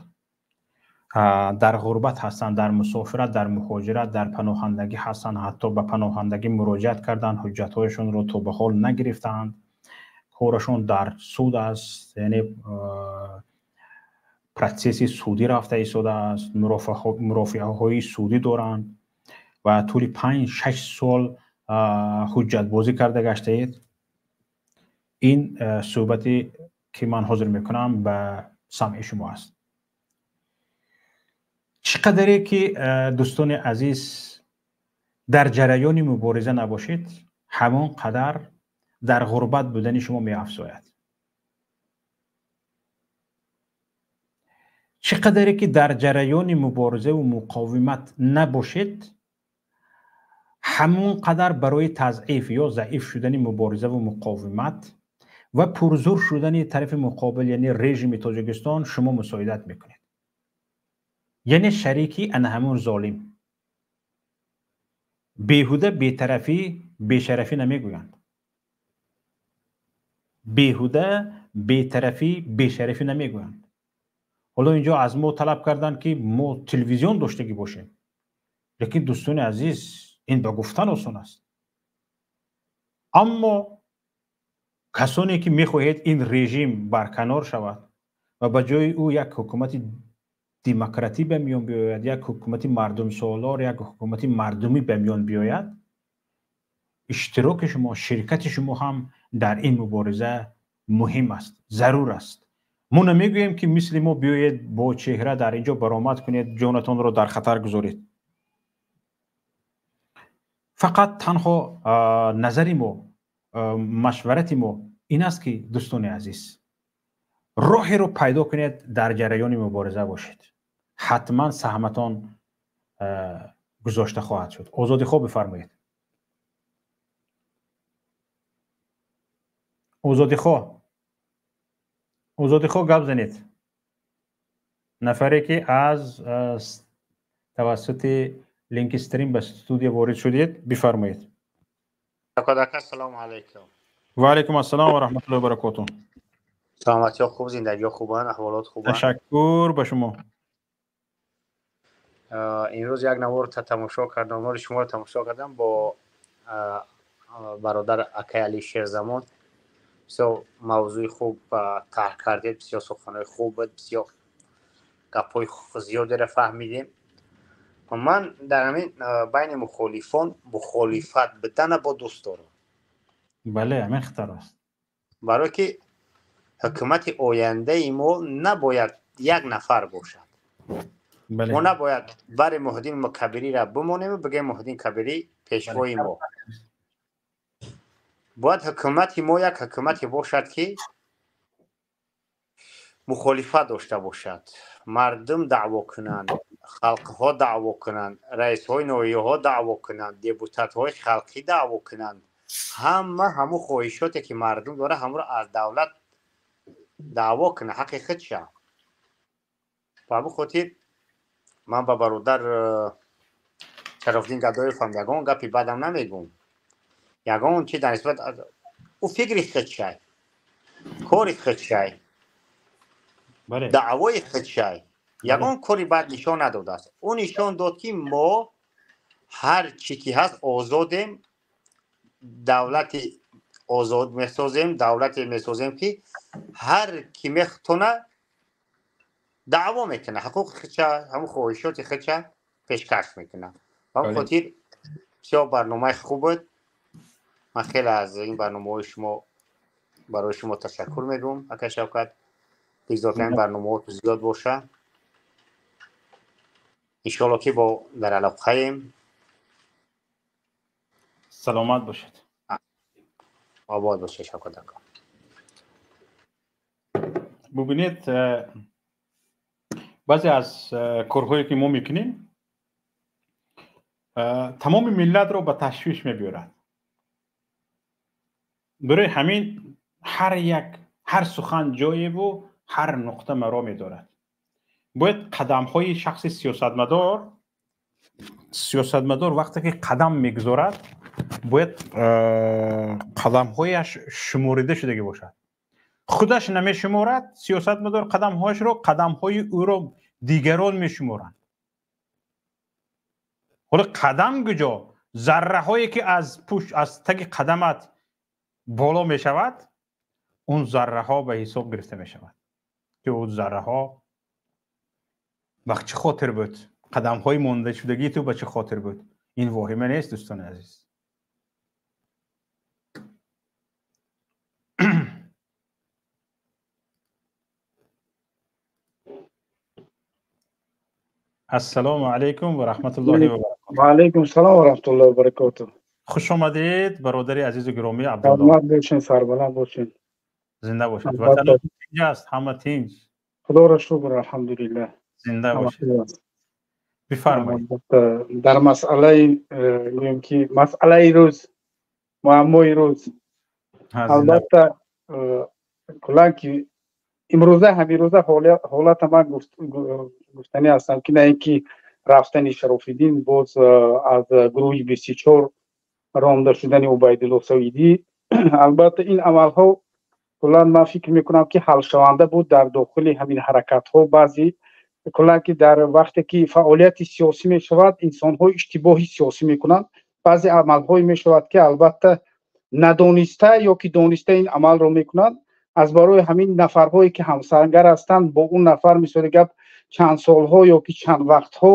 дар ғурбат ҳастанд, дар мусофират, дар муҳоҷират, дар паноҳандагӣ ҳастанд, ҳатто ба паноҳандагӣ муроҷиат карданд, ҳуҷҷатҳояшонро то ба ҳол нагирифтаанд, корашон дар суд аст, яъне процесси судӣ рафта истодааст, мурофиаҳои судӣ доранд ва тӯли 5-6 сол ҳуҷҷатбозӣ карда гаштаед. Ин суҳбате ки ман ҳозир мекунам ба самъи шумо аст. Чӣ қадаре ки, дӯстони азиз, дар ҷараёни мубориза набошед, ҳамон қадар дар ғурбат будани шумо меафзояд. Чӣ қадаре ки дар ҷараёни муборизаву муқовимат набошед, ҳамон қадар барои тазъиф ё заиф шудани муборизаву муқовимат ва пурзур шудани тарафи муқобил, яъне режими Тоҷикистон, шумо мусоидат мекунед, яъне шарики ана ҳамон золим. Беҳуда бетарафӣ, бешарафӣ намегӯянд, беҳуда бетарафӣ, бешарафӣ намегӯянд. Ҳоло инҷо аз мо талаб карданд, ки мо телевизион доштагӣ бошем, лекин дӯстони азиз, ин ба гуфтан осон аст, аммо касоне ки мехоҳед ин режим барканор шавад ва ба ҷои ӯ як ҳукумати демократӣ ба миён биёяд, як ҳукумати мардумсолор, як ҳукумати мардумӣ ба миён биёяд, иштироки шумо, ширкати шумо ҳам дар ин мубориза муҳим аст, зарур аст. Мо намегӯем, ки мисли мо биёед бо чеҳра дар ин ҷо баромад кунед, ҷонатонро дар хатар гузоред. Фақат танҳо назари мо, машварати мо ин аст, ки дӯстони азиз, роҳеро пайдо кунед, дар ҷараёни мубориза бошед, ҳатман саҳматон гузошта хоҳад шуд. Озодихоҳ, бифармоед. Озодихоҳ, Озодихоҳ, гап занед. Нафаре ки аз тавассути линки стрим ба студия ворид шудед, бифармоед. Ассалому алайкум. Ва алайкум ассалом ва раҳматуллоҳи ва баракотуҳ. Саломатиҳо хуб, зиндагиҳо хубанд, аҳволот хубанд? Ташаккур ба шумо. Имрӯз як навор тамошо кардам, навори шуморо тамошо кардам бо бародар акай Али Шерзамон. Бисёр мавзӯи хуб тарҳ кардед, бисёр суханҳои хуб буд, бисёр гапҳои зиёдеро фаҳмидем. Ман дар ҳамин байни мухолифон мухолифат будана бо дӯст дорам. Бале, ҳамин хатар аст. Барое ки ҳукумати ояндаи мо набояд як нафар бошад. Мо набояд бари Муҳиддин Кабириро бимонему бигӯем Муҳиддин Кабирӣ пешвои мо. Бояд ҳукумати мо як ҳукумате бошад, ки мухолифат дошта бошад, мардум даъво кунанд, халқҳо даъво кунанд, раисҳои ноҳияҳо даъво кунанд, депутатҳои халқӣ даъво кунанд. Ҳама ҳамун хоҳишоте ки мардум дорад, ҳамонро аз давлат даъво кунад, ҳаққи худша. Ба ҳамин хотир ман ба бародар Шарофиддин Гадоевам ягон гапи бадам намегӯм, ягон чи дар нисбат ӯ фикри худшай. Кори худшай, даъвои худшай, ягон кори бад нишон надодааст. Ӯ нишон дод, ки мо ҳар чӣ ки ҳаст озодем, давлати озод месозем, давлате месозем, ки ҳар ки мехтона даъво мекунад, ҳуқуқи худша, ҳамун хоҳишоти худша пешкаш мекунад. Ба ҳамин хотир бисёр барномаи хуб буд. Ман хеле аз ин барномаҳои шумо, барои шумо ташаккур мегӯм, ака Шавкат. Бигзор ин барномаҳо зиёд боша. Иншоалло, ки бо дар алоқаем. Саломат бошед. Обод бошед, Шавкат ака. Бубинед, баъзе аз корҳое ки мо мекунем, тамоми миллатро ба ташвиш мебиёрад. Барои ҳамин ҳар як, ҳар сухан ҷоеву ҳар нуқта маро медорад. Бояд қадамҳои шахси сиёсатмадор вақте ки қадам мегузорад, бояд қадамҳояш шуморида шудагӣ бошад. Худаш намешуморад сиёсатмадор қадамҳояшро, қадамҳои ӯро дигарон мешуморанд. Ҳоло қадам куҷо? Зарраҳое ки аз пушт, аз таги қадамат боло мешавад, он зарраҳо ба ҳисоб гирифта мешавад, ки он зарраҳо ба чӣ хотир буд, қадамҳои мондашудагии ту ба чӣ хотир буд. Ин воҳима нест, дӯстони азиз. Ассалому алайкум ва раҳматуллоҳи ва баракотуҳ. Ва алайкум салом ва раҳматуллоҳи ва баракотуҳ. Хуш омадед, бародари азизу гиромӣ Абдулло. Саломат бошед, сарбаланд бошед. Зинда бошед. Ватан тинҷ аст, ҳама тинҷ. Худоро шукр, алҳамдулиллаҳ. Зинда бошед. Бифармоед. Дар масъалаи, гӯем ки масъалаи рӯз, муаммои рӯз, албатта, куллан ки имрӯза, ҳамирӯза ҳолата ман гуфтанӣ ҳастам, ки на ин ки рафтани Шарофиддин, боз аз гурӯҳи 24 ронда шудани Убайдулло Саидӣ, албатта ин амалҳо куллан ман фикр мекунам, ки ҳалшаванда буд дар дохили ҳамин ҳаракатҳо. Баъзе куллан ки дар вақте ки фаъолияти сиёсӣ мешавад, инсонҳо иштибоҳи сиёсӣ мекунанд. Баъзе амалҳое мешавад, ки албатта надониста ё ки дониста ин амалро мекунанд. Аз барои ҳамин нафарҳое ки ҳамсангар ҳастанд бо он нафар, мисоли гап, чанд солҳо ё ки чанд вақтҳо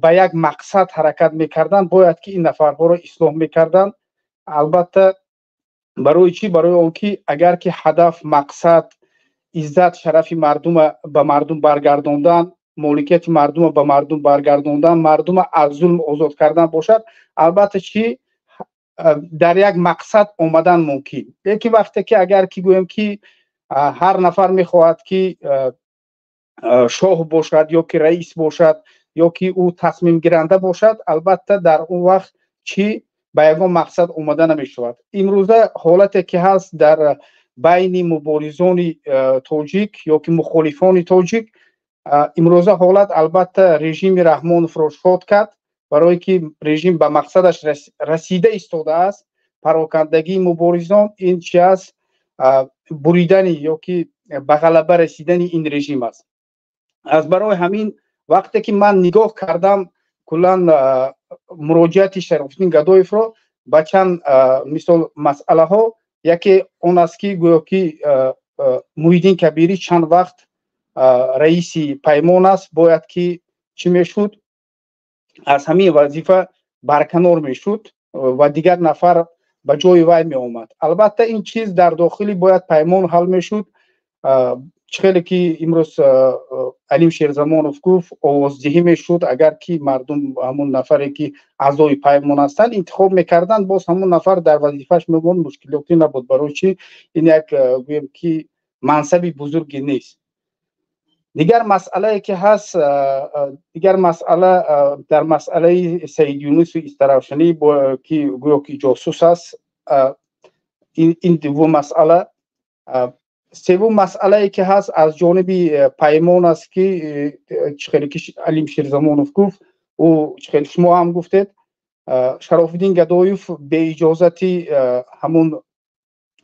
ба як мақсад ҳаракат мекарданд, бояд ки ин нафарҳоро ислоҳ мекарданд. Албатта, барои чӣ? Барои он ки агар ки ҳадаф, мақсад иззат, шарафи мардума ба мардум баргардондан, моликияти мардума ба мардум баргардондан, мардума аз зулм озод кардан бошад, албатта чӣ, дар як мақсад омадан мумкин. Лекин вақте ки агар ки гӯем ки ҳар нафар мехоҳад ки шоҳ бошад ё ки раис бошад ё ки ӯ тасмимгиранда бошад, албатта дар он вақт чӣ, ба ягон мақсад омада намешавад. Имрӯза ҳолате ки ҳаст дар байни муборизони тоҷик ё ки мухолифони тоҷик, имрӯза ҳолат, албатта, режими Раҳмоновро шод кард, барое ки режим ба мақсадаш расида истодааст. Парокандагии муборизон ин чи аст? Буридани ё ки ба ғалаба расидани ин режим аст. Аз барои ҳамин вақте ки ман нигоҳ кардам куллан муроҷиати Шарофиддин Гадоевро ба чанд мисол масъалаҳо, яке он аст, ки гӯё ки Муҳиддин Кабирӣ чанд вақт раиси Паймон аст, бояд ки чӣ мешуд, аз ҳамин вазифа барканор мешуд ва дигар нафар ба ҷои вай меомад. Албатта, ин чиз дар дохили бояд Паймон ҳал мешуд. Чӣ хеле ки имрӯз Алим Шерзамонов гуфт, овоздиҳӣ мешуд. Агар ки мардум ҳамун нафаре ки аъзои Паймон ҳастанд интихоб мекарданд, боз ҳамун нафар дар вазифааш мемонд, мушкилотӣ набуд. Барои чӣ? Ин як, гӯем ки, мансаби бузурге нест. Дигар масъалае ки ҳаст, дигар масъала дар масъалаи Саид Юнусу Истаравшанӣ, ки гӯё ки ҷосус аст, ин дуввум масъала. Севум масъалае ки ҳаст аз ҷониби Паймон аст, ки чӣ хеле ки Алим Шерзамонов гуфт, ӯ чӣ хеле шумо ҳам гуфтед, Шарофиддин Гадоев беиҷозати ҳамун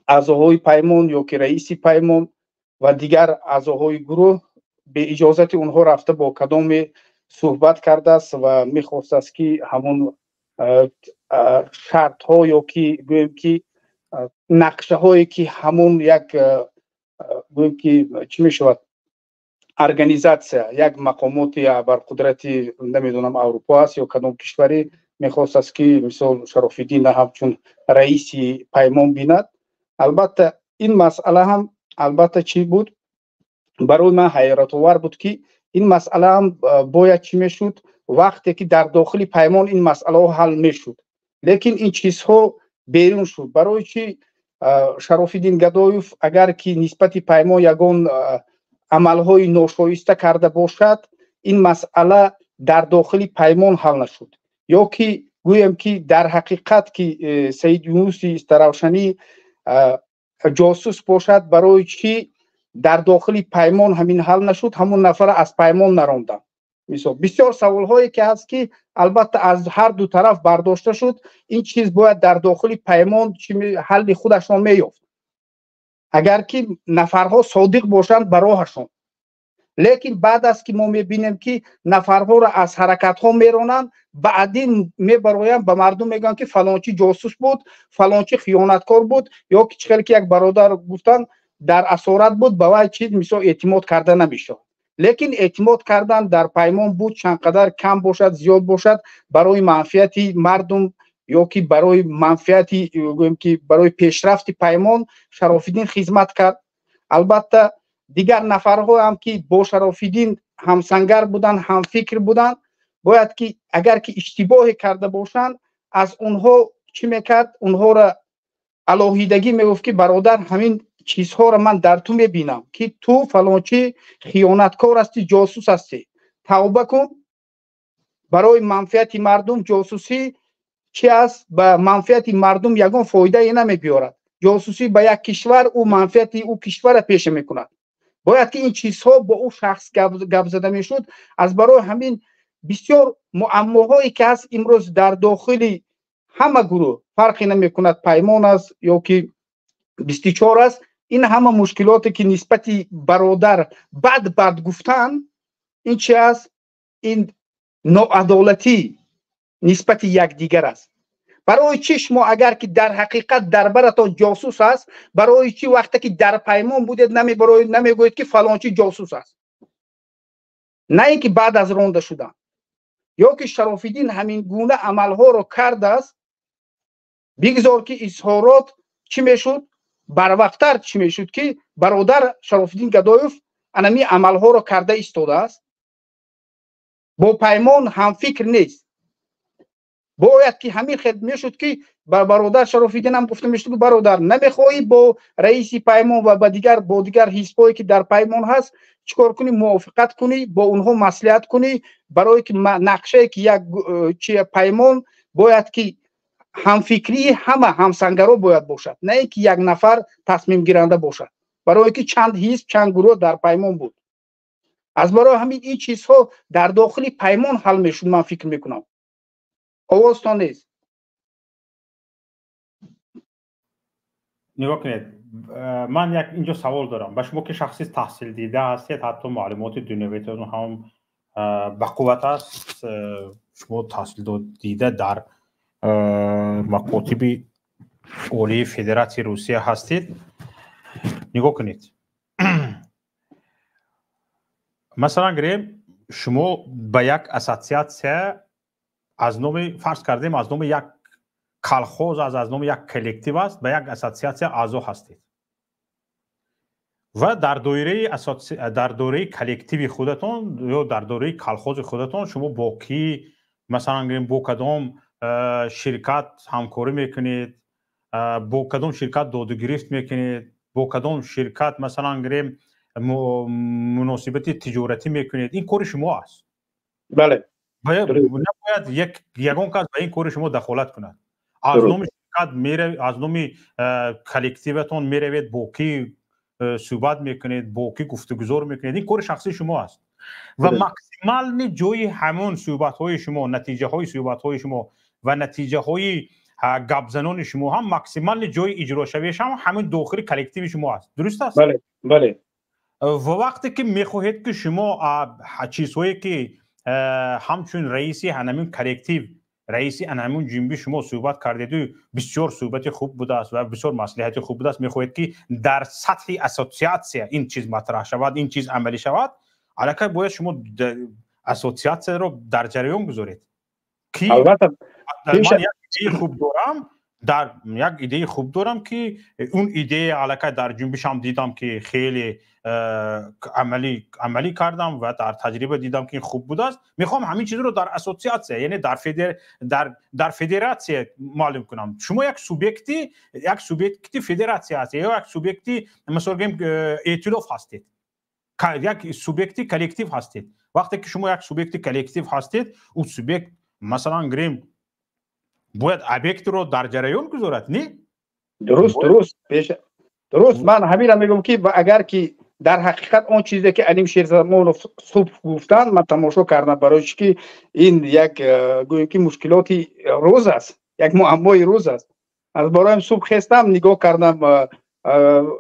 Аъзоҳои Паймон ё ки раиси Паймон ва дигар аъзоҳои гурӯҳ бе иҷозати онҳо рафта бо кадоме суҳбат кардааст ва мехостааст, ки ҳамон шартҳо ё ки гӯем ки нақшаҳое, ки ҳамон як гӯем ки чӣ мешавад, организация, як мақомоти абарқудрати, намедонам, Аврупо аст ё кадом кишваре, мехостааст, ки мисол Шарофиддинро ҳамчун раиси Паймон бинад. Албатта, ин масъала ҳам албатта чӣ буд, барои ман ҳайратовар буд, ки ин масъала ҳам бояд чӣ мешуд, вақте ки дар дохили Паймон ин масъалаҳо ҳал мешуд, лекин ин чизҳо берун шуд. Барои чӣ Шарофиддин Гадоев агар ки нисбати Паймон ягон амалҳои ношоиста карда бошад, ин масъала дар дохили Паймон ҳал нашуд? Ё ки гӯем ки дар ҳақиқат ки Саид Юнуси Истаравшанӣ ҷосус бошад, барои чӣ дар дохили Паймон ҳамин ҳал нашуд, ҳамон нафара аз Паймон наронданд? Мисол, бисёр саволҳое ки ҳаст, ки албатта аз ҳар ду тараф бардошта шуд. Ин чиз бояд дар дохили Паймон ҳалли худашон меёфт, агар ки нафарҳо содиқ бошанд ба роҳашон. Лекин баъд аз ки мо мебинем, ки нафарҳоро аз ҳаракатҳо меронанд, баъдин мебароянд, ба мардум мегӯянд, ки фалончи ҷосус буд, фалончи хиёнаткор буд, ё ки чӣ хеле ки як бародар гуфтанд, дар асорат буд, ба вай чиз мисол эътимод карда намешавад. Лекин эътимод кардан дар Паймон буд, чанд қадар кам бошад, зиёд бошад, барои манфиати мардум ё ки барои манфиати, гӯем ки барои пешрафти Паймон Шарофиддин хизмат кард. Албатта, дигар нафарҳо ҳам, ки бо Шарофиддин ҳамсангар буданд, ҳамфикр буданд, бояд ки агар ки иштибоҳе карда бошанд, аз онҳо чӣ мекард, онҳоро алоҳидагӣ мегуфт, ки бародар, ҳамин чизҳоро ман дар ту мебинам, ки ту фалончи хиёнаткор ҳастӣ, ҷосус ҳастӣ, тавба кун барои манфиати мардум. Ҷосусӣ чи аст? Ба манфиати мардум ягон фоидае намебиёрад. Ҷосусӣ ба як кишвар, ӯ манфиати ӯ кишварро пеша мекунад. Бояд ки ин чизҳо бо ӯ шахс гап зада мешуд. Аз барои ҳамин бисёр муаммоҳое ки ҳаст имрӯз дар дохили ҳама гурӯҳ, фарқе намекунад, Паймон аст ё ки 24 аст, ин ҳама мушкилоте ки нисбати бародар бад бад гуфтан, ин чи аст? Ин ноадолатӣ нисбати якдигар аст. Барои чӣ шумо агар ки дар ҳақиқат дар баратон ҷосус аст, барои чӣ вақте ки дар Паймон будед намегӯед, ки фалончи ҷосус аст, на ин ки баъд аз ронда шудан? Ё ки Шарофиддин ҳамин гуна амалҳоро кардааст, бигзор ки изҳорот чӣ мешуд, барвақттар чӣ мешуд, ки бародар Шарофиддин Гадоев анами амалҳоро карда истодааст, бо Паймон ҳамфикр нест. Бояд ки ҳамин хел мешуд, ки ба бародар Шарофиддин ҳам гуфта мешуд, ки бародар, намехоҳӣ бо раиси Паймон ва ба дигар бо дигар ҳизбҳое, ки дар Паймон ҳаст, чӣ кор кунӣ, мувофиқат кунӣ, бо онҳо маслиҳат кунӣ, барое ки нақшае ки як чи Паймон бояд ки ҳамфикрии ҳама ҳамсангаро бояд бошад, на ин ки як нафар тасмимгиранда бошад, барое ки чанд ҳизб, чанд гурӯҳ дар Паймон буд. Аз барои ҳамин ин чизҳо дар дохили Паймон ҳал мешуд, ман фикр мекунам. Овозтон нест. Нигоҳ кунед, ман як инҷо савол дорам ба шумо, ки шахси таҳсилдида ҳастед, ҳатто маълумоти дунявитон ҳам бақувват аст. Шумо таҳсилдида дар мақотиби олии Федератсияи Русия ҳастед. Нигоҳ кунед, масалан гирем, шумо ба як ассотсиатсия аз номи, фарз кардем, аз номи як колхоз аст, аз номи як коллектив аст, ба як ассотсиатсия аъзо ҳастед ва дар доираи коллективи худатон ё дар доираи колхози худатон шумо бо кӣ, масалан гирем, бо кадом ширкат ҳамкорӣ мекунед, бо кадом ширкат додугирифт мекунед, бо кадом ширкат, масалан гирем, муносибати тиҷоратӣ мекунед, ин кори шумо аст. Бале. Набояд ягон кас ба ин кори шумо дахолат кунад. Аз номи ширкат, аз номи коллективатон меравед, бо кӣ суҳбат мекунед, бо кӣ гуфтугузор мекунед, ин кори шахсии шумо аст. Ва максимальный ҷои ҳамон суҳбатҳои шумо, натиҷаҳои суҳбатҳои шумо ва натиҷаҳои Гапзанони шумо ҳам максимальный ҷои иҷрошавиаш ҳам ҳамин дохили коллективи шумо аст, дуруст аст? Бале, бале. Ва вақте ки мехоҳед, ки шумо чизҳое ки ҳамчун раиси ҳанамин коллектив, раиси анамин ҷунбиш шумо суҳбат кардеду, бисёр суҳбати хуб будааст ва бисёр маслиҳати хуб будааст, мехоҳед, ки дар сатҳи ассотсиатсия ин чиз матраҳ шавад, ин чиз амалӣ шавад, аллакай бояд шумо ассотсиатсияро дар ҷараён гузоред, ки ман як идеяи хуб дорам, дар як идеяи хуб дорам, ки он идея аллакай дар ҷунбишам дидам, ки хеле амалӣ кардам ва дар таҷриба дидам, ки хуб будааст. Мехоҳам ҳамин чизро дар ассотсиатсия, яъне дар федератсия маълум кунам. Шумо як субъекти федератсия ҳастед ё як субъекти, масалан гӯем, эътилоф ҳастед, як субъекти коллектив ҳастед. Вақте ки шумо як субъекти коллектив ҳастед, ӯ субъект, масалан гирем, бояд объектро дар ҷараён гузорад, не? Дуруст, дуруст. Ман ҳаминро мегӯям, ки агар ки дар ҳақиқат он чизе ки Алим Шерзамонов субҳ гуфтанд, ман тамошо кардам, барои чи ки ин як гӯем ки мушкилоти рӯз аст, як муаммои рӯз аст. Аз бароям субҳ хестам, нигоҳ кардам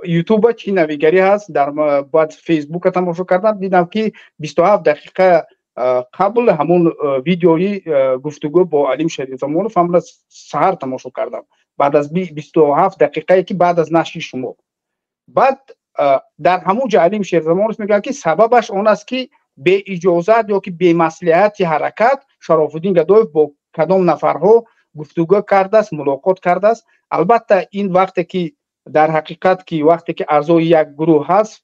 Ютуба, чӣ навигарӣ ҳаст, дар баъд Фейсбука тамошо кардам, дидам, ки 27 дақиқа қабл ҳамун видеои гуфтугӯ бо Алим Шерзамонов, ҳамна саҳар тамошо кардам, баъд аз 27 дақиқае ки баъд аз нашри шумо. Баъд дар ҳамун ҷо Алим Шерзамонов мегӯяд, ки сабабаш он аст, ки беиҷозат ё ки бемаслиҳати ҳаракат Шарофуддин Гадоев бо кадом нафарҳо гуфтугӯ кардааст, мулоқот кардааст. Албатта, ин вақте ки дар ҳақиқат ки вақте ки аъзои як гурӯҳ ҳаст,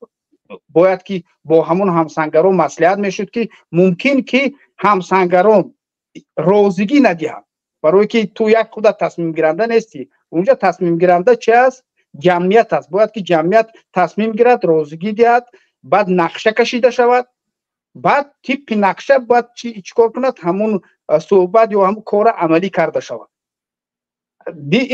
бояд ки бо ҳамун ҳамсангарон маслиҳат мешуд, ки мумкин ки ҳамсангарон розигӣ надиҳанд, барое ки ту як худат тасмимгиранда нестӣ. Унҷа тасмимгиранда чи аст? Ҷамъият аст. Бояд ки ҷамъият тасмим гирад, розигӣ диҳад, баъд нақша кашида шавад, баъд тибқи нақша бояд чӣ кор кунад, ҳамун суҳбат ё ҳамун кора амалӣ карда шавад.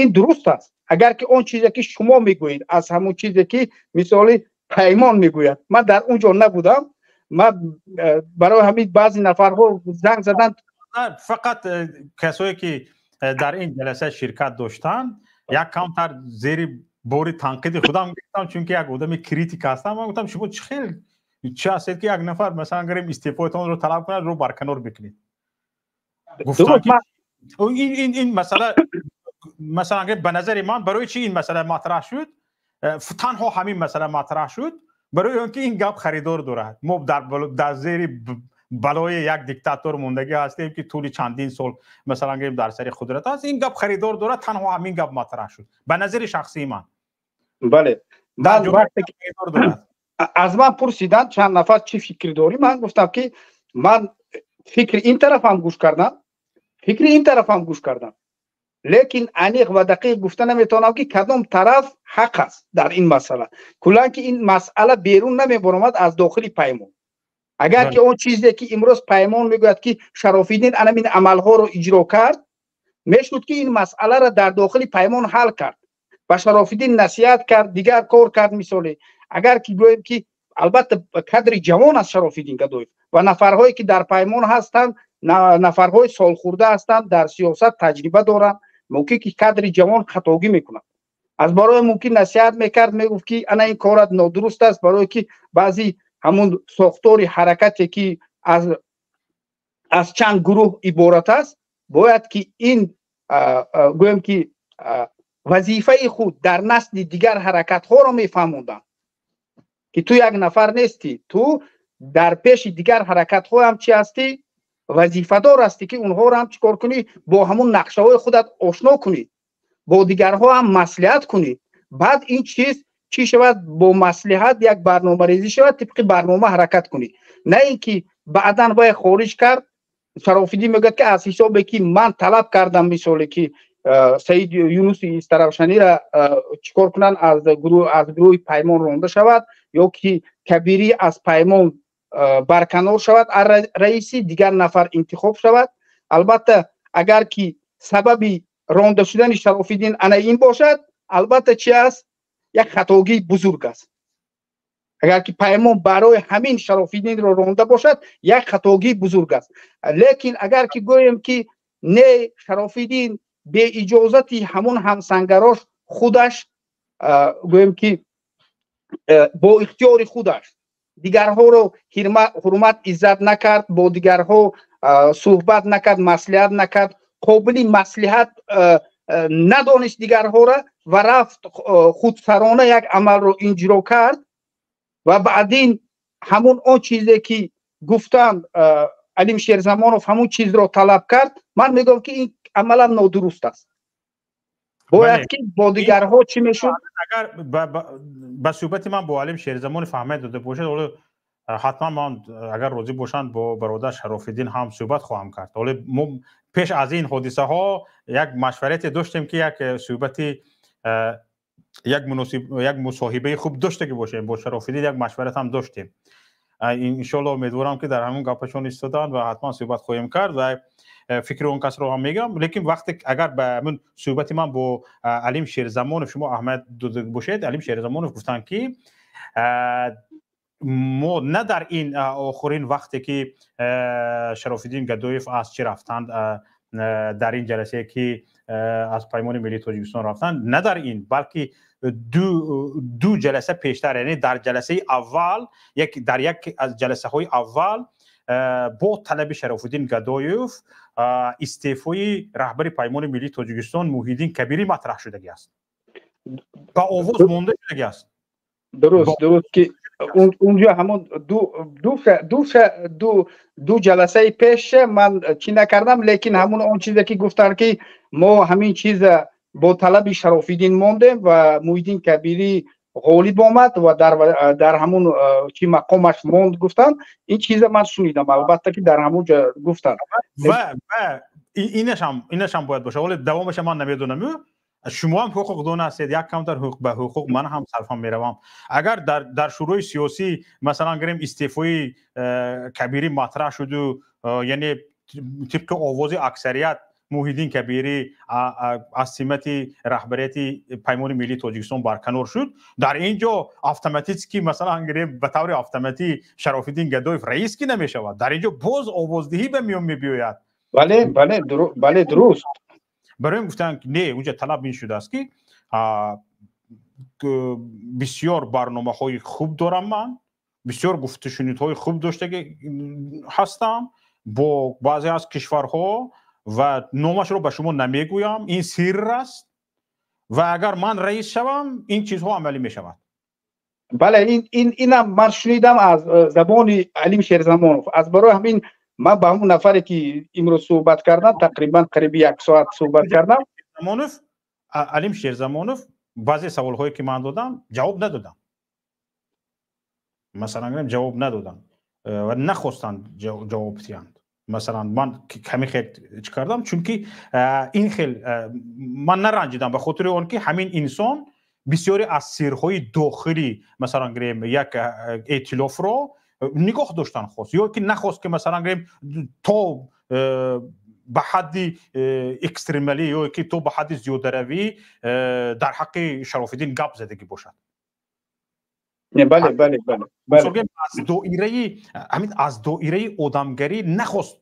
Ин дуруст аст. Агар ки он чизе ки шумо мегӯед, аз ҳамун чизе ки мисоли Паймон мегӯяд, ман дар он ҷо набудам. Ман барои ҳамин баъзе нафарҳо занг заданд. Фақат касое ки дар ин ҷаласа ширкат доштанд, як камтар зери бори танқиди худам гирифтам, чунки як одами критик ҳастам. Ман гуфтам, шумо чӣ хел чӣ ҳастед, ки як нафар, масалан гирем, истеъфоятонро талаб кунад, ро барканор бикунед? Ин масъала, масалан, ба назари ман, барои чӣ ин масъала матраҳ шуд? Танҳо ҳамин масъала матраҳ шуд, барои он ки ин гап харидор дорад. Мо дар зери балои як диктатор мондагӣ ҳастем, ки тӯли чандин сол, масалан гирем, дар сари қудрат аст. Ин гап харидор дорад, танҳо ҳамин гап матраҳ шуд, ба назари шахсии ман. Бале, ман вақте аз ман пурсиданд чанд нафар, чӣ фикр дорӣ, ман гуфтам, ки ман фикри ин тарафам гӯш кардам, фикри ин тарафам гӯш кардам, лекин аниқ ва дақиқ гуфта наметавонам, ки кадом тараф ҳақ аст дар ин масъала. Куллан ки ин масъала берун намебаромад аз дохили Паймон. Агар ки он чизе ки имрӯз Паймон мегӯяд, ки Шарофиддин анамин амалҳоро иҷро кард, мешуд, ки ин масъаларо дар дохили Паймон ҳал кард, ба Шарофиддин насиҳат кард, дигар кор кард. Мисоле, агар ки гӯем, ки албатта кадри ҷавон аст Шарофиддин Гадоев ва нафарҳое ки дар Паймон ҳастанд, нафарҳои солхӯрда ҳастанд, дар сиёсат таҷриба доранд, мумкин ки кадри ҷавон хатогӣ мекунад. Аз барои мумкин насиҳат мекард, мегуфт, ки ана ин корат нодуруст аст, барое ки баъзи ҳамун сохтори ҳаракате ки аз чанд гурӯҳ иборат аст, бояд ки ин гӯем ки вазифаи худ дар насли дигар ҳаракатҳоро мефаҳмонданд, ки ту як нафар нестӣ, ту дар пеши дигар ҳаракатҳоам чӣ ҳастӣ? Вазифадор ҳастӣ, ки онҳоро ҳам чӣ кор кунӣ? Бо ҳамун нақшаҳои худат ошно кунӣ, бо дигарҳо ҳам маслиҳат кунӣ. Баъд ин чиз чӣ шавад? Бо маслиҳат як барномарезӣ шавад, тибқи барнома ҳаракат кунӣ, на ин ки баъдан вай хориҷ кард. Шарофиддин мегӯяд, ки аз ҳисобе ки ман талаб кардам, мисоле ки Саид Юнуси Истаравшанира чӣ кор кунанд, аз гурӯҳи Паймон ронда шавад ё ки Кабирӣ аз Паймон барканор шавад, раиси дигар нафар интихоб шавад. Албатта, агар ки сабаби ронда шудани Шарофиддин ана ин бошад, албатта, чи аст? Як хатогии бузург аст. Агар ки Паймон барои ҳамин Шарофиддинро ронда бошад, як хатогии бузург аст. Лекин агар ки гӯем, ки не, Шарофиддин беиҷозати ҳамон ҳамсангарош худаш, гӯем ки бо ихтиёри худаш дигарҳоро ҳурмат, иззат накард, бо дигарҳо суҳбат накард, маслиҳат накард, қобили маслиҳат надонист дигарҳоро ва рафт худсарона як амалро иҷро кард. Ва баъдин ҳамон он чизе ки гуфтанд, Алим Шерзамонов ҳамон чизро талаб кард. Ман мегӯям, ки ин амалан нодуруст аст. Бояд ки бо дигарҳо чӣ мешуд? Агар ба суҳбати ман бо Алим Шерзамонов аҳамият дода бошад, ҳоло ҳатман ман, агар розӣ бошанд, бо бародар Шарофиддин ҳам суҳбат хоҳам кард. Ҳоло мо пеш аз ин ҳодисаҳо як машварате доштем, ки як суҳбати, як мусоҳибаи хуб доштагӣ бошем бо Шарофиддин, як машварат ҳам доштем. Иншоалло, умедворам, ки дар ҳамон гапашон истоданд ва ҳатман суҳбат хоҳем кард ва фикри он касро ҳам мегӯям. Лекин вақте агар ба ҳамин суҳбати ман бо Алим Шерзамонов шумо аҳамият дода бошед, Алим Шерзамонов гуфтанд, ки мо на дар ин охирин вақте ки Шарофиддин Гадоев аз чӣ рафтанд, дар ин ҷаласае ки аз Паймони Миллии Тоҷикистон рафтанд, на дар ин, балки ду ҷаласа пештар, яъне дар ҷаласаи аввал, дар як аз ҷаласаҳои аввал бо талаби Шарофиддин Гадоев истеъфои раҳбари Паймони Миллии Тоҷикистон Муҳиддин Кабирӣ матраҳ шудагӣ аст, ба овоз монда шудагӣ аст. Дуруст, ки унҷо ҳамон ду ҷаласаи пеш ман чӣ накардам, лекин ҳамон он чизе ки гуфтанд, ки мо ҳамин чиза бо талаби Шарофиддин мондем ва Муҳиддин Кабирӣ ғолиб омад ва дар ҳамон чӣ мақомаш монд, гуфтанд. Ин чиза ман шунидам, албатта, ки дар ҳамон ҷо гуфтанд. Ва инашам бояд боша, вале давомаша ман намедонам. Шумо ҳам ҳуқуқдон ҳастед, як камтар ба ҳуқуқ ман ҳам сарфам меравам. Агар дар шӯрои сиёсӣ, масалан гирем, истеъфои Кабирӣ матраҳ шуду, яъне тибқи овози аксарият Муҳиддин Кабирӣ аз симати раҳбарияти Паймони Миллии Тоҷикистон барканор шуд, дар ин ҷо автоматически, масалан гирем, ба таври автоматӣ Шарофиддин Гадоев раис ки намешавад. Дар ин ҷо боз овоздиҳӣ ба миён мебиёяд. Бале, дуруст. Барои ин гуфтанд, не, унҷа талаб ин шудааст, ки бисёр барномаҳои хуб дорам ман, бисёр гуфтушунидҳои хуб доштагӣ ҳастам бо баъзе аз кишварҳо ва номашро ба шумо намегӯям, ин сирр аст, ва агар ман раис шавам, ин чизҳо амалӣ мешавад. Бале, инам ман шунидам аз забони Алим Шерзамонов. Аз барои ҳамин ман ба ҳамон нафаре ки имрӯз суҳбат кардам, тақрибан қариби як соат суҳбат кардам. Алим Шерзамонов баъзе саволҳое ки ман додам, ҷавоб надодам, масалан гирем, ҷавоб надодам ва нахостанд ҷавоб диҳанд. Масалан, ман каме хел чӣ кардам, чунки ин хел ман наранҷидам, ба хотири он ки ҳамин инсон бисёре аз сирҳои дохилӣ, масалан гирем, як эътилофро нигоҳ доштан хост ё ки нахост, ки, масалан гирем, то ба ҳадди экстремалӣ ё ки то ба ҳадди зиёдаравӣ дар ҳаққи Шарофиддин гап задагӣ бошад. Бале. Аз доираи ҳамин, аз доираи одамгарӣ нахост,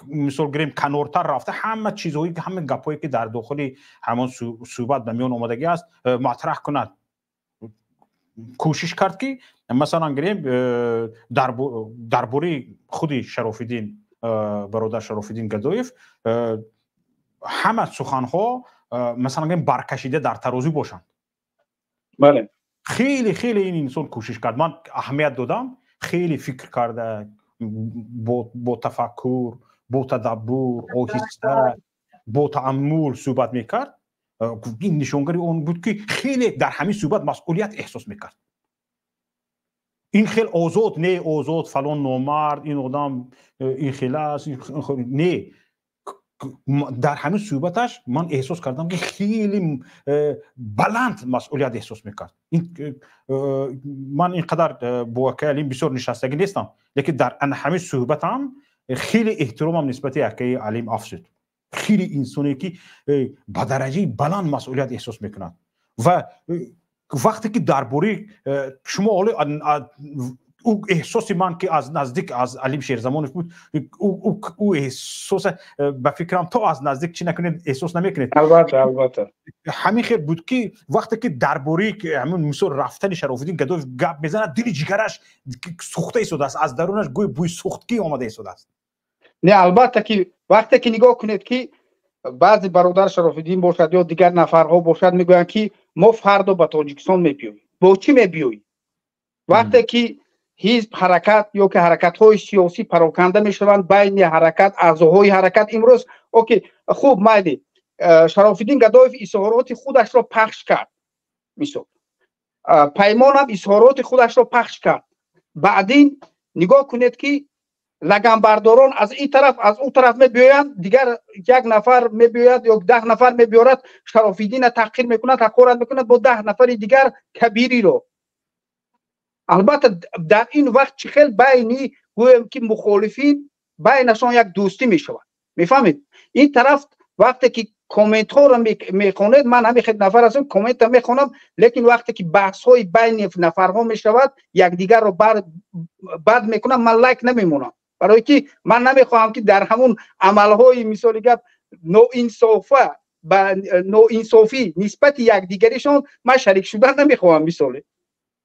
мисол гирем, канортар рафта, ҳама чизҳое, ҳама гапҳое ки дар дохили ҳамон суҳбат ба миён омадагӣ аст, матраҳ кунад. Кӯшиш кард, ки, масалан гирем, дар бораи худи Шарофиддин, бародар Шарофиддин Гадоев, ҳама суханҳо, масалан гирем, баркашида дар тарозӣ бошанд. Хеле, хеле ин инсон кӯшиш кард. Ман аҳамият додам, хеле фикр карда, бо тафаккур, бо тадаббур, оҳиста, бо тааммул суҳбат мекард. Ин нишонгари он буд, ки хеле дар ҳамин суҳбат масъулият эҳсос мекард. Ин хел озод не, озод фалон номард, ин одам ин хел аст, не. Дар ҳамин суҳбаташ ман эҳсос кардам, ки хеле баланд масъулият эҳсос мекард. Ман ин қадар бо акаи Алим бисёр нишастагӣ нестам, лекин дар ана ҳамин суҳбатам хеле эҳтиромам нисбати акаи Алим афзуд. Хеле инсоне ки ба дараҷаи баланд масъулият эҳсос мекунад. Ва вақте ки дар бораи шумо ҳоло Ӯ эҳсоси ман, ки аз наздик аз Алим Шерзамонов буд, ӯ эҳсос, ба фикрам, то аз наздик чӣ накунед, эҳсос намекунед. Албатта, албатта. Ҳамин хел буд, ки вақте ки дар бораи ҳамин мисол рафтани Шарофиддин Гадоев гап мезанад, дили ҷигараш сӯхта истодааст, аз дарунаш гӯй бӯи сӯхтгӣ омада истодааст. Не, албатта, ки вақте ки нигоҳ кунед, ки баъзе бародар Шарофиддин бошад ё дигар нафарҳо бошад, мегӯянд, ки мо фардо ба Тоҷикистон мебиёем. Бо чӣ мебиёӣ, вақте ки ҳизб, ҳаракат ё ки ҳаракатҳои сиёсӣ пароканда мешаванд, байни ҳаракат, аъзоҳои ҳаракат? Имрӯз окей, хуб, майли, Шарофиддин Гадоев изҳороти худашро пахш кард, мисол, Паймонам изҳороти худашро пахш кард. Баъдин нигоҳ кунед, ки лаганбардорон аз ин тараф, аз ӯ тараф мебиёянд. Дигар як нафар мебиёяд ё 10 нафар мебиёрад, Шарофиддина таҳқир мекунад, ҳақорат мекунад бо 10 нафари дигар Кабириро. Албатта, дар ин вақт чӣ хел байни, гӯем ки, мухолифин байнашон як дӯстӣ мешавад? Мефаҳмед, ин тараф вақте ки комментҳоро мехонед, ман ҳамин хел нафар ҳастам, коммента мехонам, лекин вақте ки баҳсҳои байни нафарҳо мешавад, якдигарро бад мекунам, ман лайк намемонам, барое ки ман намехоҳам, ки дар ҳамун амалҳои, мисоли гап, ноинсофа ба ноинсофӣ нисбати якдигаришон ман шарик шудан намехоҳам. Мисоле,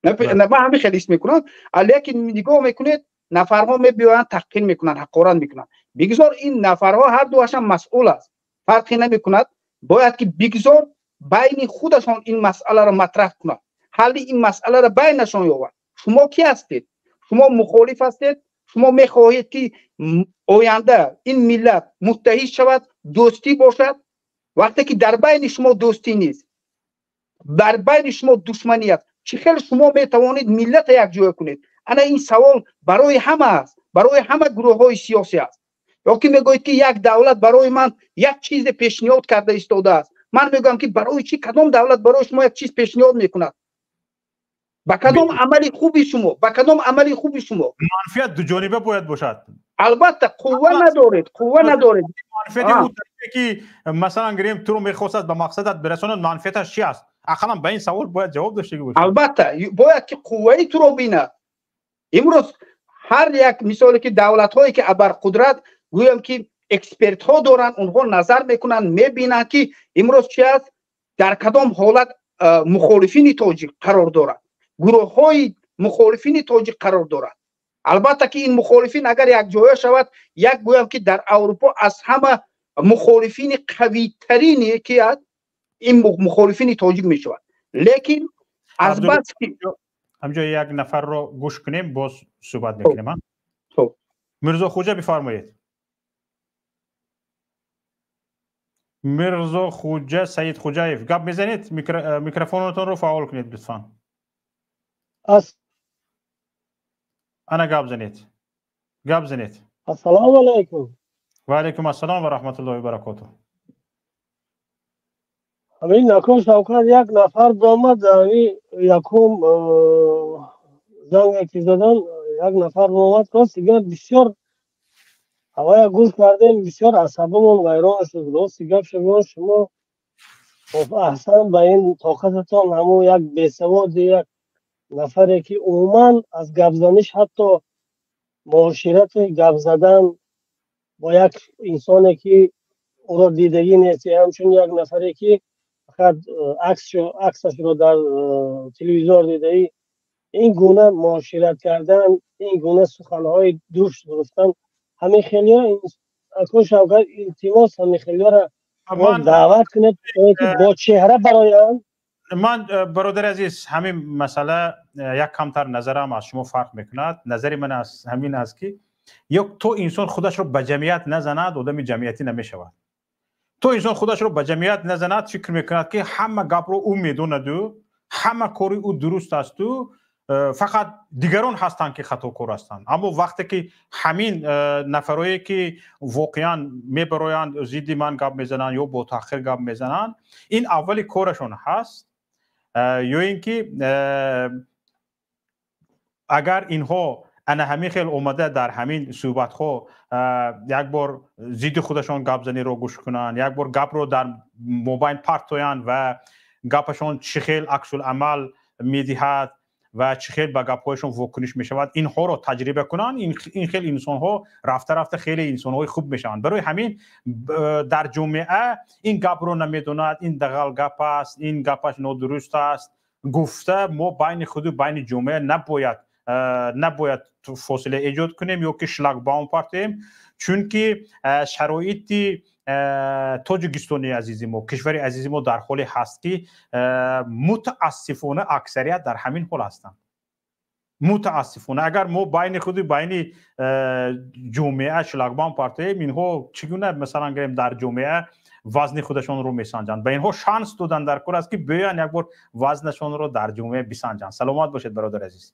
ман ҳамин хел ҳис мекунам. Лекин нигоҳ мекунед, нафарҳо мебиёянд, таҳқир мекунанд, ҳақорат мекунанд. Бигзор ин нафарҳо ҳар дуашам масъул аст, фарқе намекунад. Бояд ки бигзор байни худашон ин масъаларо матраҳ кунанд, ҳалли ин масъаларо байнашон ёбанд. Шумо ки ҳастед? Шумо мухолиф ҳастед, шумо мехоҳед, ки оянда ин миллат муттаҳид шавад, дӯстӣ бошад. Вақте ки дар байни шумо дӯстӣ нест, дар байни шумо душманӣ аст, чӣ хел шумо метавонед миллата якҷоя кунед? Ана ин савол барои ҳама аст, барои ҳама гурӯҳҳои сиёсӣ аст. Ё ки мегӯед, ки як давлат барои ман як чизе пешниҳод карда истодааст. Ман мегӯям, ки барои чӣ, кадом давлат барои шумо як чиз пешниҳод мекунад? Ба кадом амали хуби шумо, ба кадом амали хуби шумо? Манфиат дуҷониба бояд бошад. Албатта, қувва надоред, қувва надоред. Манфиати ӯ ки, масалан, гирем, туро мехостад ба мақсадат бирасонад, манфиаташ чи аст? Ақаллан ба ин савол бояд ҷавоб доштагӣ бошад. Албатта, бояд ки қувваи туро бинад. Имрӯз ҳар як, мисоле ки, давлатҳое ки абарқудрат, гӯям ки, экспертҳо доранд, онҳо назар мекунанд, мебинанд, ки имрӯз чи аст, дар кадом ҳолат мухолифини тоҷик қарор дорад, гурӯҳҳои мухолифини тоҷик қарор дорад. Албатта ки ин мухолифин агар якҷоя шавад, як, гӯям ки, дар Аврупо аз ҳама мухолифини қавитарине ки аст, ин мухолифини тоҷик мешавад. Лекин аз бас ки Ҳамҷо як нафарро гӯш кунем, боз суҳбат мекунем. Мирзо Хуҷа, бифармоед. Мирзо Хуҷа Саид Хуҷаев, гап мезанед, микрофонатонро фаъол кунед, лутфан. Ана, гап занед, гап занед. Ассалому алайкум. Ва алайкум ассалом ва раҳматуллоҳи ва баракотуҳ. Ҳамин накун, Шавкат, як нафар омад, ами якум занге ки задан, як нафар омад, рости гап, бисёр ҳавая гӯш кардем, бисёр асабамон вайрон шуд. Рости гап шумо, шумо аҳсан ба ин тоқататон. Ҳамун як бесаводи, як нафаре ки умуман аз гапзаниш, ҳатто муоширати гап задан бо як инсоне ки ӯро дидагӣ нест, ҳамчун як нафаре ки фақат аксашро дар телевизор дидаӣ, ин гуна муошират кардан, ин гуна суханҳои душ гуфтан, ҳамин хелиҳо, акун Шавкат, илтимос, ҳамин хелиҳоро даъват кунед, ки бо чеҳра бароянд. Ман, бародари азиз, ҳамин масъала як камтар назарам аз шумо фарқ мекунад. Назари ман аз ҳамин аст, ки ё то инсон худашро ба ҷамъият назанад, одами ҷамъиятӣ намешавад. То инсон худашро ба ҷамъият назанад, фикр мекунад, ки ҳама гапро ӯ медонаду ҳама кори ӯ дуруст асту фақат дигарон ҳастанд, ки хатокор ҳастанд. Аммо вақте ки ҳамин нафарое, ки воқеан мебароянд, зидди ман гап мезананд ё бо таъхир гап мезананд, ин аввали корашон ҳаст, ё ин ки агар инҳо ана ҳамин хел омада дар ҳамин суҳбатҳо як бор зидди худашон гапзаниро гӯш кунанд, як бор гапро дар мобайн партоянд ва гапашон чӣ хел аксуламал медиҳад. Ва чӣ хел ба гапҳояшон вокуниш мешавад, инҳоро таҷриба кунанд. Ин хел инсонҳо рафта рафта хеле инсонҳои хуб мешаванд. Барои ҳамин дар ҷомеа ин гапро намедонад, ин дағал гап аст, ин гапаш нодуруст аст гуфта, мо байни худу байни ҷомеа набояд фосила эҷод кунем ё ки шлагбаум партоем, чунки шароити Тоҷикистони азизи мо, кишвари азизи мо дар ҳоле ҳаст, ки мутаассифона аксарият дар ҳамин ҳол ҳастанд. Мутаассифона, агар мо байни худи байни ҷомеа шлагбаум партоем, инҳо чӣ гуна, масалан гирем, дар ҷомеа вазни худашонро месанҷанд? Ба инҳо шанс додан дар кор аст, ки биёянд, як бор вазнашонро дар ҷомеа бисанҷанд. Саломат бошед, бародари азиз.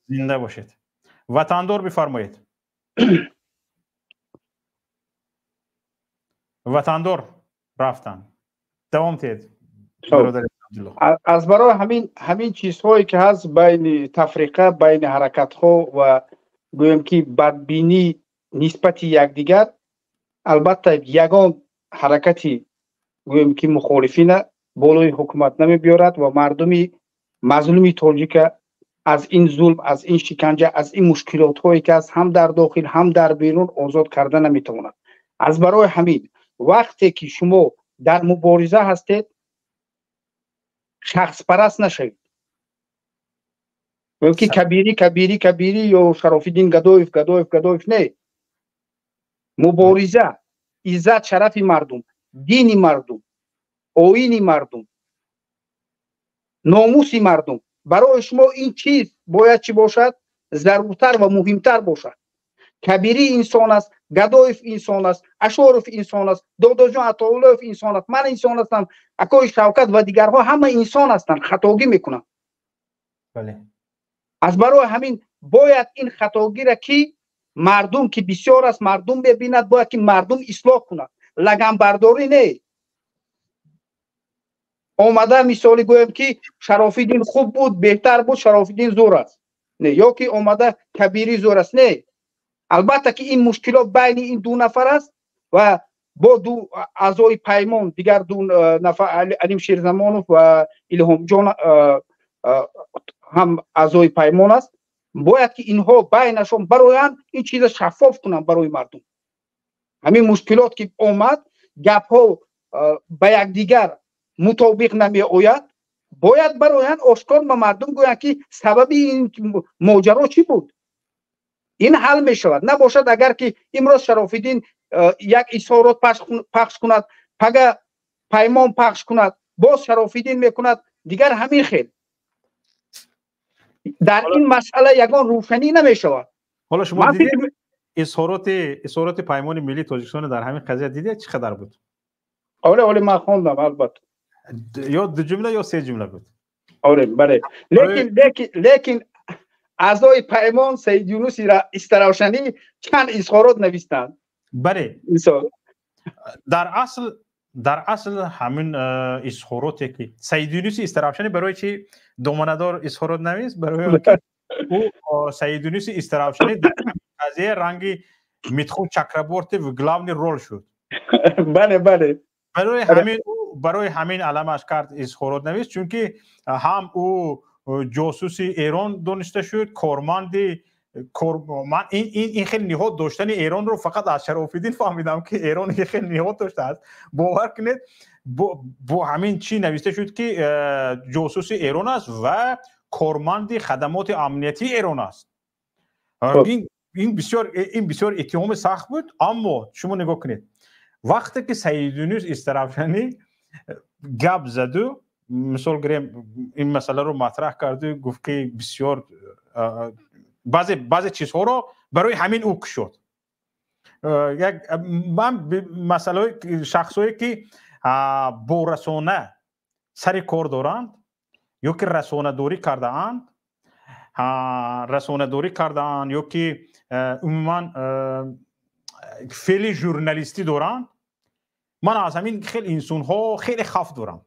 Зинда бошед. Ватандор, бифармоед. Ватандор рафтанд. Давом диҳед. Аз барои ҳамин чизҳое ки ҳаст, байни тафриқа, байни ҳаракатҳо ва гӯем ки бадбинӣ нисбати якдигар, албатта, ягон ҳаракати, гӯем ки, мухолифина болои ҳукумат намебиёрад ва мардуми мазлуми тоҷика аз ин зулм, аз ин шиканҷа, аз ин мушкилотҳое ки аст, ҳам дар дохил, ҳам дар берун, озод карда наметавонад. Аз барои ҳамин, вақте ки шумо дар мубориза ҳастед, шахспараст нашавед ки Кабирӣ, Кабирӣ, Кабирӣ ё Шарофиддин Гадоев, Гадоев, Гадоев. Не, мубориза иззат, шарафи мардум, дини мардум, оини мардум, номуси мардум барои шумо ин чиз бояд чӣ бошад? Заруртар ва муҳимтар бошад. Кабирӣ инсон аст, Гадоев инсон аст, Ашоров инсон аст, Додоҷон Атоуллоев инсон аст, ман инсон ҳастам, акои Шавкат ва дигарҳо ҳама инсон ҳастанд, хатогӣ мекунанд. Аз барои ҳамин бояд ин хатогиро, ки мардум, ки бисёр аст, мардум мебинад, бояд ки мардум ислоҳ кунад. Лаганбардорӣ не, омада, мисоли гӯем ки, Шарофиддин хуб буд, беҳтар буд, Шарофиддин зӯр аст, не, ё ки омада Кабирӣ зӯр аст, не. Албатта ки ин мушкилот байни ин ду нафар аст ва бо ду аъзои Паймон, дигар ду нафар, Алим Шерзамонов ва Илҳомҷон ҳам аъзои Паймон аст. Бояд ки инҳо байнашон бароянд, ин чиза шаффоф кунанд барои мардум. Ҳамин мушкилот ки омад, гапҳо ба якдигар мутобиқ намеояд, бояд бароянд, ошкор ба мардум гӯянд, ки сабаби ин моҷаро чӣ буд. Ин ҳал мешавад. Набошад, агар ки имрӯз Шарофиддин як изҳорот пахш кунад, пага Паймон пахш кунад, боз Шарофиддин мекунад, дигар ҳамин хел, дар ин масъала ягон рӯшанӣ намешавад. Ҳоло шумо дидед, изҳороти Паймони Миллии Тоҷикистон дар ҳамин қазия дидед, чӣ қадар буд? Оле, ман хондам, албатта. Ё ду ҷумла, ё се ҷумла буд. Оре, бале, лекин аъзои Паймон Саид Юнуси Истаравшанӣ чанд изҳорот навистанд. Бале, дар асл ҳамин изҳороте ки Саид Юнуси Истаравшанӣ барои чи доманадор изҳорот навист? Барои ӯ Саид Юнуси Истаравшанӣ дар қазия ранги Митхун Чакраборти в главный роль шуд. Бале. Барои ҳамин аламаш кард, изҳорот навист, чунки ҳам ӯ ҷосуси Эрон дониста шуд, корманди. Ман ин хеле ниҳод доштани Эронро фақат аз Шарофиддин фаҳмидам, ки Эрон ин хеле ниҳод доштааст. Бовар кунед, бо ҳамин чӣ нависта шуд, ки ҷосуси Эрон аст ва корманди хадамоти амниятии Эрон аст. Ин бисёр иттиҳоми сахт буд. Аммо шумо нигоҳ кунед, вақте ки Саид Юнус Истаравшанӣ гап заду, мисол гирем, ин масъаларо матраҳ карду гуфт, ки бисёр баъзе чизҳоро барои ҳамин ӯ кушод. Як ман масъалаҳои шахсое ки бо расона сари кор доранд ё ки расонадорӣ кардаанд ё ки умуман феъли журналистӣ доранд, ман аз ҳамин хел инсонҳо хеле хавф дорам.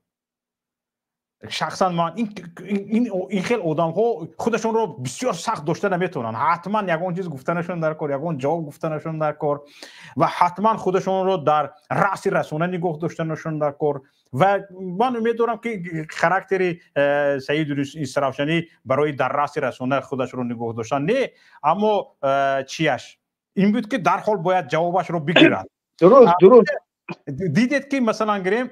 Шахсан ман ин хел одамҳо худашонро бисёр сахт дошта наметавонанд. Ҳатман ягон чиз гуфтанашон дар кор, ягон ҷавоб гуфтанашон дар кор ва ҳатман худашонро дар раъси расона нигоҳ доштанашон дар кор. Ва ман умед дорам, ки характери Саид Истаравшанӣ барои дар раъси расона худашро нигоҳ доштан не, аммо чияш ин буд, ки дарҳол бояд ҷавобашро бигирад. Дуруст. Дидед, ки масалан гирем,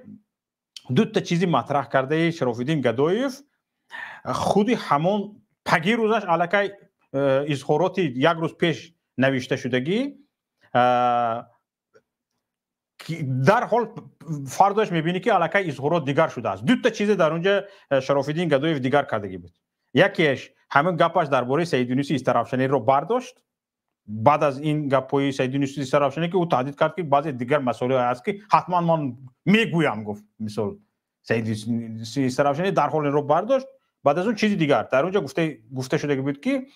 дута чизи матраҳ кардаи Шарофиддин Гадоев худи ҳамон паги рӯзаш аллакай изҳороти як рӯз пеш навишта шудагӣ дарҳол фардош мебинӣ, ки аллакай изҳорот дигар шудааст. Дута чизе дар онҷа Шарофиддин Гадоев дигар кардагӣ буд. Якеш ҳамин гапаш дар бораи Саид Юнуси Истаравшаниро бардошт. Баъд аз ин гапҳои Саид Юнуси Истаравшанӣ, ки ӯ таҳдид кард, ки баъзе дигар масоиле ҳаст, ки ҳатман ман мегӯям, гуфт. Мисол, Саид Юнуси Истаравшанӣ дарҳол инро бардошт. Баъд аз он чизи дигар дар онҷа гуфта шуда буд, ки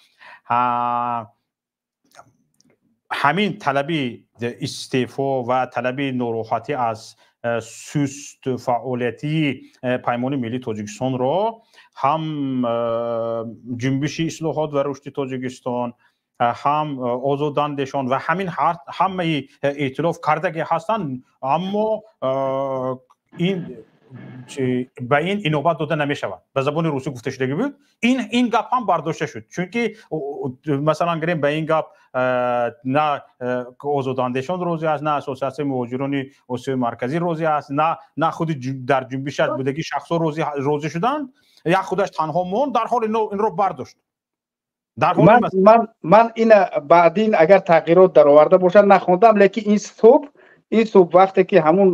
ҳамин талаби истеъфо ва талаби нороҳатӣ аз суст фаъолиятии Паймони Миллии Тоҷикистонро ҳам Ҷунбиши ислоҳот ва рушди Тоҷикистон, ҳам Озодандешон ва ҳамин ҳамаи эътилоф кардагӣ ҳастанд, аммо ин ба ин инобат дода намешавад, ба забони русӣ гуфта шудагӣ буд. Ин гап ҳам бардошта шуд, чунки масалан гирем, ба ин гап на Озодандешон розӣ аст, на Ассотсиатсияи муҳоҷирони Осиёи Марказӣ розӣ аст, на худи дар ҷунбишаш будагӣ шахсҳо розӣ шуданд. Як худаш танҳо монд, дарҳол инро бардошт. Ман ина баъдин агар тағйирот дароварда бошад, нахондам, лекин ин субҳ вақте ки ҳамун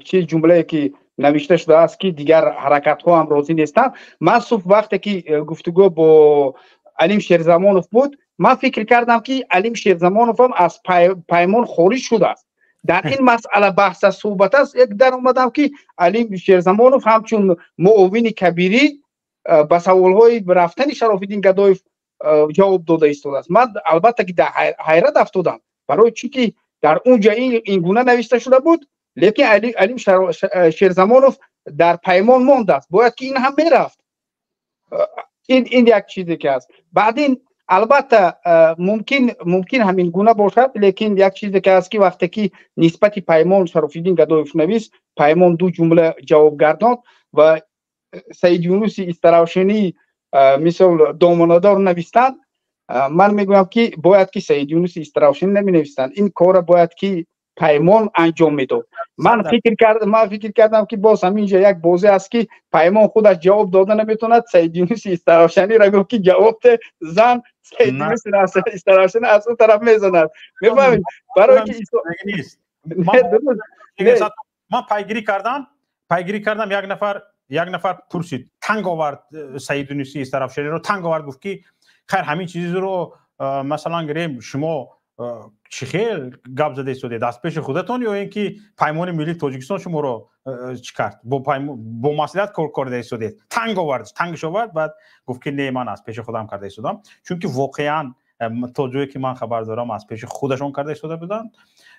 чи ҷумлае ки навишта шудааст, ки дигар ҳаракатҳо ҳам розӣ нестанд, ман субҳ вақте ки гуфтугӯ бо Алим Шерзамонов буд, ман фикр кардам, ки Алим Шерзамонов ҳам аз Паймон хориҷ шудааст, дар ин масъала баҳс аст, суҳбат аст. Як даромадам, ки Алим Шерзамонов ҳамчун муовини кабирӣ ба саволҳои рафтани Шарофиддин Гадоев ҷавоб дода истодааст. Ман албатта ки дар ҳайрат афтодам, барои чӣ ки дар он ҷо ин гуна навишта шуда буд, лекин Алим Шерзамонов дар Паймон мондааст, бояд ки ин ҳам мерафт. Ин як чизе ки аст. Баъдин албатта мумкин ҳамин гуна бошад, лекин як чизе ки аст, ки вақте ки нисбати Паймон Шарофиддин Гадоев навист, Паймон ду ҷумла ҷавоб гардонд ва Саид Юнуси Истаравшанӣ мисол домонадор навистанд. Ман мегӯям, ки бояд ки Саид Юнуси Истаравшанӣ наменавистанд, ин корра бояд ки Паймон анҷом медод. Ман фикр кардам, ки боз ҳаминҷа як бозӣ аст, ки Паймон худаш ҷавоб дода наметавонад, Саид Юнуси Истаравшаниро гуфт, ки ҷавоб те зан. Саид Юнуси Истаравшанӣ аз он тараф мезанад, мефаҳмед, барои ки Ман пайгирӣ кардам, як нафар пурсид, танг овард, Саид Юнуси Истаравшаниро танг овард, гуфт, ки хайр, ҳамин чизро масалан гирем, шумо чӣ хел гап зада истодед? Аз пеши худатон ё ин ки Паймони Миллии Тоҷикистон шуморо чӣ кард, бо маслиҳат кор карда истодед? Танг овард, тангш овард. Баъд гуфт, ки не, ман аз пеши худам карда истодам, чунки воқеан то ҷое ки ман хабар дорам, аз пеши худашон карда истода буданд.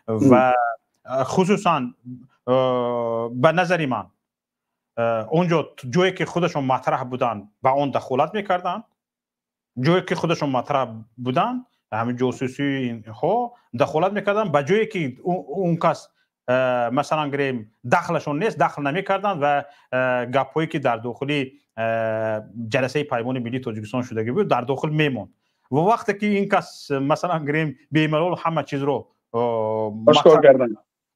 Ва хусусан ба назари ман он ҷо ҷое ки худашон матраҳ буданд, ба он дахолат мекарданд, ҷое ки худашон матраҳ буданд, ҳамин ҷосусиҳо дахолат мекарданд, ба ҷое ки он кас масалан гирем дахлашон нест, дахл намекарданд. Ва гапҳое ки дар дохили ҷаласаи Паймони Миллии Тоҷикистон шудагӣ буд, дар дохил мемонд. Ва вақте ки ин кас масалан гирем бемалол ҳама чизро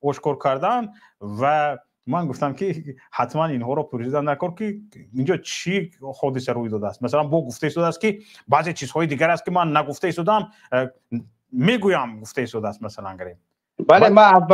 ошкор кардан, ва ман гуфтам, ки ҳатман инҳоро пурсидан накор, ки инҷо чӣ ҳодиса рӯй додааст. Масалан, бо гуфта истодааст, ки баъзе чизҳои дигар аст, ки ман нагуфта истодам, мегӯям, гуфта истодааст, масалан гирем. Бале, ман аз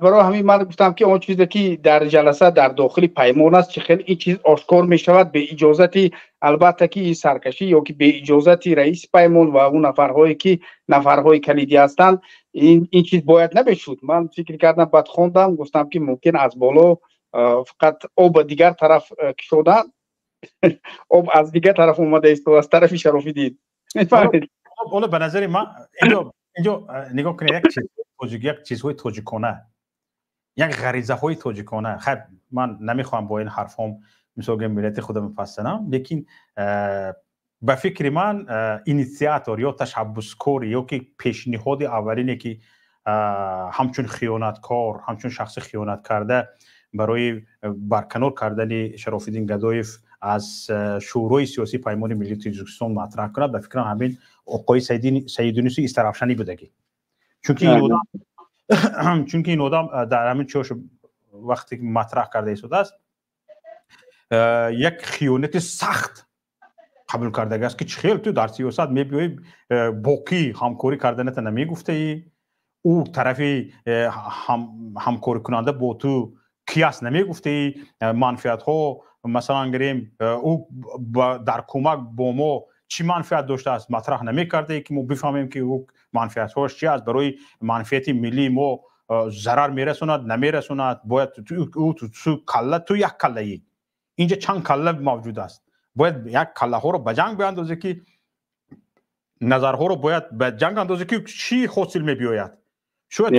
барои ҳамин ман гуфтам, ки он чизе ки дар ҷаласа дар дохили Паймон аст, чӣ хел ин чиз ошкор мешавад бе иҷозати, албатта ки ин саркашӣ ё ки бе иҷозати раиси Паймон ва он нафарҳое ки нафарҳои калидӣ ҳастанд, ин чиз бояд намешуд. Ман фикр кардам, баъд хондам, гуфтам, ки мумкин аз боло фақат об ба дигар тараф кушодан, об аз дигар тараф омада истод, аз тарафи Шарофиддин. Ҳоло ба назари ман инҷо нигоҳ кунед, як чиз тоҷик, як чизҳои тоҷикона, як ғаризаҳои тоҷикона. Хайр, ман намехоҳам бо ин ҳарфҳом Мисол гӯем, миллати худам пас занам, лекин ба фикри ман, инициатор ё ташаббускор ё ки пешниҳоди аввалине, ки ҳамчун хиёнаткор, ҳамчун шахси хиёнат карда барои барканор кардани Шарофиддин Гадоев аз Шӯрои сиёсии Паймони Миллии Тоҷикистон матраҳ кунад, ба фикрам, ҳамин оқои Саидюнуси Истаравшанӣ будагӣ, чунки ин одам дар ҳамин чош вақте матраҳ карда истодааст, як хиёнати сахт қабул кардагӣ аст, ки чӣ хел ту дар сиёсат мебиёӣ, бо кӣ ҳамкорӣ карданата намегуфтаӣ, ӯ тарафи ҳамкорикунанда бо ту кӣ аст намегуфтаӣ, манфиатҳо, масалан гирем, ӯ дар кӯмак бо мо чӣ манфиат доштааст, матраҳ намекардае, ки мо бифаҳмем, ки ӯ манфиатҳояш чи аст, барои манфиати миллии мо зарар мерасонад, намерасонад. Бояд ӯ калла, ту як каллаӣ, инҷа чанд калла мавҷуд аст, бояд як каллаҳоро ба ҷанг биандозӣ, ки назарҳоро бояд ба ҷанг андозӣ, ки чӣ ҳосил мебиёяд. Шояд,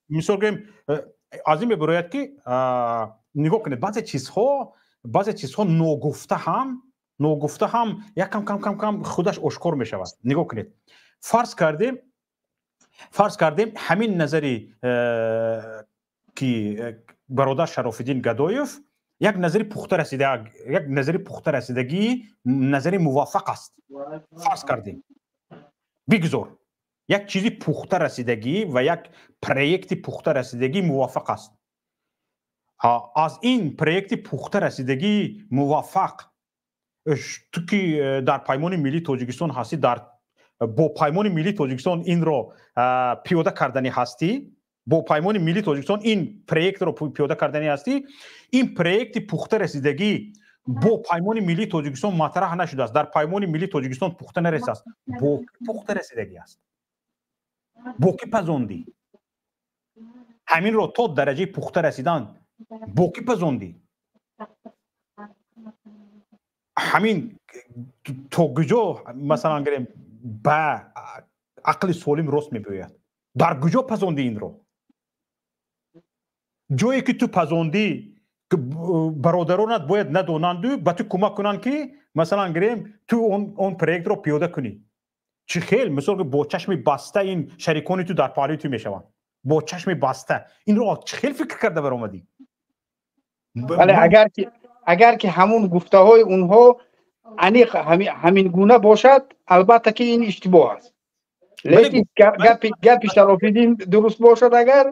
мисол гӯем, аз ин мебарояд, ки нигоҳ кунед, баъзе чизҳо ногуфта ҳам як кам кам кам кам худаш ошкор мешавад. Нигоҳ кунед, фарз кардем, ҳамин назари ки бародар Шарофиддин Гадоев як назари пухта расида, як назари пухта расидагии назари муваффақ аст. Фарз кардем, бигзор як чизи пухта расидагӣ ва як проекти пухта расидагӣ муваффақ аст. Аз ин проекти пухта расидагии муваффақ, ту ки дар Паймони Миллии Тоҷикистон ҳастӣ, дар бо Паймони Миллии Тоҷикистон инро пиёда карданӣ ҳастӣ, бо Паймони Миллии Тоҷикистон ин проектро пиёда карданӣ ҳастӣ, ин проекти пухта расидагӣ бо Паймони Миллии Тоҷикистон матраҳ нашудааст, дар Паймони Миллии Тоҷикистон пухта нарасидааст, бо пухта расидагӣ аст, бо кӣ пазондӣ ҳаминро то дараҷаи пухта расидан, бо кӣ пазондӣ ҳамин, то куҷо, масалан гирем, ба ақли солим рост мебиёяд? Дар куҷо пазондӣ инро? Ҷое ки ту пазондӣ, бародаронат бояд надонанду ба ту кӯмак кунанд, ки, масалан гирем, ту он проектро пиёда кунӣ. Чӣ хел, мисол, бо чашми баста ин шарикони ту дар паҳлӯи ту мешаванд, бо чашми баста инро чӣ хел фикр карда баромадӣ? Бале, агар ки ҳамун гуфтаҳои онҳо аниқ ҳамин гуна бошад, албатта ки ин иштибоҳ аст, лекин гапи Шарофиддин дуруст бошад агар,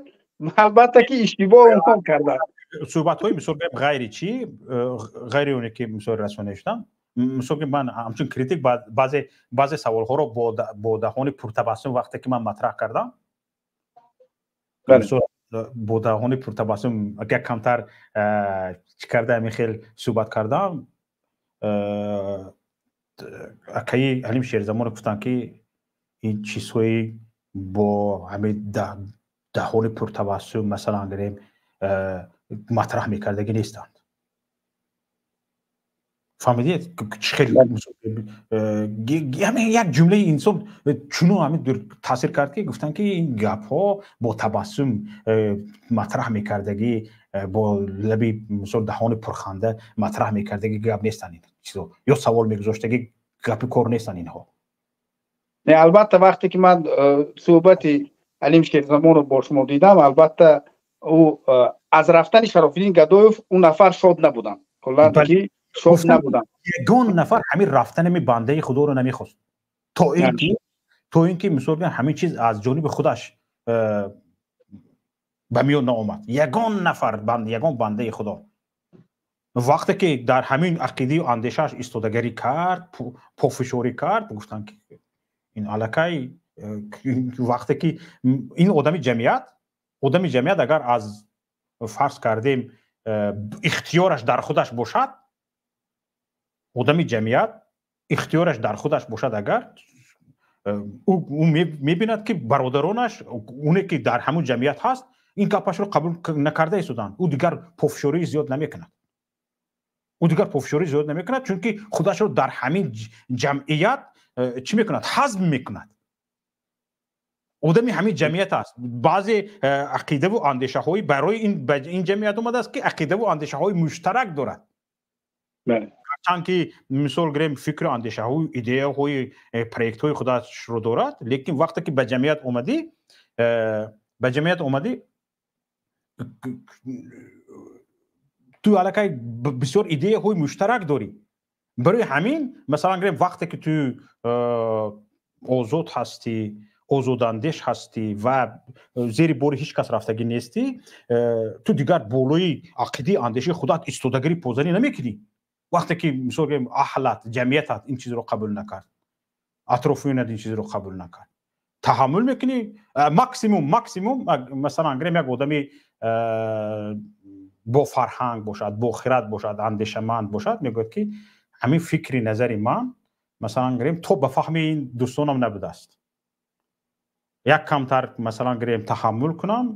албатта ки иштибоҳ онҳо карданд. Суҳбатҳои, мисол, ғайри чӣ, ғайри оне ки, мисол, расона шудам, мисол, ки ман ҳамчун критик баъзе саволҳоро бо даҳони пуртабассум вақте ки ман матраҳ кардам, бо даҳони пуртабассум як камтар чӣ карда, ҳамин хел суҳбат кардам, акаи Ҳалим Шерзамонов гуфтанд, ки ин чизҳои бо ҳамин даҳони пуртабассум, масалан гирем, матраҳ мекардагӣ нестанд. Фаҳмидед, чӣ хел як ҷумлаи инсон чунон ҳамин таъсир кард, ки гуфтанд, ки ин гапҳо бо табассум матраҳ мекардагӣ, бо лаби, мисол, даҳони пурханда матраҳ мекардагӣ гап нестанд ин чизо, ё савол мегузоштагӣ гапи кор нестанд инҳо. Не, албатта, вақте ки ман суҳбати Алим Шерзамонов бо шумо дидам, албатта, ӯ аз рафтани Шарофиддин Гадоев ӯ нафар шод набуданд, куллан ки шод набуданд. Ягон нафар ҳамин рафтанами бандаи худоро намехост, то ин ки, мисол, ҳамин чиз аз ҷониби худаш ба миён наомад. Ягон нафар, ягон бандаи худо вақте ки дар ҳамин ақидаю андешааш истодагарӣ кард, пофишорӣ кард, гуфтанд, ки ин аллакай вақте ки ин одами ҷамъият агар аз, фарз кардем, ихтиёраш дар худаш бошад, одами ҷамъият ихтиёраш дар худаш бошад агар, ӯ мебинад, ки бародаронаш, оне ки дар ҳамун ҷамъият ҳаст, ин гапашро қабул накарда истоданд, ӯ дигар пофишории зиёд намекунад, ӯ дигар пофишории зиёд намекунад, чунки худашро дар ҳамин ҷамъият чӣ мекунад? Ҳазм мекунад. Одами ҳамин ҷамъият аст, баъзе ақидаву андешаҳои барои ин ҷамъият омадааст, ки ақидаву андешаҳои муштарак дорад. Ҳарчанд ки мисол гирем, фикру андешаҳои, идеяҳои, проектҳои худашро дорад, лекин вақте ки ба ҷамъият омадӣ, ту аллакай бисёр идеяҳои муштарак дорӣ. Барои ҳамин, масалан гирем, вақте ки ту озод ҳастӣ, озодандеш ҳастӣ ва зери бори ҳеҷ кас рафтагӣ нестӣ, ту дигар болои ақидаи, андешаи худат истодагирӣ, позанӣ намекунӣ. Вақте ки, мисол гирем, аҳлат, ҷамъиятат ин чизро қабул накард, атрофиёнат ин чизро қабул накард, таҳаммул мекунӣ. Максимум, масалан гирем, як одами бо фарҳанг бошад, бо хирад бошад, андешаманд бошад, мегӯяд, ки ҳамин фикри назари ман, масалан гирем, то ба фаҳми ин дӯстонам набудааст, як камтар, масалан гирем, таҳаммул кунам,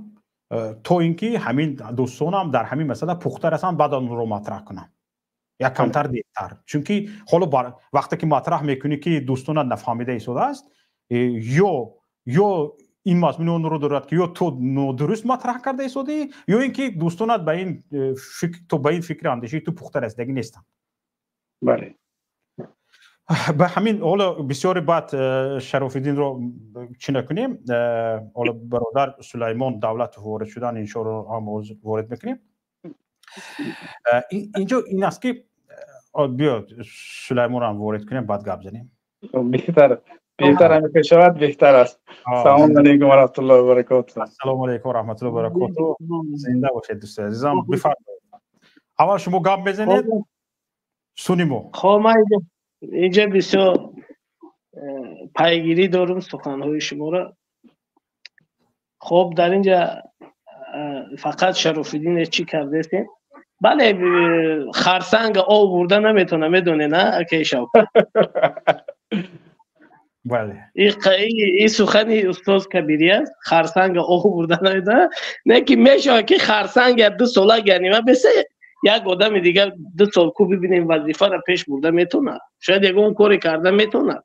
то ин ки ҳамин дӯстонам дар ҳамин масъала пухта расанд, баъд онро матраҳ кунам як камтар дертар. Чунки ҳоло вақте ки матраҳ мекунӣ, ки дӯстонат нафаҳмида истодааст, ё ин мазмуни онро дорад, ки ё ту нодуруст матраҳ карда истодӣ, ё ин ки дӯстонат ба ин то ба ин фикри андешаи ту пухта расидагӣ нестанд. Бале. Ба ҳамин ҳоло бисёре баъд Шарофиддинро чӣ накунем. Ҳоло бародар Сулаймон Давлатов ворид шудан, иншоалло ҳам ворид мекунем. Инҷо ин аст, ки биё, Сулаймонам ворид кунем, баъд гап занем. Беҳтар ҳамин шавад, беҳтар аст. Салому алайкум ва раҳматуллоҳи ва баракотуҳ. Ассалому алайкум ва раҳматуллоҳи ва баракотуҳ. Зинда бошед, дӯстои азизам. Бифармоед, аввал шумо гап мезанед, суни мо. Хоб, ман инҷа бисёр пайгирӣ дорум суханҳои шуморо. Хоб, дар инҷа фақат Шарофиддине чӣ кардесем? Бале, харсанга об бурда наметавона, медоне, на, акаи Шавкат? Бале. И сухани устоз Кабирӣ аст. Харсанга об бурда наметавона, не ки мешавад, ки харсанга 2 сола ганима бесе, як одами дигар 2 сол ку бибинем, вазифаро пеш бурда метавонад, шояд ягон коре карда метавонад.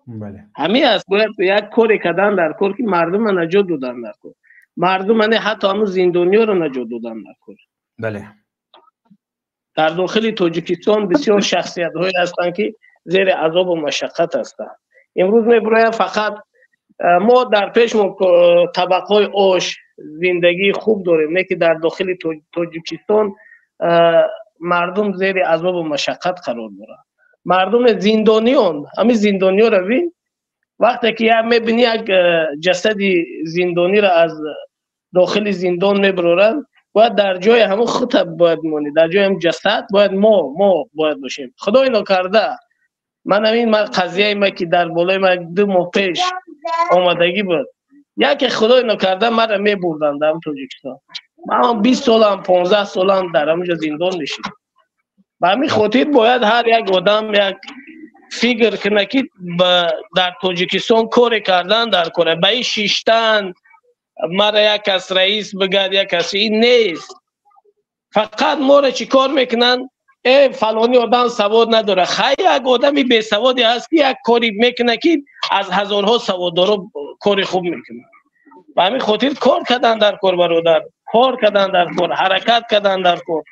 Ҳамин аст, бояд як коре кардан дар кор, ки мардума наҷот додан дар кор, мардума не, ҳатто ҳамун зиндониёро наҷот додан дар кор. Дар дохили Тоҷикистон бисёр шахсиятҳое ҳастанд, ки зери азобу машаққат ҳастанд. Имрӯз мебирояд, фақат мо дар пешмо табақҳои ош, зиндагии хуб дорем, не ки дар дохили Тоҷикистон мардум зери азобу машаққат қарор дорад. Мардуми зиндониён, ҳамин зиндониёро бин, вақте ки як мебини, як ҷасади зиндониро аз дохили зиндон мебароранд, бояд дар ҷои ҳамон хута бояд монӣ, дар ҷои ҳамон ҷасад бояд мо бояд бошем. Худои нокарда, ман ҳамин қазияи ма, ки дар болои ма 2 моҳ пеш омадагӣ буд, яке, худои нокарда, маро мебурданд дар Тоҷикистон, ман 20 солам, 15 солам дар ҳамонҷо зиндон мешидам. Ба ҳамин хотир бояд ҳар як одам як фикр кунад, ки дар Тоҷикистон коре кардан дар кора ба ин шиштан, мара як кас раис бигад, як кас ин нест. Фақат моро чӣ кор мекунанд? Э, фалони одам савод надорад. Хай, як одами бесаводе ҳаст, ки як кори мекунад, ки аз ҳазорҳо саводдоро кори хуб мекунад. Ба ҳамин хотир кор кардан дар кор, бародар, кор кардан дар кор, ҳаракат кардан дар кор,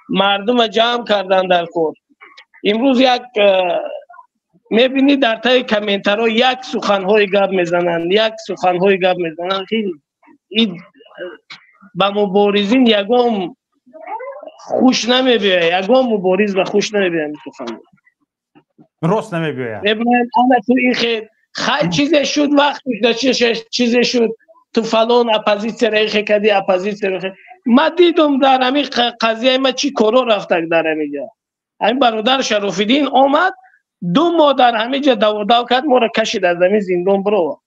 мардума ҷамъ кардан дар кор. Имрӯз як мебинӣ, дар таи комментарҳо як суханҳои гап мезананд, як суханҳои гап мезананд, ки ба муборизин ягон хуш намебиёяд, ягон мубориз ба хуш намебиёяд сухан. Рост намебиёяд. Хай, чизе шуд, вақт чизе шуд, ту фалон оппозитсияро ихе кардӣ, оппозитсияро. Ма дидум, дар ҳамин қазияи ма чӣ коро рафтак дар ҳаминҷа. Ҳамин бародар Шарофиддин омад, 2 моҳ дар ҳаминҷа даводав кард, моро кашид, аз ҳамин зиндон бировард.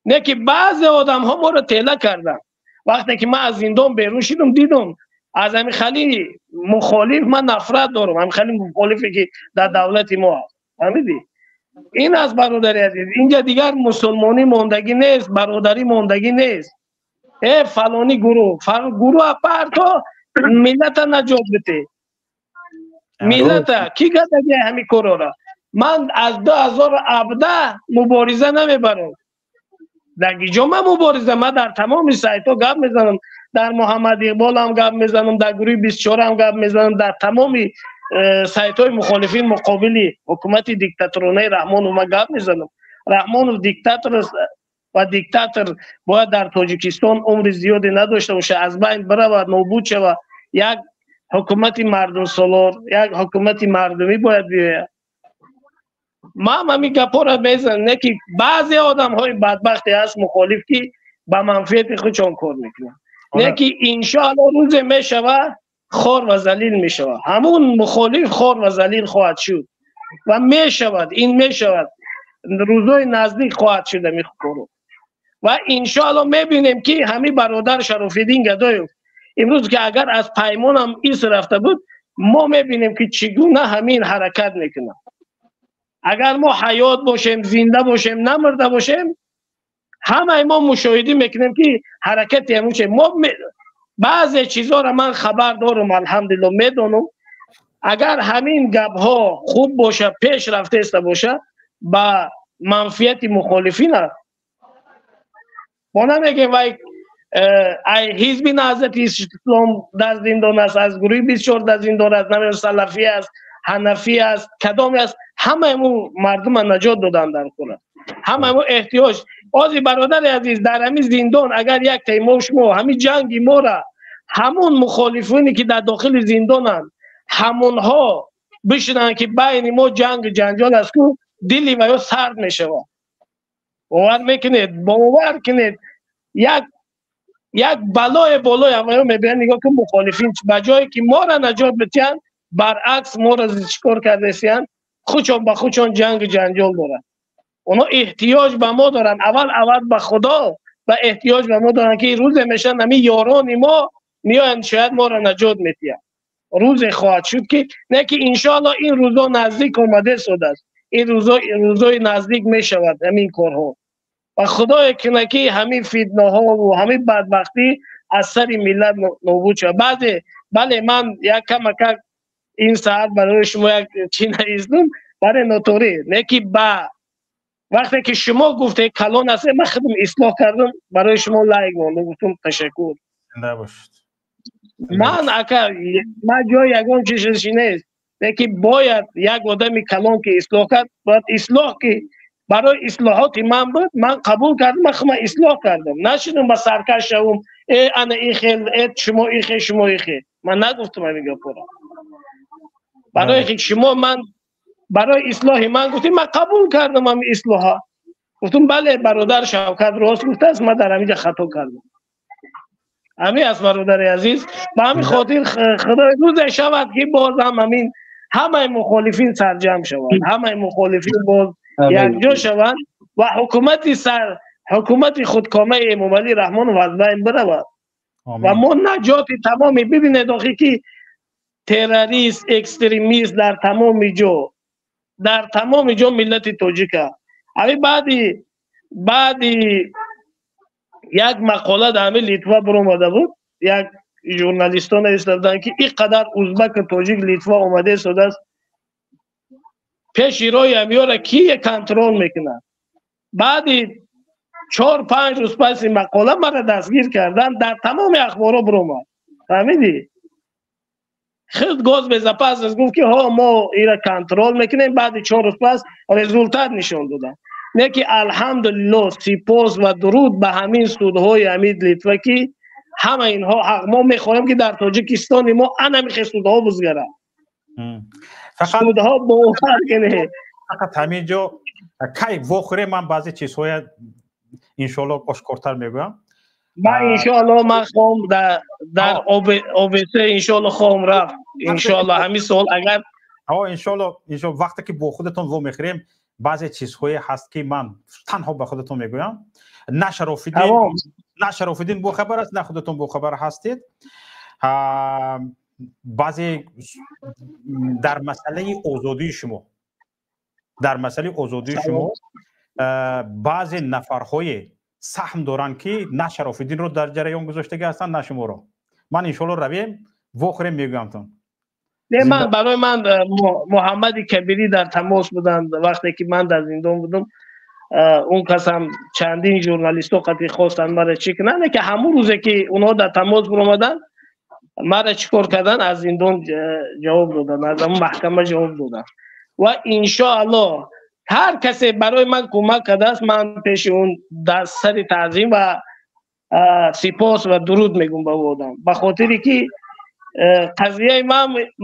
Не ки баъзе одамҳо моро тела карданд. Вақте ки ман аз зиндон берун шидум, дидум, аз ҳамин хали мухолиф ман нафрат дорам, ҳамин хали мухолифе, ки дар давлати мо аст. Фаҳмидӣ? Ин аст, бародари азиз. Инҷа дигар мусулмонӣ мондагӣ нест, бародарӣ мондагӣ нест. Э, фалони гурӯҳ, гурӯҳ апарто, миллата наҷот бите. Миллата ки кардаги ҳамин корора? Ман аз 2017 мубориза намебарам. Дар гиҷо ман мубориза? Ман дар тамоми сайтҳо гап мезанам, дар Муҳаммад Иқболам гап мезанам, дар гурӯҳи 24-ам гап мезанам, дар тамоми сайтҳои мухолифин муқобили ҳукумати диктаторонаи Раҳмонов ман гап мезанам. Раҳмонов диктатор аст ва диктатор бояд дар Тоҷикистон умри зиёде надошта бошад, аз байн биравад, нобуд шавад. Як ҳукумати мардумсолор, як ҳукумати мардумӣ бояд биёяд. Ман ҳамин гапҳоро мезанам, не ки баъзе одамҳои бадбахте ҳаст мухолиф, ки ба манфиати худшон кор мекунанд. Не ки иншоалло рӯзе мешавад, хор ва залил мешавад. Ҳамун мухолиф хор ва залил хоҳад шуд ва мешавад, ин мешавад, рӯзҳои наздик хоҳад шуд ҳамин кору. Ва иншоалло мебинем, ки ҳамин бародар Шарофиддин Гадоев имрӯз, ки агар аз паймонам ис рафта буд, мо мебинем, ки чӣ гуна ҳамин ҳаракат мекунад. Агар мо ҳаёт бошем, зинда бошем, намурда бошем, ҳамаи мо мушоҳидӣ мекунем, ки ҳаракати ҳамун че. Мо баъзе чизҳоро ман хабар дорам, алҳамдулилло, медонам. Агар ҳамин гапҳо хуб боша, пеш рафтаиста боша, ба манфиати мухолифин аст. Мо намегем, вай ай ҳизби Наҳзати Ислом дар зиндон аст, аз гурӯҳи 24 дар зиндон аст, намедонам, салафӣ аст, ҳанафӣ аст, кадоме аст, ҳамаи мо мардума наҷот додан дар кор аст. Ҳамаи мо эҳтиёҷ ози, бародари азиз, дар ҳамин зиндон агар як таи мо шумо ҳамин ҷанги мора ҳамун мухолифоне, ки дар дохили зиндонанд, ҳамонҳо бишинанд, ки байни мо ҷангу ҷанҷол аст ку, дили ваё сард мешавад. Бовар мекунед, бовар кунед, як балое болои ҳаваё мебинанд. Нигоҳ кун, мухолифин ба ҷое ки моро наҷот битиҳанд, баръакс моро чӣ кор кардесиянд? Худшон ба худшон ҷангу ҷанҷол доранд. Онҳо эҳтиёҷ ба мо доранд. Аввал аввал ба Худо ва эҳтиёҷ ба мо доранд, ки рӯзе мешаванд, ҳамин ёрони мо меоянд, шояд моро наҷот метиҳанд. Рӯзе хоҳад шуд, ки не ки иншоалло ин рӯзо наздик омада истодааст. Ин рӯзо, рӯзои наздик мешавад ҳамин корҳо. Ва Худое кунад, ки ҳамин фитнаҳо ва ҳамин бадбахтӣ аз сари миллат нобуд шавад. Баъзе, бале, ман як камакак ин саат барои шумо як чӣ навиштум, баре ноторӣ, не ки ба вақте ки шумо гуфте калон ҳастед, ман худам ислоҳ кардам, барои шумо лайк мондам, гуфтум ташаккур. Зинда бошед. Ман, ака, ман ҷои ягон чиз нест, не ки бояд як одами калон ки ислоҳ кард, бояд ислоҳ, ки барои ислоҳоти ман буд, ман қабул кардам, ман худам ислоҳ кардам. Нашудам ба саркаш шавум, э ана ин хел, э шумо ин хел, шумо ин хел. Ман нагуфтам ҳамин гапҳоро. Барои ки шумо ман барои ислоҳи ман гуфтем, ман қабул кардам ҳамин ислоҳа. Гуфтам, бале, бародар Шавкат рост гуфтааст, ман дар ҳаминҷа хато кардам. Ҳамин аст, бародари азиз. Ба ҳамин хотир Худои рӯзе шавад, ки боз ҳам ҳамин ҳамаи мухолифин сарҷамъ шаванд, ҳамаи мухолифин боз якҷо шаванд ва ҳукумати худкомаи Эмомалӣ Раҳмонов аз байн биравад ва мо наҷоти тамоми. Бибинед охи, ки террорист, экстремист дар тамоми ҷо, дар тамоми ҷо миллати тоҷика. Ҳамин баъди як мақола дар ҳамин Литва биромада буд, як журналистон нависта буданд, ки ин қадар узбаку тоҷик Литва омада истодааст, пеши роҳи ҳамиёра ки контрол мекунад? Баъди 4-5 рӯз паси мақола мара дастгир карданд, дар тамоми ахборҳо биромад. Фаҳмидӣ? Худ госбезопасность гуфт, ки ҳо, мо ира контрол мекунем. Баъди 4 рӯз пас результат нишон доданд. Не ки алҳамдулилло, сипос ва дуруд ба ҳамин судҳои ҳамин Литва, ки ҳама инҳо ҳақ. Мо мехоҳем, ки дар Тоҷикистони мо анамихе судҳо бузгарад. Судҳо, бовар кунед. Фақат ҳамин ҷо кай вохӯре, ман баъзе чизҳоя иншоалло ошкортар мегӯям. Ман иншоалло ман хоҳам дар ОБС, иншоалло хоҳам рафт, иншоалло ҳамин сол агар. Иншоалло, иншоалло, вақте ки бо худатон вомехӯрем, баъзе чизҳое ҳаст, ки ман танҳо ба худатон мегӯям. На Шарофиддин, на Шарофиддин бохабар аст, на худатон бохабар ҳастед. Баъзе дар масъалаи озодии шумо, дар масъалаи озодии шумо баъзе нафарҳое саҳм доранд, ки на Шарофиддинро дар ҷараён гузоштагӣ ҳастанд, на шуморо. Ман иншоалло равем, вохӯрем, мегӯямтон. Не, ман барои ман Муҳаммади Кабирӣ дар тамос буданд, вақте ки ман дар зиндон будам. Он касам чандин журналистҳо қатъи хостанд мара чӣ кунанд, ки ҳамун рӯзе ки онҳо дар тамос биромаданд. Мара чӣ кор кардан? Аз зиндон ҷавоб додан, аз ҳамон маҳкама ҷавоб додан. Ва иншоаллоҳ ҳар касе барои ман кӯмак кардааст, ман пеши он дар сари таъзим ва сипос ва дуруд мегӯм ба ӯ одам, ба хотире ки қазияи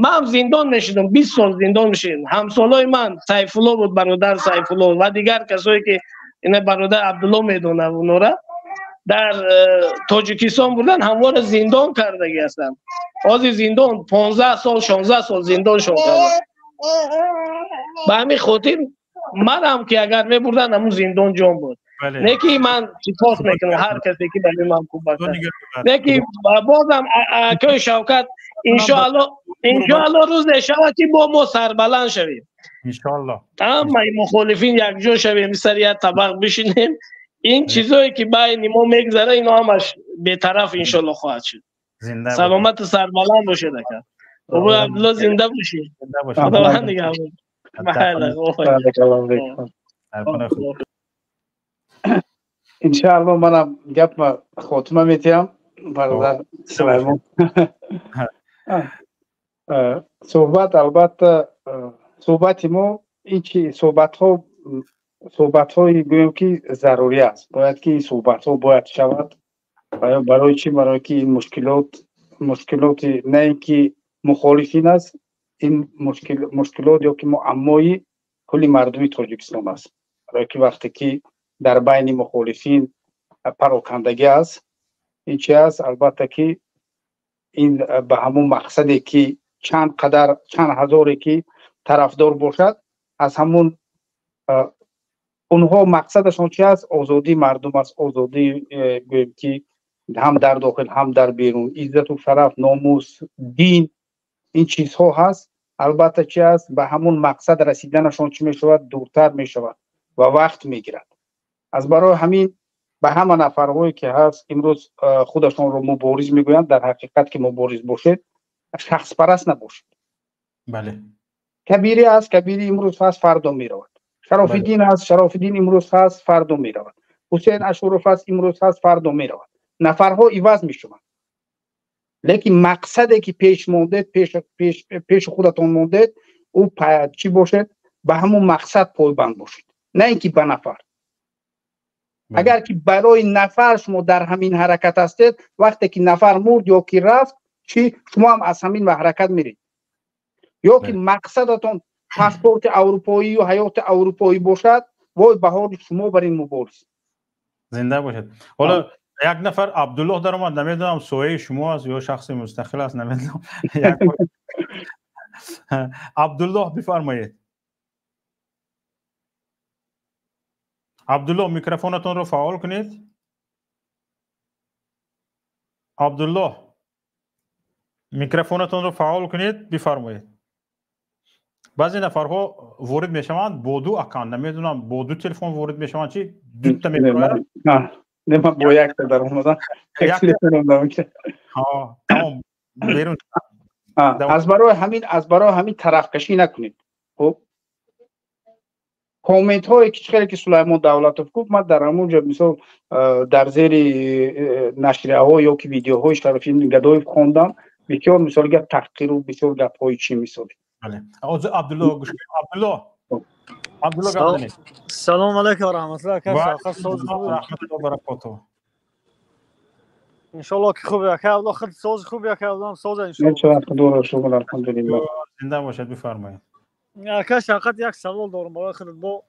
ман зиндон мешудам, 20 сол зиндон мешудам. Ҳамсолои ман Сайфулло буд, бародар Сайфулло ва дигар касое ки ина бародар Абдулло медонад онора дар Тоҷикистон бурдан, ҳамвора зиндон кардагӣ ҳастанд. Ҳозир зиндон 15 сол, 16 сол зиндоншон карданд. Ба ҳамин хотир манам ки агар мебурдан, ҳамун зиндон ҷон буд. Не ки ман сипос мекунам ҳар касе ки барои ман кӯмак кард. Не ки бозам акои Шавкат, иншоалло, иншоалло рӯзе шавад ки бо мо сарбаланд шавем. Иншоалло. Ҳамаи мухолифин якҷо шавем, сари як табақ бишинем. Ин чизое ки байни мо мегзара, ино ҳамаш бетараф иншоалло хоҳад шуд. Саломату сарбаланд бошед, ака. Абу Абдулло, зинда бошед. Худованд нигаҳбон. Иншоалло манам гапма хотима метиҳам, бародар Сулаймон. Суҳбат, албатта, суҳбати мо ин чи суҳбатҳо, суҳбатҳои гӯем ки зарурӣ аст. Бояд ки ин суҳбатҳо бояд шавад. Барои чӣ? Барои ки ин мушкилот, мушкилоти на ин ки мухолифин аст, ин мушкилот ё ки муаммои кулли мардуми Тоҷикистон аст. Барои ки вақте ки дар байни мухолифин парокандагӣ аст, ин чи аст? Албатта ки ин ба ҳамун мақсаде ки чанд қадар, чанд ҳазоре ки тарафдор бошад, аз ҳамун онҳо мақсадашон чи аст? Озодии мардум аст, озодӣ, гӯем ки ҳам дар дохил, ҳам дар берун, иззату шараф, номус, дин, ин чизҳо ҳаст. Албатта, чи аст, ба ҳамун мақсад расиданашон чӣ мешавад? Дуртар мешавад ва вақт мегирад. Аз барои ҳамин ба ҳама нафарҳое ки ҳаст имрӯз худашонро мубориз мегӯянд, дар ҳақиқат ки мубориз бошед, шахспараст набошед. Кабирӣ аст, Кабирӣ имрӯз ҳаст, фардо меравад. Шарофиддин ҳаст, Шарофиддин имрӯз ҳаст, фардо меравад. Ҳусейн Ашуров ҳаст, имрӯз ҳаст, фардо меравад. Нафарҳо иваз мешаванд, лекин мақсаде ки пеш мондед, пеши худатон мондед, ӯ чӣ бошед, ба ҳамун мақсад пойбанд бошед, на ин ки ба нафар. Агар ки барои нафар шумо дар ҳамин ҳаракат ҳастед, вақте ки нафар мурд ё ки рафт, чӣ, шумо ҳам аз ҳамин ҳаракат меред. Ё ки мақсадатон паспорти аврупоию ҳаёти аврупоӣ бошад, вой ба ҳоли шумо бар ин мубориз. Зинда бошед. Ҳоло як нафар Абдуллоҳ даромад, намедонам сояи шумо аст ё шахси мустақил аст, намедонам. Абдуллоҳ, бифармоед. Абдуллоҳ, микрофонатонро фаъол кунед. Абдуллоҳ, микрофонатонро фаъол кунед, бифармоед. Баъзе нафарҳо ворид мешаванд бо ду аккаунт, намедонам, бо ду телефон ворид мешаванд, чи дута мебарояд. Не, ман бо якта даромадам. Тамом, берун. Аз барои ҳамин тарафкашӣ накунед. Хуб, комментҳое ки хеле ки Сулаймон Давлатов гуфт, ман дар ҳамон ҷо, мисол, дар зери нашрияҳо ё ки видеоҳои Шарофиддин Гадоев хондам, бисёр, мисол, гап таҳқиру бисёр гапҳои чӣ, мисол. Абдулло, гӯш кунед. Абдулло, Абдулло, гап занед. Салому алайкум ва раҳматуллоҳ, ака Шавкат, соз? Раҳматуллоҳ баракотуҳ. Иншоалло ки хубе, ака Абдулло, худ сози хуби, ака Абдулло, соза иншоалло. Худоро шукр, алҳамдулиллоҳ. Зинда бошад, бифармоед. Ака Шавкат, як савол дорам барои худат. Бо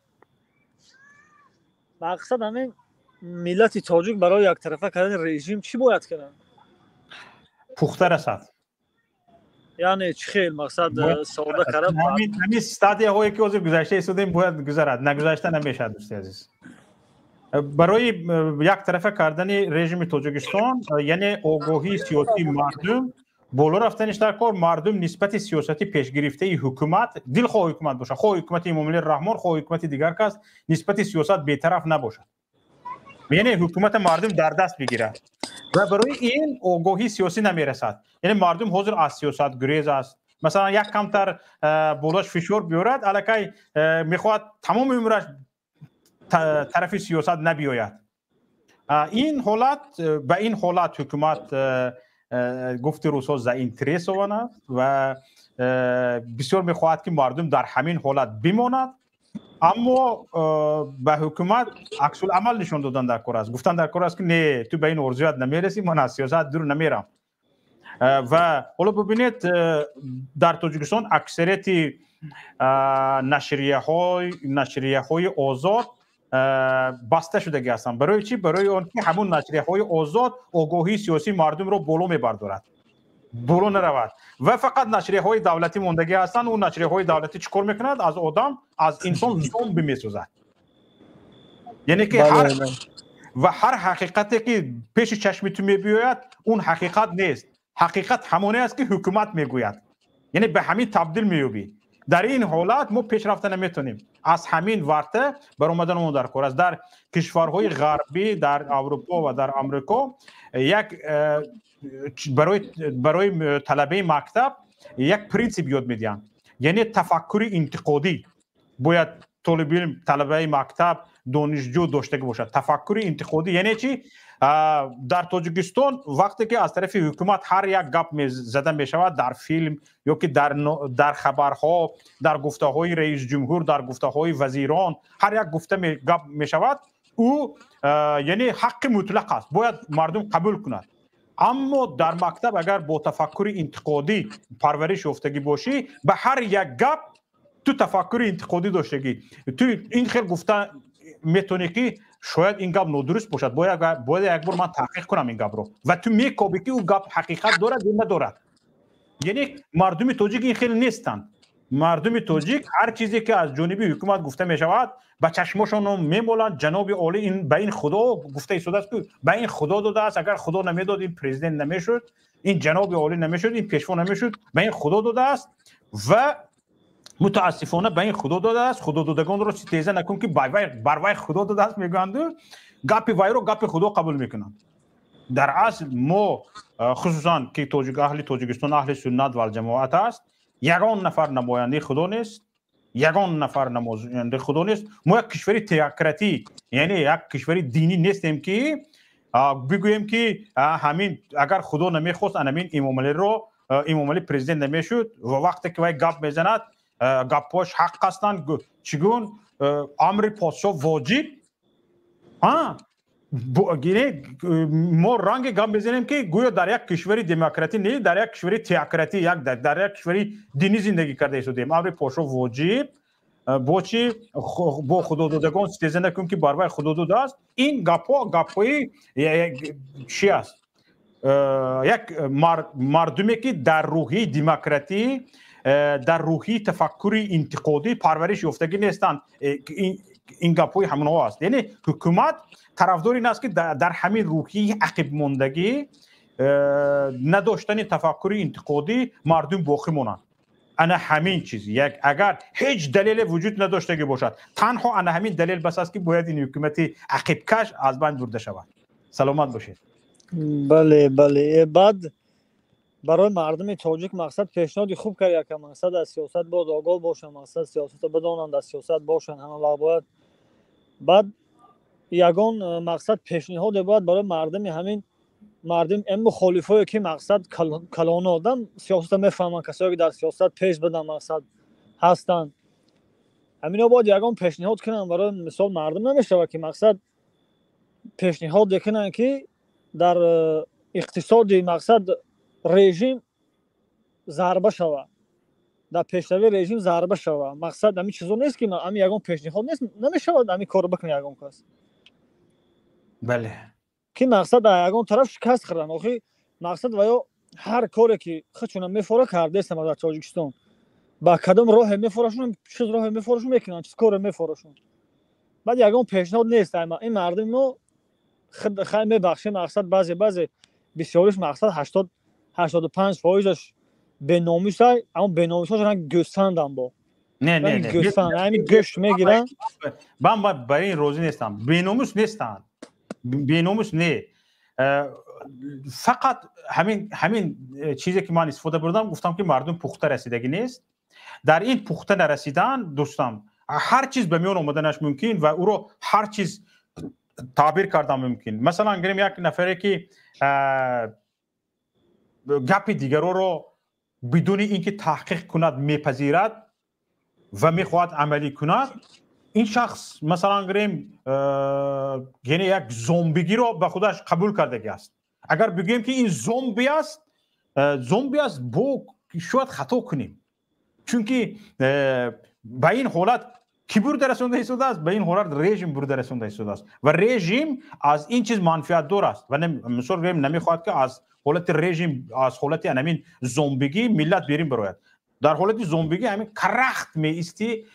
мақсад ҳамин миллати тоҷик барои яктарафа кардани режим чӣ бояд кунанд? Пухта расад. Яъне чӣ хел, мақсад, сода карда? Ҳамин стадияҳое ки ҳозир гузашта истодем, бояд гузарад. Нагузашта намешавад, дӯсти азиз. Барои яктарафа кардани режими Тоҷикистон, яъне огоҳии сиёсии мардум боло рафтаниш дар кор, мардум нисбати сиёсати пешгирифтаи ҳукумат, дилхоҳ ҳукумат бошад, хоҳ ҳукумати Эмомалӣ Раҳмон, хоҳ ҳукумати дигар кас, нисбати сиёсат бетараф набошад, яъне ҳукумата мардум дар даст бигирад. Ва барои ин огоҳии сиёсӣ намерасад, яъне мардум ҳозир аз сиёсат гурез аст. Масалан, як камтар болош фишор биёрад, аллакай мехоҳад тамоми умраш тарафи сиёсат набиёяд. Ин ҳолат, ба ин ҳолат ҳукумат Гуфти русҳо, заинтересован аст ва бисёр мехоҳад, ки мардум дар ҳамин ҳолат бимонад. Аммо ба ҳукумат аксуламал нишон додан дар кор аст, гуфтан дар кор аст, ки не, ту ба ин орзуят намерасӣ, ман аз сиёсат дур намерам. Ва ҳоло бубинед, дар Тоҷикистон аксарияти нашрияҳои озод баста шудагӣ ҳастанд. Барои чӣ? Барои он ки ҳамун нашрияҳои озод огоҳии сиёсии мардумро боло мебардорад, боло наравад. Ва фақат нашрияҳои давлатӣ мондагӣ ҳастанд. Он нашрияҳои давлатӣ чӣ кор мекунад? Аз одам, аз инсон зомби месозад. Яъне ки ҳар ва ҳар ҳақиқате, ки пеши чашми ту мебиёяд, он ҳақиқат нест. Ҳақиқат ҳамоне аст, ки ҳукумат мегӯяд. Яъне ба ҳамин табдил меёбӣ. Дар ин ҳолат мо пеш рафта наметонем. Аз ҳамин варта баромадан он дар кор аст. Дар кишварҳои ғарбӣ, дар Аврупо ва дар Амрико, як барои талабаи мактаб як принсип ёд медиҳанд, яъне тафаккури интиқодӣ бояд толибилм, талабаи мактаб, донишҷӯ доштагӣ бошад. Тафаккури интиқодӣ яъне чӣ? Дар Тоҷикистон вақте ки аз тарафи ҳукумат ҳар як гап зада мешавад, дар филм ё ки дар хабарҳо, дар гуфтаҳои раисҷумҳур, дар гуфтаҳои вазирон, ҳар як гуфта гап мешавад, ӯ яъне ҳаққи мутлақ аст, бояд мардум қабул кунад. Аммо дар мактаб агар бо тафаккури интиқодӣ парвариш ёфтагӣ бошӣ, ба ҳар як гап ту тафаккури интиқодӣ доштагӣ, ту ин хел гуфта метавонӣ, ки шояд ин гап нодуруст бошад, бояд як бор ман таҳқиқ кунам ин гапро. Ва ту мекобӣ, ки ӯ гап ҳақиқат дорад ё надорад. Яъне мардуми тоҷик ин хел нестанд. Мардуми тоҷик ҳар чизе, ки аз ҷониби ҳукумат гуфта мешавад, ба чашмошон мемоланд. Ҷаноби олӣ ин ба ин Худо гуфта истодааст, ки ба ин Худо додааст. Агар Худо намедод, ин президент намешуд, ин ҷаноби олӣ намешуд, ин пешво намешуд. Ба ин Худо додааст. Ва мутаассифона ба ин Худо додааст, худододагонро ситеза накун, ки бар вай Худо додааст, мегӯянду гапи вайро гапи Худо қабул мекунанд. Дар асл мо, хусусан ки тоҷик, аҳли Тоҷикистон аҳли суннат валҷамоат аст, ягон нафар намояндаи Худо нест, ягон нафар намояндаи Худо нест. Мо як кишвари теократӣ, яъне як кишвари динӣ нестем, ки бигӯем, ки ҳамин агар Худо намехост, анамин Имомалиро, Имомалӣ президент намешуд. Ва вақте ки вай гап мезанад, гапҳояш ҳақ ҳастанд. Чӣ гун амри подшоҳ воҷиб. Мо ранге гап мезанем, ки гӯё дар як кишвари демократӣ не, дар як кишвари теократӣ, дар як кишвари динӣ зиндагӣ карда истодем. Амри подшоҳ воҷиб, бо чи бо худододагон ситеза накун, ки бар вай Худо додааст. Ин гапҳо гапҳои чи аст? Як мардуме, ки дар рӯҳияи демократӣ, дар рӯҳии тафаккури интиқодӣ парвариш ёфтагӣ нестанд, ин гапҳои ҳамонҳо аст. Яъне ҳукумат тарафдори ин аст, ки дар ҳамин рӯҳияи ақибмондагӣ, надоштани тафаккури интиқодӣ мардум боқӣ монанд. Ана ҳамин чиз як, агар ҳеҷ далеле вуҷуд надоштагӣ бошад, танҳо ана ҳамин далел бас аст, ки бояд ин ҳукумати ақибкаш аз байн бурда шавад. Саломат бошед. Бале, баъд барои мардуми тоҷик мақсад пешниҳоди хуб кард. Яка мақсад аз сиёсат бояд огоҳ бошанд, мақсад сиёсатро бидонанд, аз сиёсат бошанд ҳама вақт бояд. Баъд ягон мақсад пешниҳоде бояд барои мардуми, ҳамин мардум, ин мухолифое, ки мақсад калоно одам сиёсатро мефаҳманд, касое ки дар сиёсат пеш бидан мақсад ҳастанд, ҳамино бояд ягон пешниҳод кунанд. Барои мисол, мардум намешавад, ки мақсад пешниҳоде кунанд, ки дар иқтисоди мақсад режим зарба шавад, дар пешравии режим зарба шавад. Мақсад ҳамин чизо нест, ки ҳамин ягон пешниҳод нест, намешавад ҳамин корро бикунад ягон кас. Ки мақсад дар ягон тараф шикаст хӯранд. Охи мақсад ва ё ҳар коре, ки худшона мефора, кардестам дар Тоҷикистон. Ба кадом роҳе мефорашон, чиз роҳе мефорашон, мекунанд, чиз коре мефорашон. Баъд ягон пешниҳод нест. Ин мардуми мо хай, мебахшем, мақсад баъзе бисёриш, мақсад 80, 85 фоизаш беномусай, аммо беномусҳош ранг гӯсфандам бо. Не, не, не. Гӯсфанд ҳамин гӯшт мегиранд. Ман ба ин розӣ нестам. Беномус нестанд, беномус не. Фақат ҳамин чизе, ки ман истифода бурдам, гуфтам, ки мардум пухта расидагӣ нест. Дар ин пухта нарасидан, дӯстам, ҳар чиз ба миён омаданаш мумкин ва ӯро ҳар чиз таъбир кардан мумкин. Масалан, гирем як нафаре, ки Гапи дигароро бидуни ин ки таҳқиқ кунад мепазирад ва мехоҳад амалӣ кунад, ин шахс, масалан гирем, яъне як зомбигиро ба худаш қабул кардагӣ аст. Агар бигӯем, ки ин зомби аст, зомби аст, бо шояд хато кунем, чунки ба ин ҳолат кӣ бурда расонда истодааст? Ба ин ҳолат режим бурда расонда истодааст ва режим аз ин чиз манфиатдор аст ва, мисол гӯем, намехоҳад, ки аз ҳолати режим, аз ҳолати анамин зомбигӣ миллат берин барояд. Дар ҳолати зомбигӣ ҳамин карахт меистӣ,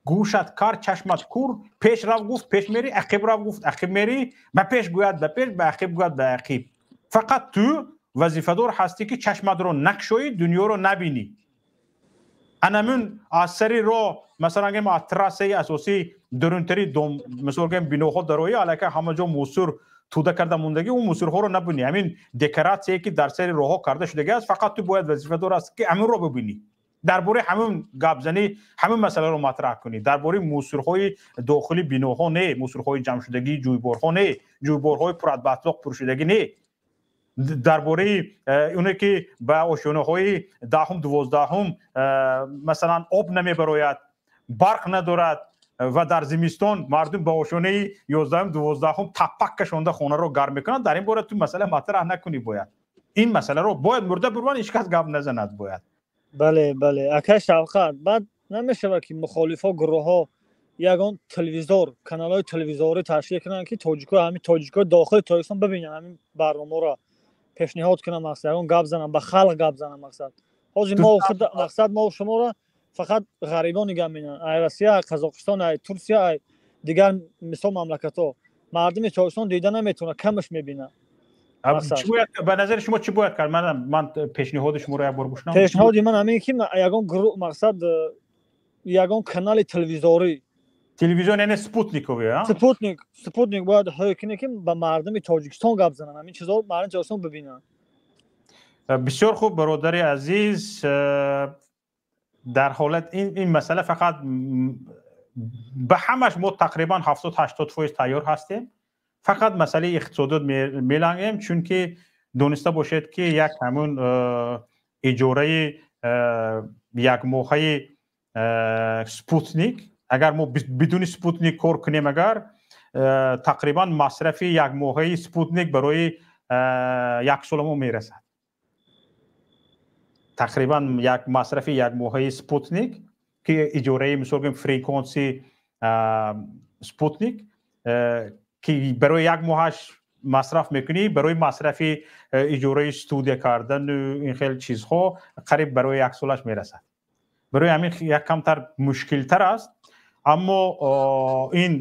гӯшат кар, чашмат кур, пеш рав гуфт, пеш мери, ақиб рав гуфт, ақиб мери, ба пеш гӯяд, ба пеш, ба ақиб гӯяд, ба ақиб. Фақат ту вазифадор ҳастӣ, ки чашматро накшоӣ, дунёро набинӣ. Анамун аз сари роҳ, масалан гӯем, аз трассаи асосӣ дурунтари, мисол гӯем, биноҳо дароӣ, аллакай ҳама ҷо мусор тӯда карда мондагӣ, он мусорҳоро набинӣ. Ҳамин декоратсие, ки дар сари роҳҳо карда шудагӣ аст, фақат ту бояд вазифадор ҳастӣ, ки ҳаминро бибинӣ, дар бораи ҳамин гапзанӣ, ҳамин масъаларо матраҳ кунӣ. Дар бораи мусорҳои дохили биноҳо не, мусорҳои ҷамъшудагии ҷӯйборҳо не, ҷӯйборҳои пуратбатлоқ пуршудагӣ не, дар бораи оне ки ба ошёнаҳои 10-ум, 12-ум, масалан, об намебарояд, барқ надорад ва дар зимистон мардум ба ошёнаи 11-ум, 12-ум таппак кашонда хонаро гарм мекунанд, дар ин бора ту масъала матраҳ накунӣ. Бояд ин масъаларо бояд мурда бурван, ҳеҷ кас гап назанад бояд. Бале, акай Шавқат, баъд намешавад, ки мухолифҳо, гурӯҳҳо ягон телевизор, каналҳои телевизорӣ ташкил кунанд, ки тоҷикҳо, ҳамин тоҷикҳои дохили Тоҷикистон бибинанд, ҳамин барномаро пешниҳод кунанд, мақсад, ягон гап зананд, ба халқ гап зананд? Мақсад, ҳозир мо худ, мақсад, мо шуморо фақат ғарибон нигоҳ менанд, ай Россия, ай Қазоқистон, ай Турсия, ай дигар мисол мамлакатҳо. Мардуми Тоҷикистон дида наметавонад, камаш мебинад. Ба назари шумо, чӣ бояд кард? Ман пешниҳоди шуморо як бор гӯш. Пешниҳоди ман ҳамин, ки ягон гурӯҳ, мақсад, ягон канали телевизорӣ. Телевизион, яъне спутниковӣ? Спутник бояд ҳой кунед, ки ба мардуми Тоҷикистон гап зананд, ҳамин чизо мардуми Тоҷикистон бибинанд. Бисёр хуб, бародари азиз. Дар ҳолат ин масъала фақат ба ҳамаш мо тақрибан 70-80% тайёр ҳастем, фақат масъалаи иқтисодиёт мелангем, чунки дониста бошед, ки як ҳамун иҷораи якмоҳаи спутник, агар мо бидуни спутник кор кунем, агар тақрибан масрафи якмоҳаи спутник барои як сола мо мерасад. Тақрибан як масрафи якмоҳаи спутник, ки иҷораи, мисол гӯем, фреквенси спутник, ки барои як моҳаш масраф мекунӣ, барои масрафи иҷораи студия кардану ин хел чизҳо қариб барои як солаш мерасад. Барои ҳамин як камтар мушкилтар аст. Аммо ин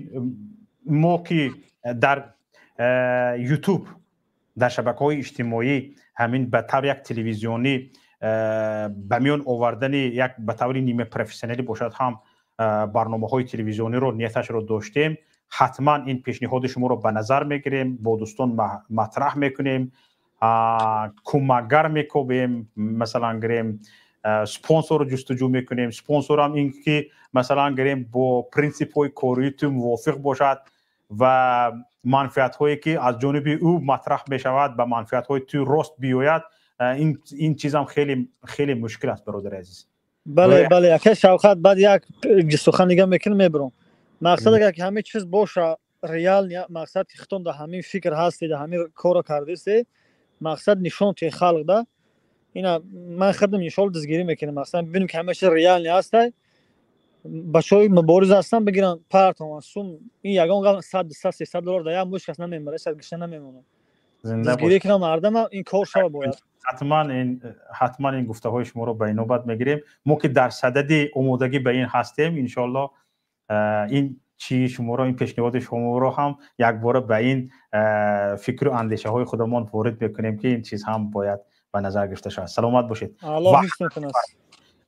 мо ки дар Ютуб, дар шабакаҳои иҷтимоӣ ҳамин ба таври як телевизионӣ ба миён овардани як ба таври нимапрофессионалӣ бошад ҳам барномаҳои телевизиониро нияташро доштем, ҳатман ин пешниҳоди шуморо ба назар мегирем, бо дӯстон матраҳ мекунем, кӯмакгар мекобем, масалан гирем, спонсорро ҷустуҷӯ мекунем. Спонсорам ин ки, масалан гирем, бо принсипҳои кории ту мувофиқ бошад ва манфиатҳое, ки аз ҷониби ӯ матраҳ мешавад, ба манфиатҳои ту рост биёяд. Ин чизам хеле хеле мушкил аст, бародари азиз. Бале, акай Шавқат, баъд як сухан дига мекунам, мебурам. Мақсад, агар ки ҳамин чиз боша, реал мақсад, ки худтон дар ҳамин фикр ҳастед, дар ҳамин корро кардистед, мақсад, нишон те халқ да. Ина ман худам иншоалло дастгирӣ мекунам. Мақсад, бибинем, ки ҳама чиз реальный ҳастай, бачаҳои мубориз ҳастан, бигиранд, партованд сум. Ин ягон гап, 100, 200, 300 доллар дар як моҳ кас намемара, сад гишта намемонад. Дастгирӣ кунам мардама, ин кор шава бояд. Ҳатман ин гуфтаҳои шуморо ба инобат мегирем. Мо ки дар садади омодагӣ ба ин ҳастем, иншоалло ин чи шуморо, ин пешниҳоди шуморо ҳам якбора ба ин фикру андешаҳои худамон ворид мекунем, ки ин чиз ҳам бояд ба назар гирифта шавад. Саломат бошед,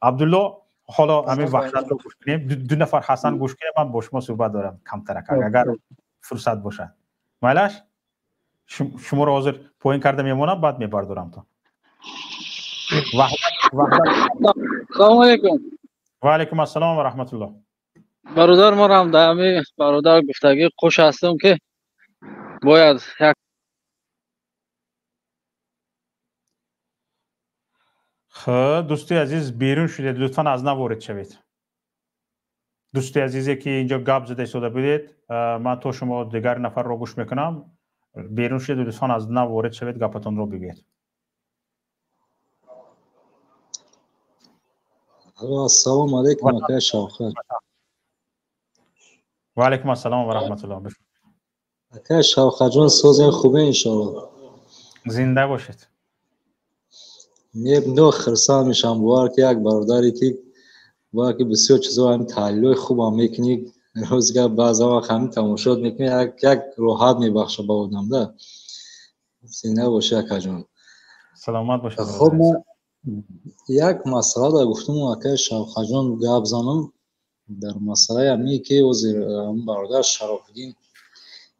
Абдулло. Ҳоло ҳамин Ваҳдатро гӯш кунем, ду нафар ҳастан, гӯш кунем. Ман бо шумо суҳбат дорам камтарак, агар фурсат бошад. Майлаш, шуморо ҳозир поин карда мемонам, баъд мебардорам то. Салому алейкум. Ва алейкум ассалом ва раҳматуллоҳ. Бародар, морам дар ҳами бародар гуфтагӣ хуш ҳастам, ки бояд як Хуб, дӯсти азиз, берун шудед, лутфан аз нав ворид шавед. Дӯсти азизе, ки инҷо гап зада истода будед, ман то шумо дигар нафарро гӯш мекунам, берун шудед, лутфан аз нав ворид шавед, гапатонро бигӯед. Ассалому алайкум, акай Шавқат. Ва алайкум ассалом ва раҳматуллоҳ. Акай Шавқатҷон, созен хубе, иншоалло. Зинда бошед. Но хурсанд мешавам, бовар ки як бародаре ки бовар ки бисёр чизо ҳамин таҳлилҳои хубам мекунӣ, рӯзгар баъзан вақт ҳамин тамошот мекунӣ, як роҳат мебахша ба одам да. Зинда бошӣ, акаҷон. Саломат бошед. Хуб, як масъала дар гуфтуму, акай Шавқатҷон, гап занам дар масъалаи ҳамие ки ҳозир бародар Шарофиддин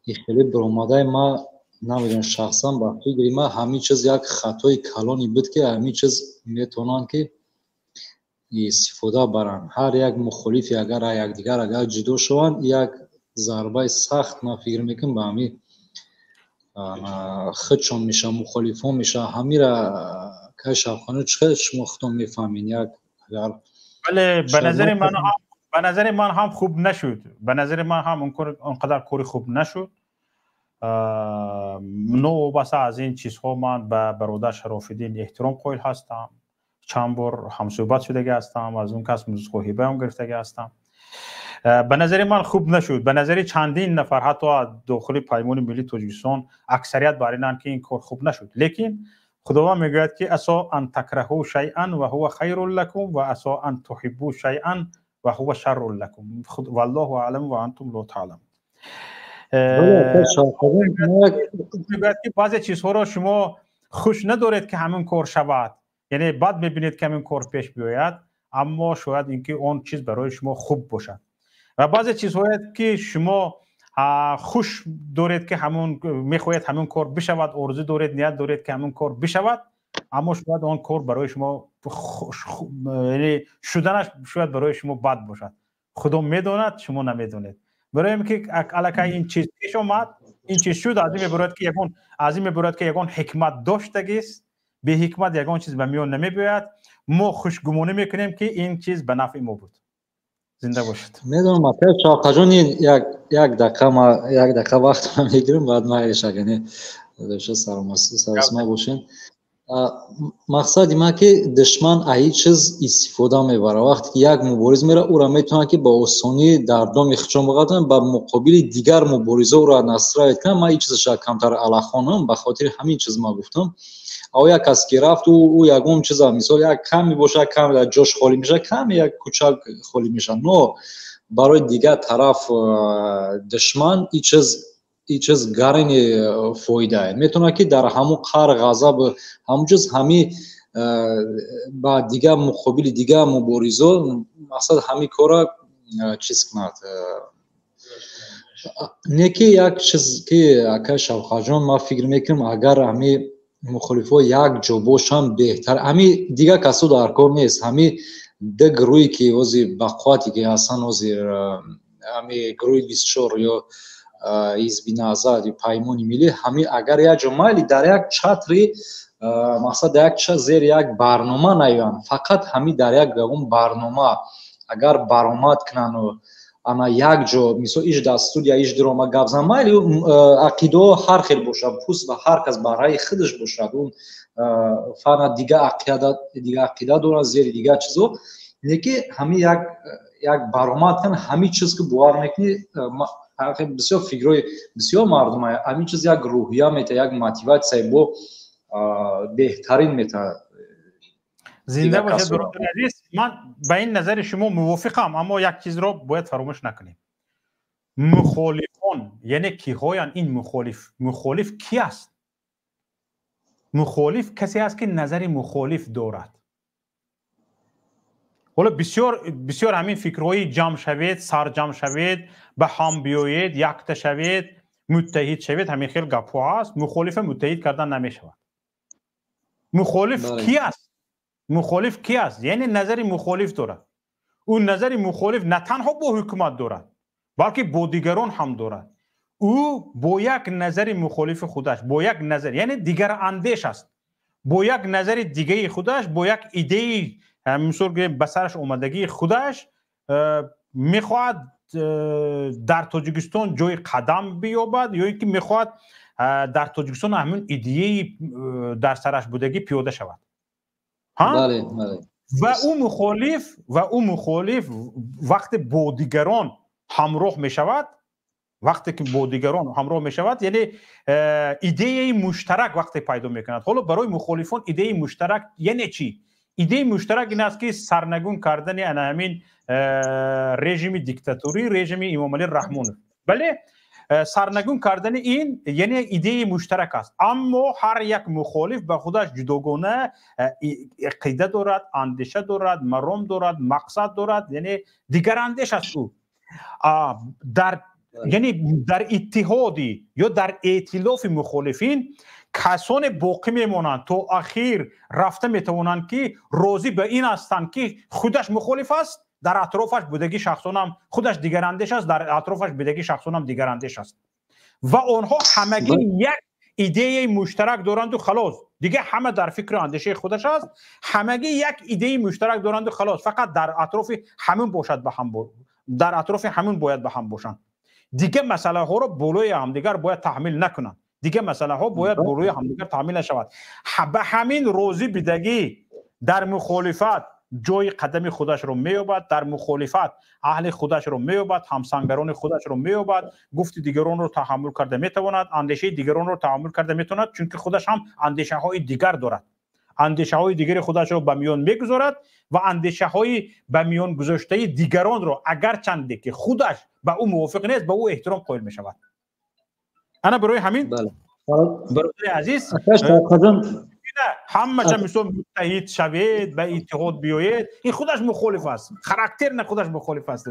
и хеле баромадаи, ма намедонам, шахсан ба фикри ман ҳамин чиз як хатои калоне буд, ки ҳамин чиз метавонанд ки истифода баранд. Ҳар як мухолифе агар якдигар агар ҷудо шаванд, як зарбаи сахт, ман фикр мекунам, ба ҳамин худшон мешавад, мухолифон мешавад. Ҳамира, акай Шавқатҷон, чӣ хел шумо худтон мефаҳмед, як агар? Бале, ба назари ман ҳам хуб нашуд. Ба назари ман ҳам он қадар кори хуб нашуд. Новобаста аз ин чизҳо, ман ба бародар Шарофиддин эҳтиром қоил ҳастам, чанд бор ҳамсӯҳбат шудагӣ ҳастам, аз он кас мусоҳибаам гирифтагӣ ҳастам. Ба назари ман хуб нашуд. Ба назари чандин нафар, ҳатто аз дохили Паймони Миллии Тоҷикистон, аксарият бар инанд, ки ин кор хуб нашуд. Лекин Худованд мегӯяд, ки عسى أن تكرهوا شيئا وهو خير لكم وعسى أن تحبوا شيئا وهو شر لكم والله أعلم وأنتم لا تعلمون. Мегӯяд, ки баъзе чизҳоро шумо хуш надоред, ки ҳамин кор шавад, яъне бад мебинед, ки ҳамин кор пеш биёяд, аммо шояд ин ки он чиз барои шумо хуб бошад. Ва баъзе чизҳое, ки шумо хуш доред, ки ҳамон мехоҳед ҳамин кор бишавад, орзу доред, ният доред, ки ҳамин кор бишавад, аммо шояд он кор барои шумо, яъне шуданаш шояд барои шумо бад бошад. Худо медонад, шумо намедонед. Барои ин ки аллакай ин чиз пеш омад, ин чиз шуд, аз ин мебарояд, ки ягон ҳикмат доштагист. Беҳикмат ягон чиз ба миён намебиёяд. Мо хушгумонӣ мекунем, ки ин чиз ба нафъи мо буд. Зинда бошед. Медонам, акай Шавқатҷон, як дақиқа, ма як дақиқа вақт мегирам, баъд майлиш, агане доша саросма бошем. Мақсади ман ки душман аи чиз истифода мебарад. Вақте ки як мубориз мера, ӯра метавонад ки ба осонӣ дар доми худшон биғалтонад, ба муқобили дигар мубориза ӯра настраивать кунад. Ман ин чизаша камтар алахонам, ба хотири ҳамин чиз ман гуфтам. А як кас ки рафт, ӯ ягон чиза, мисол, як каме бошад, каме дар ҷош холӣ мешавад, каме як кӯчак холӣ мешавад, но барои дигар тараф, душман, ин чиз гарини фоидае. Метавонад ки дар ҳамун қаҳр, ғазаб, ҳамун чиз, ҳами ба дигар муқобили дигар муборизо, мақсад, ҳамин кора чиз кунад. Не ки як чиз ки, акай Шавқатҷон, ман фикр мекунам, агар ҳами мухолифҳо як ҷо бошанд, беҳтар. Ҳами дигар касо дар кор нест, ҳами ду гурӯҳе ки ҳозир ба қуввате ки ҳастанд, ҳозир ҳами гурӯҳи 24 ё Ҳизби Наҳзат ё Паймони Миллӣ, ҳами агар як ҷо, майли, дар як чатри, мақсад, дар як зери як барнома наёянд, фақат ҳами дар як ягон барнома агар баромад кунанду ана як ҷо, мисол, иш дар студия, иш дирома гап зан, майли, ақидаҳо ҳар хел бошад, пуст ба ҳар кас ба раъи худаш бошад, он фарна дигар ақида дорад, зери дигар чизо, не ки ҳами як баромад кунанд, ҳамин чиз ки бовар мекунӣ, бисёр фикрҳои бисёр мардум, ҳамин чиз як рӯҳия метаҳад, як мотиватсияи бо беҳтарин метаҳад. Зинда бошед, бародари азиз. Ман ба ин назари шумо мувофиқам, аммо як чизро бояд фаромӯш накунем. Мухолифон яъне киҳоянд? Ин мухолиф, мухолиф ки аст? Мухолиф касе аст, ки назари мухолиф дорад. Ҳоло бисёр бисёр ҳамин фикрҳои ҷамъ шавед, сарҷамъ шавед, ба ҳам биёед, якта шавед, муттаҳид шавед, ҳамин хел гапҳо ҳаст. Мухолифа муттаҳид кардан намешавад. Мухолиф ки аст? Мухолиф ки аст? Яъне назари мухолиф дорад. Ӯ назари мухолиф на танҳо бо ҳукумат дорад, балки бо дигарон ҳам дорад. Ӯ бо як назари мухолифи худаш, бо як назар, яъне дигарандеш аст. Бо як назари дигаи худаш, бо як идеи, мисол гӯем, ба сараш омадагии худаш мехоҳад дар Тоҷикистон ҷои қадам биёбад ё ин ки мехоҳад дар Тоҷикистон ҳамин идеяи дар сараш будагӣ пиёда шавад. Ва ӯ мухолиф вақте бо дигарон ҳамроҳ мешавад, вақте ки бо дигарон ҳамроҳ мешавад, яъне идеяи муштарак вақте пайдо мекунад. Ҳоло барои мухолифон идеяи муштарак яъне чӣ? Идеяи муштарак ин аст, ки сарнагун кардани ана ҳамин режими диктатурӣ, режими Имомалӣ Раҳмонов. Бале, сарнагун кардани ин яъне идеяи муштарак аст, аммо ҳар як мухолиф ба худаш ҷудогона ақида дорад, андеша дорад, маром дорад, мақсад дорад, яъне дигарандеш аст ӯ. Дар, яъне дар иттиҳоди ё дар эътилофи мухолифин касоне боқӣ мемонанд, то ахир рафта метавонанд, ки розӣ ба ин ҳастанд, ки худаш мухолиф аст, дар атрофаш будагӣ шахсонам худаш дигарандеш аст, дар атрофаш будагӣ шахсонам дигарандеш аст ва онҳо ҳамагӣ як идеяи муштарак доранду халос. Дига ҳама дар фикру андешаи худаш аст, ҳамагӣ як идеяи муштарак доранду халос. Фақат дар атрофи ҳамин бошад, ба ҳам дар атрофи ҳамин бояд ба ҳам бошанд. Дига масъалаҳоро болои ҳамдигар бояд таҳмил накунанд, дига масъалаҳо бояд болои ҳамдигар таҳмил нашавад. Ба ҳамин розӣ бидагӣ дар мухолифат ҷои қадами худашро меёбад, дар мухолифат аҳли худашро меёбад, ҳамсангарони худашро меёбад, гуфти дигаронро таҳаммул карда метавонад, андешаи дигаронро таҳаммул карда метавонад, чунки худаш ҳам андешаҳои дигар дорад. Андешаҳои дигари худашро ба миён мегузорад ва андешаҳои ба миён гузоштаи дигаронро, агарчанде ки худаш ба ӯ мувофиқ нест, ба ӯ эҳтиром қоил мешавад. Ана барои ҳамин, бародари азиз, ҳамаша мисол муттаҳид шавед, ба иттиҳод биёед, ин худаш мухолиф аст, характерно худаш мухолиф аст.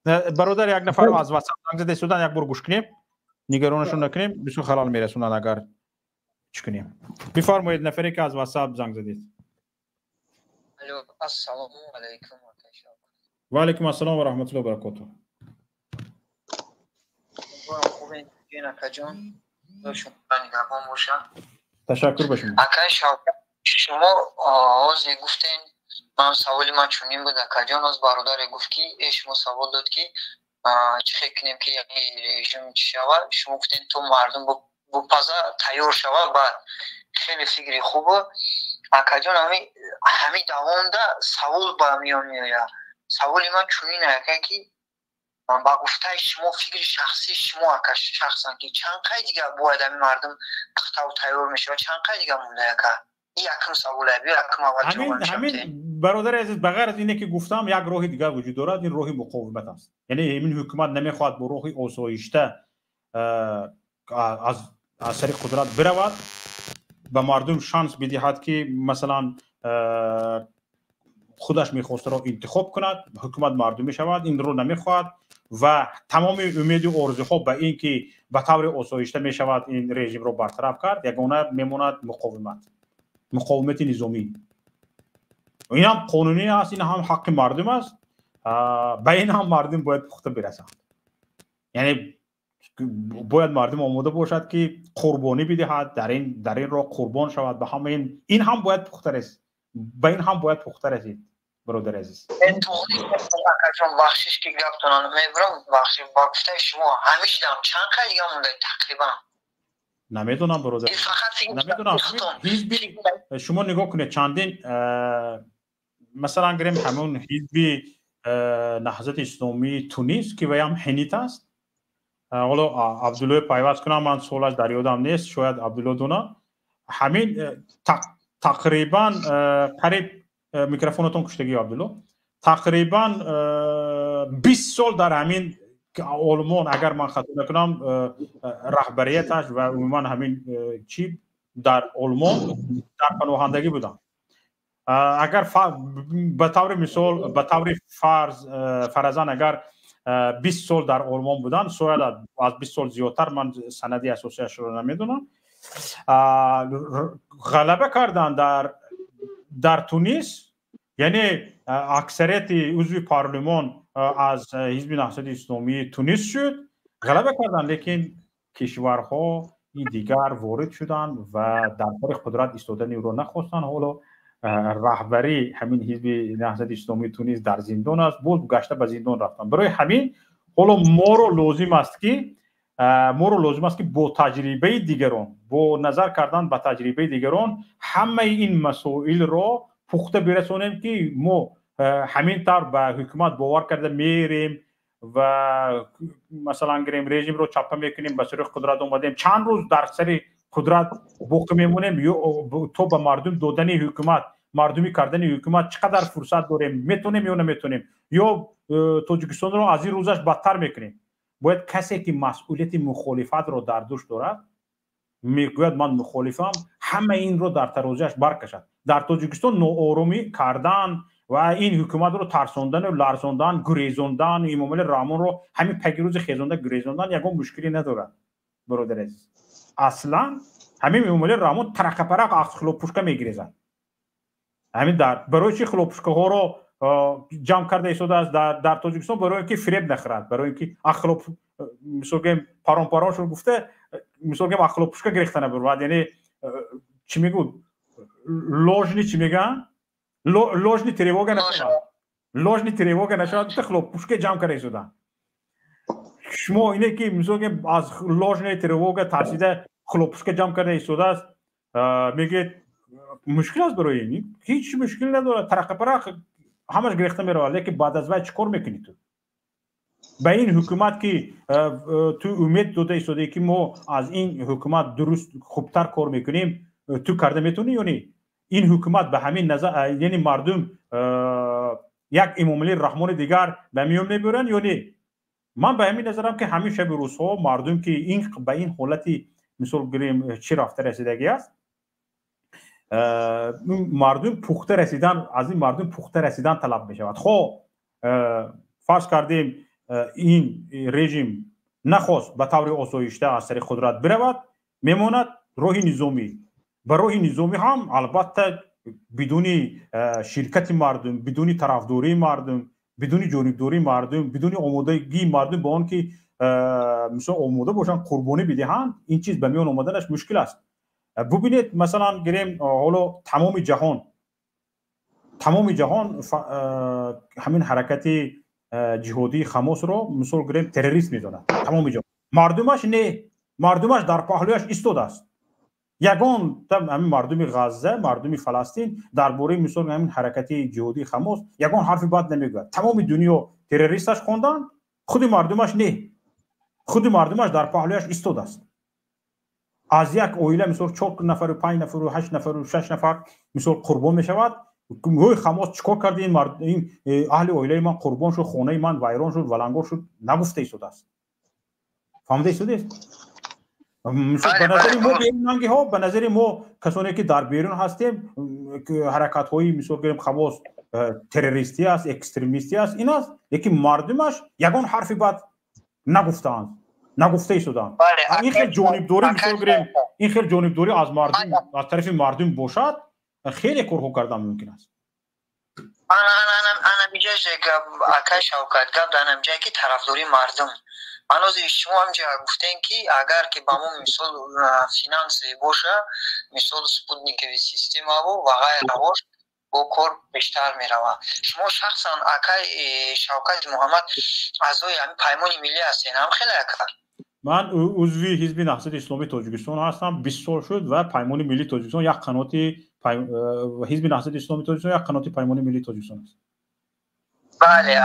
Бародар, як нафар аз Ватсап занг зада истодан, як бор гӯш кунем, нигаронашон накунем, бисёр халал мерасонанд агар чӣ кунем. Бифармоед, нафаре ки аз Ватсап занг задед. Ассалому алайкум. Ва алайкум ассалом ва раҳматуллоҳи ва баракотуҳ. Акаҷон, нигаҳбон бошад. Ташаккур ба шумо. Акаи Шавкат, шумо ҳозир гуфтен, ман саволи ман чунин буд, акаҷон. Оз бародаре гуфт, ки шумо савол дод, ки чӣ хел кунем, ки режим чӣ шавад. Шумо гуфтен, то мардум бупаза, тайёр шава. Баъд хеле фикри хубо, акаҷон. Ҳами давомда савол ба миён меояд. Саволи ман чунин, ака, ки ба гуфтаи шумо, фикри шахсии шумо, ака, шахсан, ки чанд қай дига бояд ҳами мардум пухтаву тайёр мешавад? Чанд қай дига монда, ака? Якум саволе, якум аввал. Ҳамин, бародари азиз, ба ғайр аз ине ки гуфтам, як роҳи дигар вуҷуд дорад, ин роҳи муқовимат аст. Яъне ҳамин ҳукумат намехоҳад бо роҳи осоишта аз сари қудрат биравад, ба мардум шанс бидиҳад, ки масалан худаш мехостаро интихоб кунад, ҳукумат мардумӣ шавад, инро намехоҳад ва тамоми умеду орзуҳо ба ин ки ба таври осоишта мешавад ин режимро бартараф кард, ягона мемонад муқовимат, муқовимати низомӣ. Ин ҳам қонунӣ аст, ин ҳам ҳаққи мардум аст, ба ин ҳам мардум бояд пухта бирасанд. Яъне бояд мардум омода бошад, ки қурбонӣ бидиҳад, дар ин роҳ қурбон шавад. Ба ҳама ин ҳам бояд пухта рас, ба ин ҳам бояд пухта расид, бародари азиз. Акаҷон, бахшиш, ки гаптонан мебурам, бахшиш. Ба гуфтаи шумо, ҳамиҷдам чанд қай дига монда тақрибан? Намедонам, бародар, намедонам. Ҳизби шумо нигоҳ кунед, чандин, масалан гирем, ҳамон ҳизби Наҳзати Исломии Тунис, ки ваям ҳенит аст. Ҳоло Абдуллои пайваст кунам, ман солаш дар ёдам нест, шояд Абдулло донад. Ҳамин тақрибан қариб, микрофонатон куштагӣ, Абдулло, тақрибан 20 сол дар ҳамин Олмон, агар ман хато накунам, раҳбарияташ ва умуман ҳамин чӣ дар Олмон дар паноҳандагӣ буданд. Агар ба таври мисол, ба таври фарз, фаразан, агар 20 сол дар Олмон буданд, шояд аз 20 сол зиёдтар, ман санади асосиашро намедонам, ғалаба карданд дар Тунис, яъне аксарияти узви парлумон аз ҳизби Наҳзати Исломии Тунис шуд, ғалаба карданд, лекин кишварҳо дигар ворид шуданд ва дар сари қудрат истодани ӯро нахостанд. Ҳоло раҳбарии ҳамин ҳизби Наҳзати Исломии Тунис дар зиндон аст, боз гашта ба зиндон рафтанд. Барои ҳамин ҳоло моро лозим аст ки бо таҷрибаи дигарон, бо назар кардан ба таҷрибаи дигарон ҳамаи ин масоилро пухта бирасонем, ки мо ҳамин тавр ба ҳукумат бовар карда мерем ва масалан гирем режимро чапа мекунем, ба сари қудрат омадем, чанд рӯз дар сари қудрат боқӣ мемонем, то ба мардум додани ҳукумат, мардумӣ кардани ҳукумат чӣ қадар фурсат дорем, метонем ё наметонем, ё Тоҷикистонро аз ин рӯзаш бадтар мекунем. Бояд касе ки масъулияти мухолифатро дар дӯш дорад, мегӯяд ман мухолифам, ҳама инро дар тарозиаш баркашад. Дар Тоҷикистон нооромӣ кардан ва ин ҳукуматро тарсондану ларзондан, гурезондан, Эмомалӣ Раҳмонро ҳамин пагирӯзи хезонда гурезондан ягон мушкиле надорад, бародари азиз. Аслан ҳамин Эмомалӣ Раҳмон тарақапарақ аз хилопушка мегирезад. Ҳамин дар барои чи хилопушкаҳоро ҷамъ карда истодааст дар Тоҷикистон? Барои ин ки фиреб нахӯрад, барои ин ки ахлоп, мисол гӯем, парон-парон шуд гуфта, мисол гӯем, ахлопушка гирехта набурвад. Яъне чӣ мегӯд, ложный чӣ мегӯянд, ложный тревога нашавад, ложный тревога нашавад, гуфта хилопушка ҷамъ карда истоданд. Шумо ине ки мисол гӯем аз ложная тревога тарсида хилопушка ҷамъ карда истодааст, мегӯяд мушкил аст барои ин? Ҳеҷ мушкил надорад, тарақапарақ ҳамаш гирехта меравад. Лекин баъд аз вай чӣ кор мекунӣ ту? Ба ин ҳукумат ки ту умед дода истодаӣ ки мо аз ин ҳукумат дуруст хубтар кор мекунем, ту карда метавонӣ ё не? Ин ҳукумат ба ҳамин назар, яъне мардум як Эмомалӣ Раҳмони дигар ба миён мебаранд ё не? Ман ба ҳамин назарам ки ҳамин шаби рӯзҳо мардум ки ин ба ин ҳолати мисол гирем чӣ рафта расидагӣ аст, мардум пухта расидан, аз ин мардум пухта расидан талаб мешавад. Хо фарз кардем ин режим нахост ба таври осоишта аз сари қудрат биравад, мемонад роҳи низомӣ. Ба роҳи низомӣ ҳам албатта бидуни ширкати мардум, бидуни тарафдории мардум, бидуни ҷонибдории мардум, бидуни омодагии мардум ба он ки мисол омода бошанд қурбонӣ бидиҳанд, ин чиз ба миён омаданаш мушкил аст. Бубинед, масалан гирем ҳоло тамоми ҷаҳон ҳамин ҳаракати ҷиҳодии Ҳамосро мисол гирем террорист медонад. Тамоми ҷаҳон. Мардумаш не, мардумаш дар паҳлӯяш истодааст. Ягон ҳамин мардуми Ғазза, мардуми Фаластин дар бораи мисол ҳамин ҳаракати ҷиҳодии Ҳамос ягон ҳарфи бад намегӯяд. Тамоми дунё террористаш хонданд, худи мардумаш не, худи мардумаш дар паҳлӯяш истодааст. Аз як оила мисол 4 нафару 5 нафару 8 нафару 6 нафар мисол қурбон мешавад. Ҳой Ҳамос чӣ кор карди? Ин аҳли оилаи ман қурбон шуд, хонаи ман вайрон шуд, валангор шуд, нагуфта истодааст. Фаҳмида истодест? Ба назари мо берунангиҳо, ба назари мо касоне ки дар берун ҳастем, ҳаракатҳои мисол гирем Ҳамос террористӣ аст, экстремистӣ аст, ин аст, лекин мардумаш ягон ҳарфи бад нагуфтаанд, нагуфта истоданд. Ин хел ҷонибдорӣ мисол гирем, ин хел ҷонибдорӣ аз мардум, аз тарафи мардум бошад, хеле корҳо кардан мумкин аст. Ана биҷош акай Шавкат гап дар ҷае ки тарафдории мардум. Ҳанӯз шумо ҳамҷа гуфтем ки агар ки ба мо мисол финанси боша, мисол спутникови системаву ва ғайраҳош, бо кор бештар меравад. Шумо шахсан акай Шавкати Муҳаммад аъзои ҳамин Паймони Миллӣ ҳастед, ҳам хеле ака? Ман узви ҳизби Наҳзати Исломии Тоҷикистон ҳастам, 20 сол шуд ва Паймони Миллии Тоҷикистон як қаноти ҳизби Наҳзати Исломии Тоҷикистон як қаноти Паймони Миллии Тоҷикистон аст. Бале,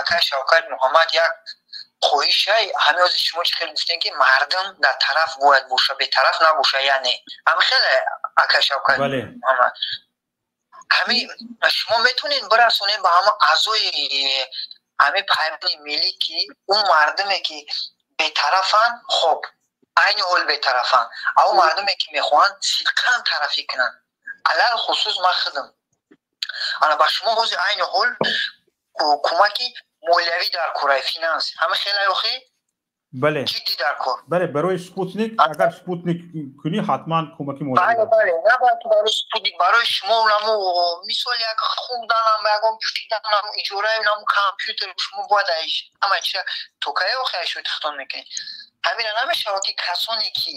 акай Шавкат Муҳаммад як хоҳишай ҳамин ҳозир шумо чӣ хел гуфтем ки мардум дар тараф бояд боша, бетараф набоша, яъне ҳамин хеле акай Шавкат Муҳаммад. Ҳамин шумо метавонед бирасонед ба ҳама аъзои ҳамин Паймони Миллӣ ки он мардуме ки бетарафанд, хоб айни ҳол бетарафанд, а он мардуме ки мехоҳанд сидқан тарафӣ кунанд, алалхусус ман худам. Ана ба шумо ҳозир айни ҳол кӯмаки молиявӣ дар кораи финанс, ҳамин хеле охи? Бале. Ҷиддӣ дар кор. Бале, барои спутник, агар спутник кунӣ ҳатман кӯмаки молиявӣ. Бале, бале, на балки барои спутник, барои шумо наму мисол як хӯрданам, ягон пӯшиданам, иҷораи наму компютер шумо бояд ҳама чиза то кай охи айшои тахтон мекунед? Ҳамина намешавад, ки касоне ки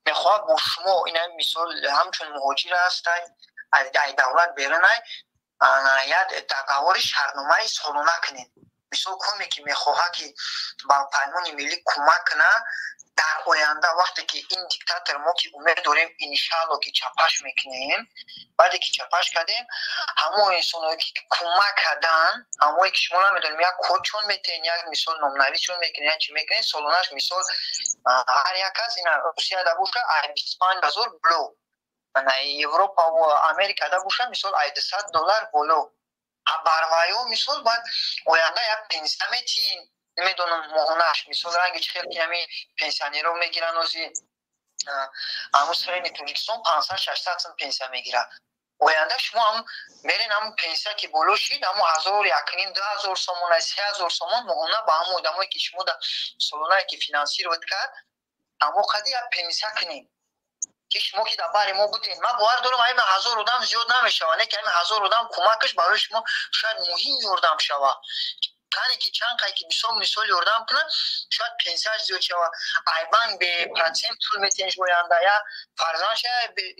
мехоҳад бо шумо, ина мисол, ҳамчун муҳоҷир ҳастай, ай давлат берунай, як договори, шартномаи солона кунед. Мисол, коме ки мехоҳад, ки ба Паймони Миллӣ кӯмак кунад дар оянда, вақте ки ин диктатор, мо ки умед дорем, иншаалло, ки чапаш мекунем, баъде ки чапаш кардем, ҳамон инсоное ки кӯмак кардан, ҳамое ки шумо намедонем, як кодчон метиҳен, як мисол номнависчон мекунен, як чи мекунен, солонаш мисол ҳар як кас, ина Русияда боша, ай 25 000 боло, Европаву Америкада боша, мисол, ай 200 доллар боло, барваё, мисол, баъд оянда як пенсия метиҳин, намедонам, моҳонаш, мисол, ранги чи хел ки ҳами пенсионерро мегиранд, ози ҳамун средний Тоҷикистон 500, 600 сум пенсия мегирад. Оянда шумо ҳам мерен, ҳамун пенсия ки боло шид, ҳамун ҳазор, якним, 2000 сомон, 3000 сомон моҳона ба ҳамон одамое ки шумо да солонае ки финансировать кард, ҳамо қади як пенсия кунем, ки шумо ки дар бари мо будем. Ман бовар дорам, ҳамин 1000 одам зиёд намешавад, не ки ҳамин 1000 одам кӯмакаш барои шумо шояд муҳим ёрдам шавад. Кане ки чанд қай ки бисёр мисол ёрдам кунад, шояд пенсияш зиёд шавад, ай банк бе процент пул метиҳен, оянда я фарзандша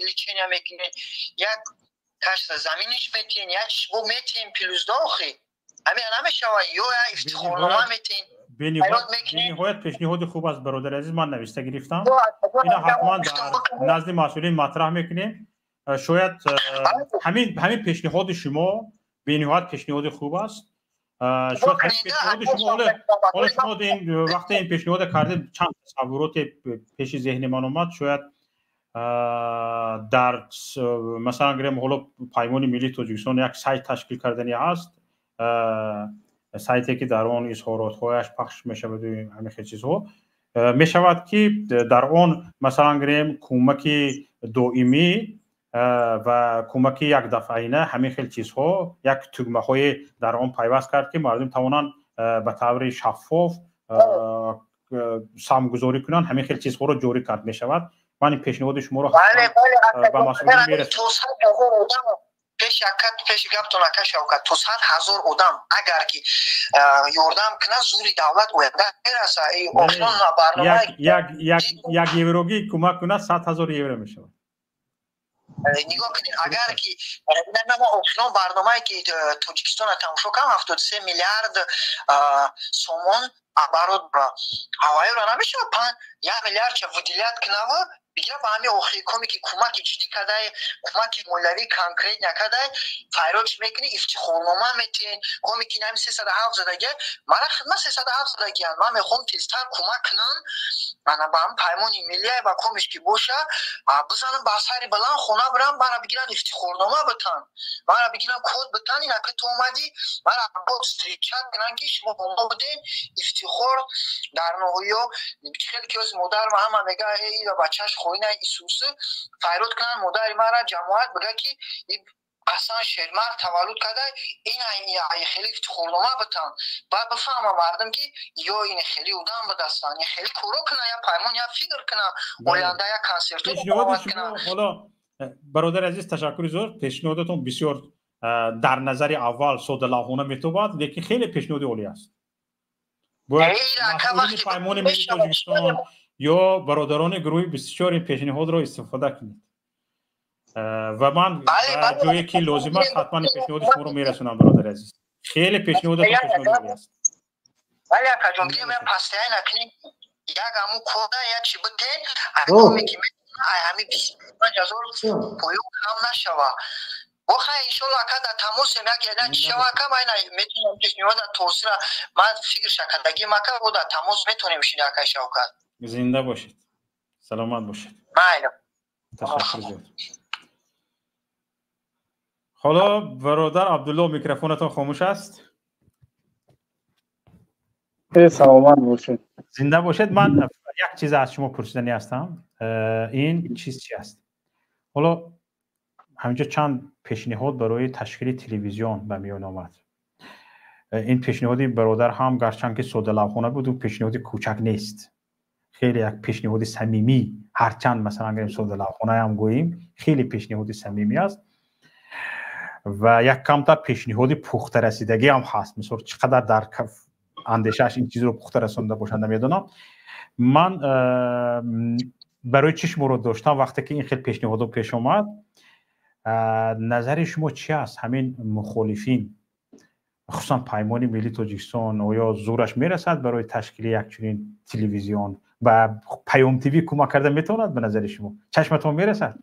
лечения мекунед, як кашта заминиш метиҳен, як бо метиҳен плюс да. Охи, ҳамин намешавад ё я ифтихорнома метиҳен? Бениҳоят пешниҳоди хуб аст, бародари азиз, ман нависта гирифтам. Ина ҳатман дар назди масъулин матраҳ мекунем. Шояд ҳамин пешниҳоди шумо бениҳоят пешниҳоди хуб аст. Шояд ҳамин пешниҳоди шумо, ҳоло шумо ин вақте ин пешниҳода кардед, чанд тасаввуроте пеши зеҳни ман омад. Шояд дар, масалан гирем, ҳоло Паймони Миллии Тоҷикистон як сайт ташкил кардани аст, сайте ки дар он изҳоротҳояш пахш мешаваду ҳамин хел чизҳо мешавад, ки дар он, масалан гирем, кӯмаки доимӣ ва кӯмаки якдафъаина, ҳамин хел чизҳо, як тугмаҳое дар он пайваст кард, ки мардум тавонанд ба таври шаффоф самгузорӣ кунанд. Ҳамин хел чизҳоро ҷорӣ кард мешавад. Ман ин пешниҳоди шуморо ба масъулин мерасонам. Пеши ака, пеши гаптон, ака Шавкат, то 100 000 одам агар ки ёрдам кунад, зури давлат оянда мераса. Осон барнома. Як еврогӣ кӯмак кунад, 100 000 евро мешавад. Нигоҳ кунед, агар ки охирон барномае ки Тоҷикистона тамошо кардам, 73 миллиард сомон оборот бра. Ҳавайёра намешавад 1 миллиардча выделять кунава, бигира, ба ҳамин охири коме ки кӯмаки ҷиддӣ кардай, кӯмаки молиявӣ конкрет накардай, файродш мекунӣ, ифтихорнома метиҳен. Коме ки нами 307 задагия, мара хидмат 307 задагиян, ман мехоҳам тезтар кӯмак кунам. Мана ба ҳамин Паймони Миллия, ба комиш ки боша, бизанам ба сари баланд, хона бирам, мара бигиран, ифтихорнома битан, мара бигиран, код битан, ина ки ту омадӣ, мара бо встречать кунан, ки шумо бо мо будем, ифтихор дар ноҳиё. Хеле ки ози модарам ҳама мега, эй, бачаш хоина Исусы, файрод кунанд модари мара, ҷамоат бига, ки асан шермард таваллуд карда, ина хеле ифтихорнома битан. Баъд бифаҳма мардум, ки ё ин хеле одам бидастан, ин хеле коро куна, я Паймон я фикр куна, оянда я консертҳо. Ҳоло, бародари азиз, ташаккури зиёд. Пешниҳодатон бисёр дар назари аввал содалавҳона метобад, лекин хеле пешниҳоди олӣ аст. Бояд масъулини Паймони Миллии Тоҷикистон ё бародарони гурӯҳи 24 ин пешниҳодро истифода кунед ва ман ба ҷое ки лозим аст, ҳатман ин пешниҳоди шуморо мерасонам. Бародари азиз, хеле пешниҳодатон пешниҳоди олӣ аст. Бале, акаҷон, постоянно кунем, як ҳамун кода, як чи битен, ҳами ки ҳами 25 000 поён кам нашава. Охай, иншолло, ака, дар тамосем, як яда чи шава, ака, ман метавонам пешниҳода тосира, ман фикр шакардагим, ака, бо дар тамос метавонем шида, акай Шавкат. Зинда бошед, саломат бошед. Майли. Ташаккур зиёд. Ҳоло, бародар Абдулло, микрофонатон хомӯш аст. Саломат бошед. Зинда бошед. Ман як чиз аз шумо пурсиданӣ ҳастам. Ин чиз чи аст? Ҳоло ҳаминҷо чанд пешниҳод барои ташкили телевизион ба миён омад. Ин пешниҳоди бародар ҳам, гарчанд ки содалавҳона буду, пешниҳоди кӯчак нест, хеле як пешниҳоди самимӣ. Ҳарчанд, масалан гирем, содалавҳонаам гӯем, хеле пешниҳоди самимӣ аст ва як камтар пешниҳоди пухтарасидагӣ ҳам ҳаст. Мисол, чӣ қадар дар Андешааш ин чизро пухта расонда бошад, намедонам. Ман барои чӣ шуморо доштам, вақте ки ин хел пешниҳодо пеш омад, назари шумо чи аст? Ҳамин мухолифин, хусусан Паймони Миллии Тоҷикистон, оё зӯраш мерасад барои ташкили як чунин телевизион? Ба Паём ТВ кӯмак карда метавонад, ба назари шумо? Чашматон мерасад?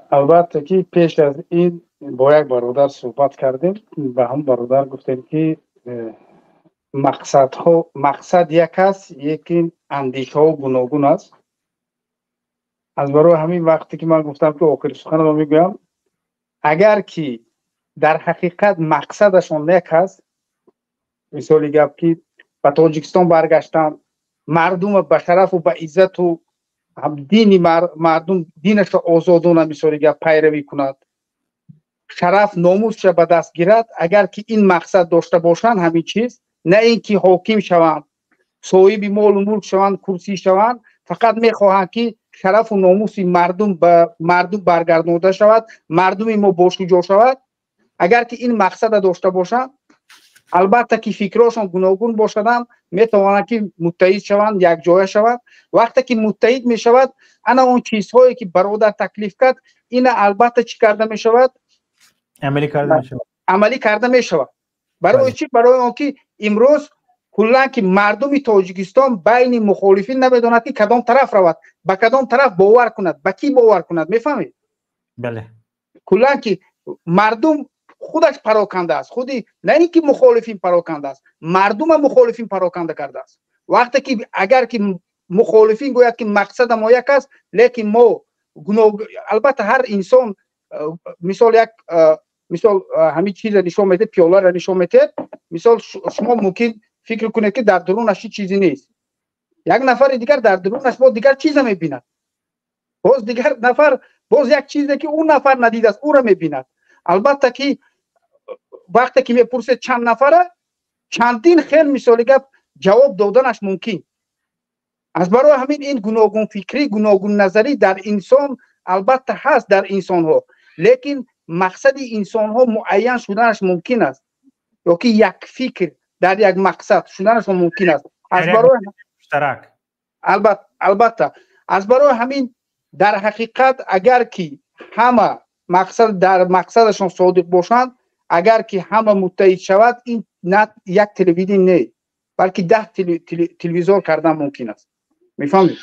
Албатта ки пеш аз ин бо як бародар суҳбат кардем, ба ҳам бародар гуфтем, ки мақсадҳо, мақсад як аст, лекин андешаҳо гуногун аст. Аз барои ҳамин вақте ки ман гуфтам, ки охири суханро мегӯям, агар ки дар ҳақиқат мақсадашон як аст, мисоли гап, ки ба Тоҷикистон баргаштан, мардума ба шарафу ба иззату дини мардум динашро озодона, мисоли гап, пайравӣ кунад, шараф номусша ба даст гирад, агар ки ин мақсад дошта бошанд, ҳамин чиз, на ин ки ҳоким шаванд, соҳиби молу мулк шаванд, курсӣ шаванд, фақат мехоҳанд, ки шарафу номуси мардум ба мардум баргардонида шавад, мардуми мо бошуҷоъ шавад, агар ки ин мақсада дошта бошанд, албатта ки фикрҳошон гуногун бошадам, метавонанд, ки муттаҳид шаванд, якҷоя шаванд. Вақте ки муттаҳид мешавад, ана он чизҳое, ки бародар таклиф кард, ина албатта чӣ карда мешавад? Амалӣ карда мешавад. Барои чӣ? Барои он ки имрӯз куллан ки мардуми Тоҷикистон байни мухолифин намедонад, ки кадом тараф равад, ба кадом тараф бовар кунад, ба кӣ бовар кунад, мефаҳмед? Бале. Куллан ки мардум худаш пароканда аст, худи на ин ки мухолифин пароканда аст, мардума мухолифин пароканда кардааст. Вақте ки агар ки мухолифин гӯяд, ки мақсада мо як аст, лекин мо, албатта, ҳар инсон, мисол, як мисол, ҳамин чиза нишон медиҳед, пиёларо нишон медиҳед, мисол, шумо мумкин фикр кунед, ки дар дурунаш ҳеҷ чизе нест, як нафари дигар дар дурунаш боз дигар чиза мебинад, боз дигар нафар боз як чизе, ки ӯ нафар надидааст, ӯро мебинад. Албатта ки вақте ки мепурсед чанд нафара, чандин хел, мисоли гап, ҷавоб доданаш мумкин. Аз барои ҳамин ин гуногунфикрӣ, гуногунназарӣ дар инсон албатта ҳаст, дар инсонҳо, лекин мақсади инсонҳо муайян шуданаш мумкин аст ё ки як фикр дар як мақсад шуданаш мумкин аст. Аз барои албатта, аз барои ҳамин дар ҳақиқат агар ки ҳама мақсад дар мақсадашон содиқ бошанд, агар ки ҳама муттаҳид шавад, ин на як телевидение не, балки 10 телевизор кардан мумкин аст, мефаҳмед?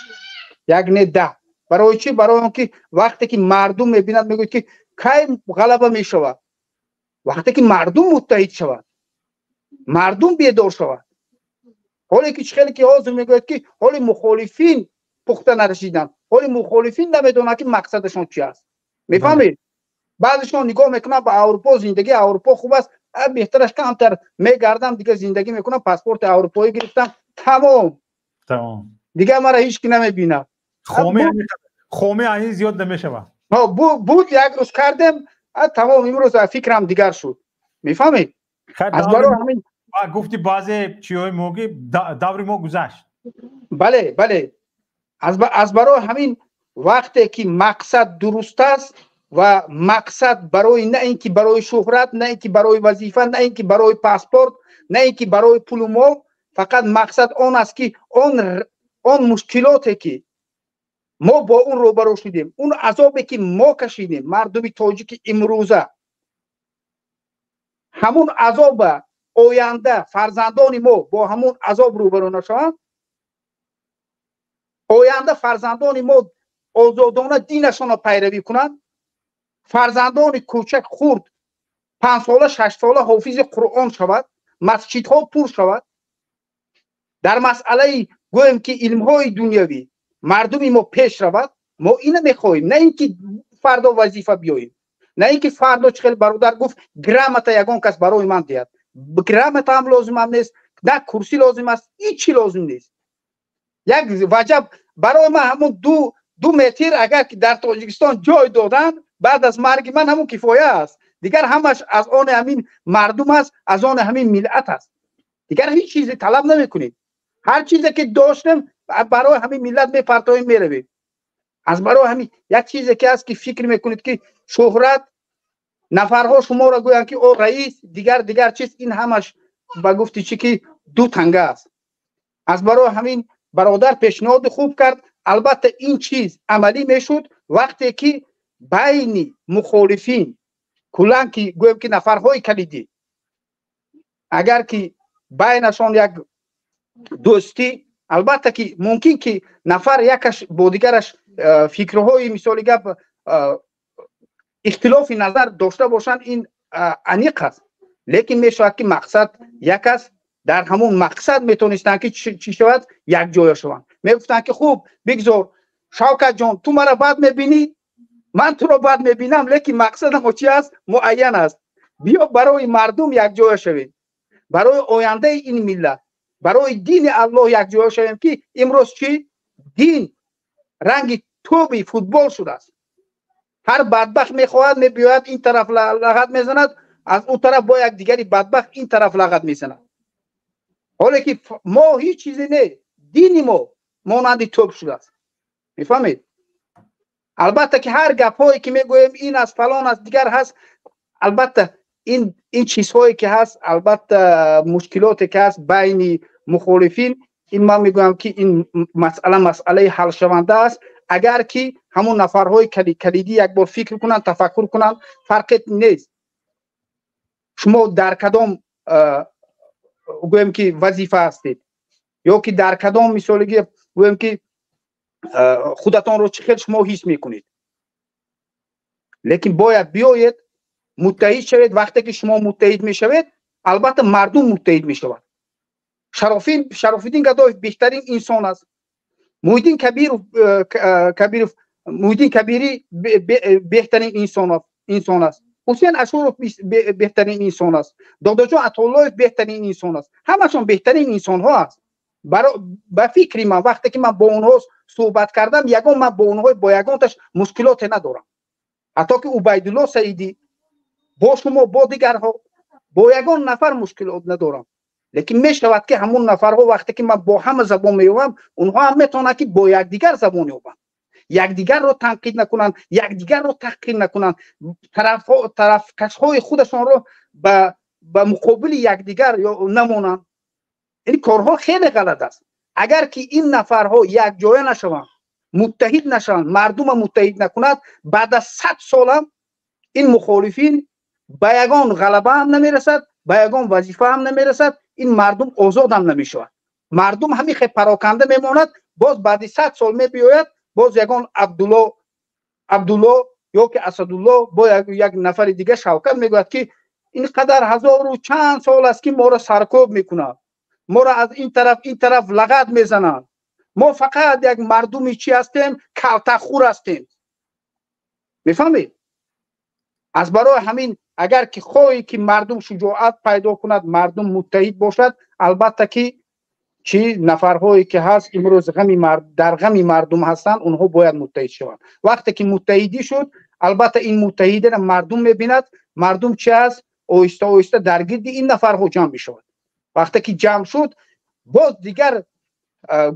Як не, 10. Барои чӣ? Барои он ки вақте ки мардум мебинад, мегӯяд, ки кай ғалаба мешавад? Вақте ки мардум муттаҳид шавад, мардум бедор шавад. Ҳоле ки чӣ хеле ки ҳозир мегӯяд, ки ҳоли мухолифин пухта нарасиданд, ҳоли мухолифин намедонанд, ки мақсадашон чи аст, мефаҳмед? Баъзешон нигоҳ мекунанд ба Аврупо, зиндагии Аврупо хуб аст, беҳтараш камтар мегардам, дигар зиндагӣ мекунам, паспорти аврупоӣ гирифтам, тамом, дигар мара ҳеҷ ки намебинад. Хоме ани зиёд намешавад. Буд, як рӯз кардем, тамом, имрӯз фикрам дигар шуд, мефаҳмед? Аз барои ҳамин гуфти баъзе чиҳои мо, ки даври мо гузашт. Бале, аз барои ҳамин вақте ки мақсад дуруст аст ва мақсад барои на ин ки барои шӯҳрат, на ин ки барои вазифа, на ин ки барои паспорт, на ин ки барои пулу мол, фақат мақсад он аст, ки он мушкилоте, ки мо бо он рӯбарӯ шудем, он азобе, ки мо кашидем, мардуми тоҷики имрӯза, ҳамун азоба оянда фарзандони мо бо ҳамун азоб рӯбарӯ нашаванд, оянда фарзандони мо озодона динашонро пайравӣ кунанд, фарзандони кӯчак, хурд, 5сола, 6сола ҳофизи Қуръон шавад, масҷидҳо пур шавад, дар масъалаи, гӯем ки, илмҳои дунявӣ мардуми мо пеш равад, мо ина мехоҳем, на ин ки фардо вазифа биёем, на ин ки фардо, чӣ хел бародар гуфт, грамота ягон кас барои ман диҳад. Грамота ҳам лозимам нест, на курсӣ лозим аст, ҳичи лозим нест. Як ваҷаб барои ман ҳамун 2 метр агар ки дар Тоҷикистон ҷой доданд баъд аз марги ман, ҳамун кифоя аст. Дигар ҳамаш аз они ҳамин мардум аст, аз они ҳамин миллат аст. Дигар ҳеҷ чизе талаб намекунем. Ҳар чизе ки доштем, барои ҳамин миллат мепартоем, меравем. Аз барои ҳамин як чизе ки аст, ки фикр мекунед, ки шӯҳрат Нафарҳо шуморо гӯянд, ки о раис, дигар дигар чиз, ин ҳамаш ба гуфти чӣ ки ду танга аст. Аз барои ҳамин бародар пешниҳоди хуб кард. Албатта, ин чиз амалӣ мешуд, вақте ки байни мухолифин куллан, ки гӯем ки нафарҳои калидӣ, агар ки байнашон як дӯстӣ, албатта ки мумкин ки нафар якаш бо дигараш фикрҳои, мисоли гап, ихтилофи назар дошта бошанд, ин аниқ аст, лекин мешавад ки мақсад як аст. Дар ҳамон мақсад метонистанд ки чӣ шавад, якҷоя шаванд. Мегуфтанд ки хуб, бигзор, Шавкатҷон, ту мара бад мебинӣ, ман туро бад мебинам, лекин мақсадамо чи аст, муайян аст. Биё, барои мардум якҷоя шавем, барои ояндаи ин миллат, барои дини Аллоҳ якҷоя шавем, ки имрӯз чӣ дин ранги тӯби футбол шудааст. Ҳар бадбахт мехоҳад, мебиёяд, ин тараф лағат мезанад, аз ӯ тараф бо як дигари бадбахт ин тараф лағат мезанад, ҳоле ки мо ҳеҷ чизе не, дини мо монанди тӯб шудааст. Мефаҳмед? Албатта ки ҳар гапҳое ки мегӯем, ин аст, фалон аст, дигар ҳаст, албатта ин чизҳое ки ҳаст, албатта мушкилоте ки ҳаст байни мухолифин, ин ман мегӯям ки ин масъала масъалаи ҳалшаванда аст, агар ки ҳамон нафарҳои калидӣ як бор фикр кунанд, тафаккур кунанд. Фарқе нест, шумо дар кадом, гӯем ки, вазифа ҳастед ё ки дар кадом, мисолиги, гӯем ки, худатонро чӣ хел шумо ҳис мекунед, лекин бояд биёед, муттаҳид шавед. Вақте ки шумо муттаҳид мешавед, албатта мардум муттаҳид мешавад. Шарофиддин Гадоев беҳтарин инсон аст, Муҳиддин Кабиров, Муҳиддин Кабирӣ беҳтарин инсон аст, Ҳусен Ашуров беҳтарин инсон аст, Додоҷон Атоллоев беҳтарин инсон аст. Ҳамашон беҳтарин инсонҳо аст ба фикри ман. Вақте ки ман бо онҳо суҳбат кардам, ягон ман бо онҳо бо ягонташ мушкилоте надорам, ҳатто ки Убайдулло Саидӣ, бо шумо, бо дигарҳо, бо ягон нафар мушкилот надорам. Лекин мешавад ки ҳамон нафарҳо, вақте ки ман бо ҳама забон меёбам, онҳо ҳам метавонанд ки бо якдигар забон ёбанд, якдигарро танқид накунанд, якдигарро таҳқир накунанд, тарафкашҳои худашонро ба муқобили якдигар намонанд. Ин корҳо хеле ғалат аст. Агар ки ин нафарҳо якҷоя нашаванд, муттаҳид нашаванд, мардума муттаҳид накунад, баъд аз 100 солам ин мухолифин ба ягон ғалаба ҳам намерасад, ба ягон вазифа ҳам намерасад, ин мардум озод ҳам намешавад. Мардум ҳамин хел пароканда мемонад. Боз баъди 100 сол мебиёяд, боз ягон Абдулло ё ки Асадулло бо як нафари дига, Шавкат, мегӯяд ки ин қадар ҳазору чанд сол аст ки моро саркӯб мекунад, моро аз ин тараф, ин тараф лағат мезананд, мо фақат як мардуми чӣ ҳастем, калтакхӯр ҳастем. Мефаҳмед? Аз барои ҳамин, агар ки хоҳӣ ки мардум шуҷоат пайдо кунад, мардум муттаҳид бошад, албатта ки чӣ нафарҳое ки ҳаст имрӯз дар ғами мардум ҳастанд, онҳо бояд муттаҳид шаванд. Вақте ки муттаҳидӣ шуд, албатта ин муттаҳидиро мардум мебинад. Мардум чи аст, оҳиста оҳиста дар гирди ин нафарҳо ҷамъ мешавад. Вақте ки ҷамъ шуд, боз дигар,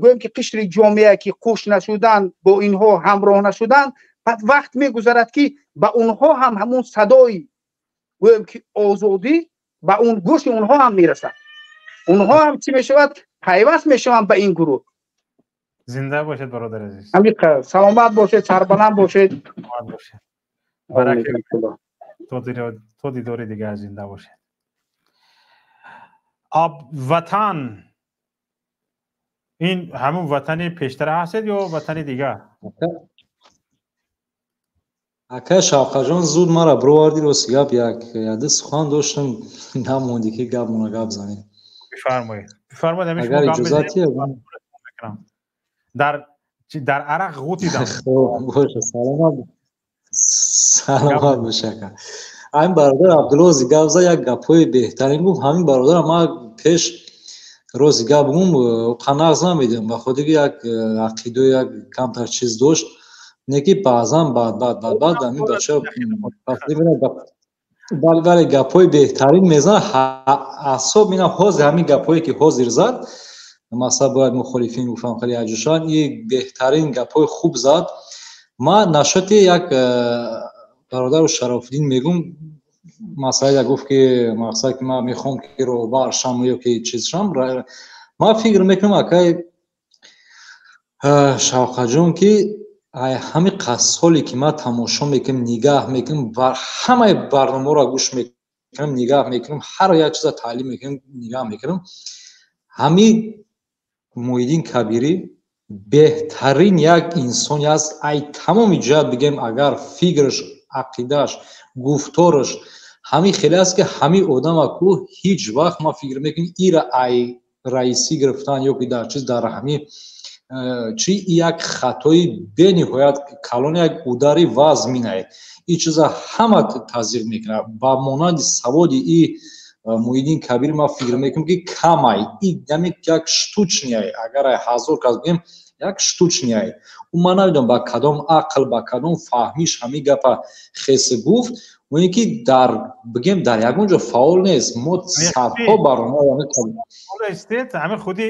гӯем ки, қишри ҷомеа ки қуш нашудан, бо инҳо ҳамроҳ нашудан, баъд вақт мегузарад ки ба онҳо ҳам ҳамун садои, гӯем ки, озодӣ ба он гӯши онҳо ҳам мерасад. Онҳо ҳам чӣ мешавад, пайваст мешаванд ба ин гурӯҳ. Зинда бошед, бародар азиз. Ҳамиқа саломат бошед, сарбаланд бошед. Саломат бошед, то дидори дигар, зинда бошед. Об ватан, ин ҳамун ватани пештара ҳастед ё ватани дигар? Ака Шавқаҷон, зуд мара бировардӣ. Рости гап, як яде сухан доштам, намонди ки гапмона гап занем. Бифармоед, бифармоед. Агар иҷозат. Дар арақ ғутидам. Боша, саломат, саломат боша, ака. Ҳамин бародар Абдулло рози гап зад, як гапҳои беҳтарин гуфт. Ҳамин бародара ман пеш, рози гап гум, қанағз намедиҳам, ба хотири як ақидаи як камтар чиз дошт, не ки баъзан баъд баъд баъд баъд ҳамин бача, бале, гапҳои беҳтарин мезанад. Асоб инам ҳозир ҳамин гапҳое ки ҳозир зад, масалан, бояд мухолифин гуфтам хеле аҷушан, и беҳтарин гапҳои хуб зад. Ман нашоти як бародару Шарофиддин мегум. Масъала гуфт, ки мақсад ки ман мехоҳам, ки роҳбар шам ё ки чиз шам. Ман фикр мекунам, акай Шавқаҷон, ки ҳами қассоле ки ман тамошо мекунам, нигаҳ мекунам, ҳамаи барномаро гӯш мекунам, нигаҳ мекунам, ҳар як чиза таълим мекунам, нигаҳ мекунам, ҳами Муҳиддин Кабирӣ беҳтарин як инсоне аст. Ай тамоми ҷиҳат бигем, агар фикраш, ақидааш, гуфтораш ҳамин хеле аст, ки ҳамин одама ку ҳеҷ вақт, ман фикр мекунам, ира ай раисӣ гирифтан ё ки дар чиз, дар ҳамин чи як хатои бениҳоят калон, як удари вазминае. Ин чиза ҳама тасдиқ мекунад. Ба монанди саводи и Муҳиддин Кабир, ман фикр мекунам, ки камай. И ами як штучный ай, агар ай 1000 кас бигем, як штучный ай. Ӯ ман намедонам, ба кадом ақл, ба кадом фаҳмиш ҳамин гапа хесе гуфт. Ин ки дар бигем, дар ягон ҷо фаъол нест. Мо садҳо барнома Ҳамин худи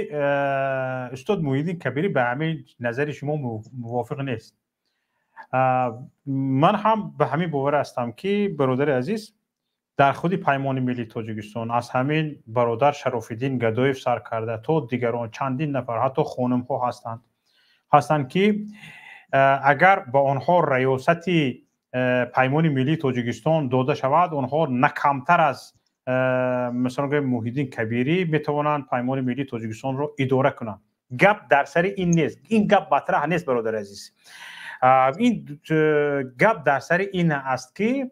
устод Муҳиддин Кабирӣ ба ҳамин назари шумо мувофиқ нест. Ман ҳам ба ҳамин бовар ҳастам, ки бародари азиз, дар худи Паймони миллии Тоҷикистон аз ҳамин бародар Шарофиддин Гадоев сар карда то дигарон, чандин нафар, ҳатто хонумҳо ҳастанд, ки агар ба онҳо раёсати Паймони миллии Тоҷикистон дода шавад, онҳо на камтар аз, масалан гӯем, Муҳиддин Кабирӣ метавонанд Паймони миллии Тоҷикистонро идора кунанд. Гап дар сари ин нест, ин гап матраҳ нест, бародари азиз. Ин гап дар сари ин аст, ки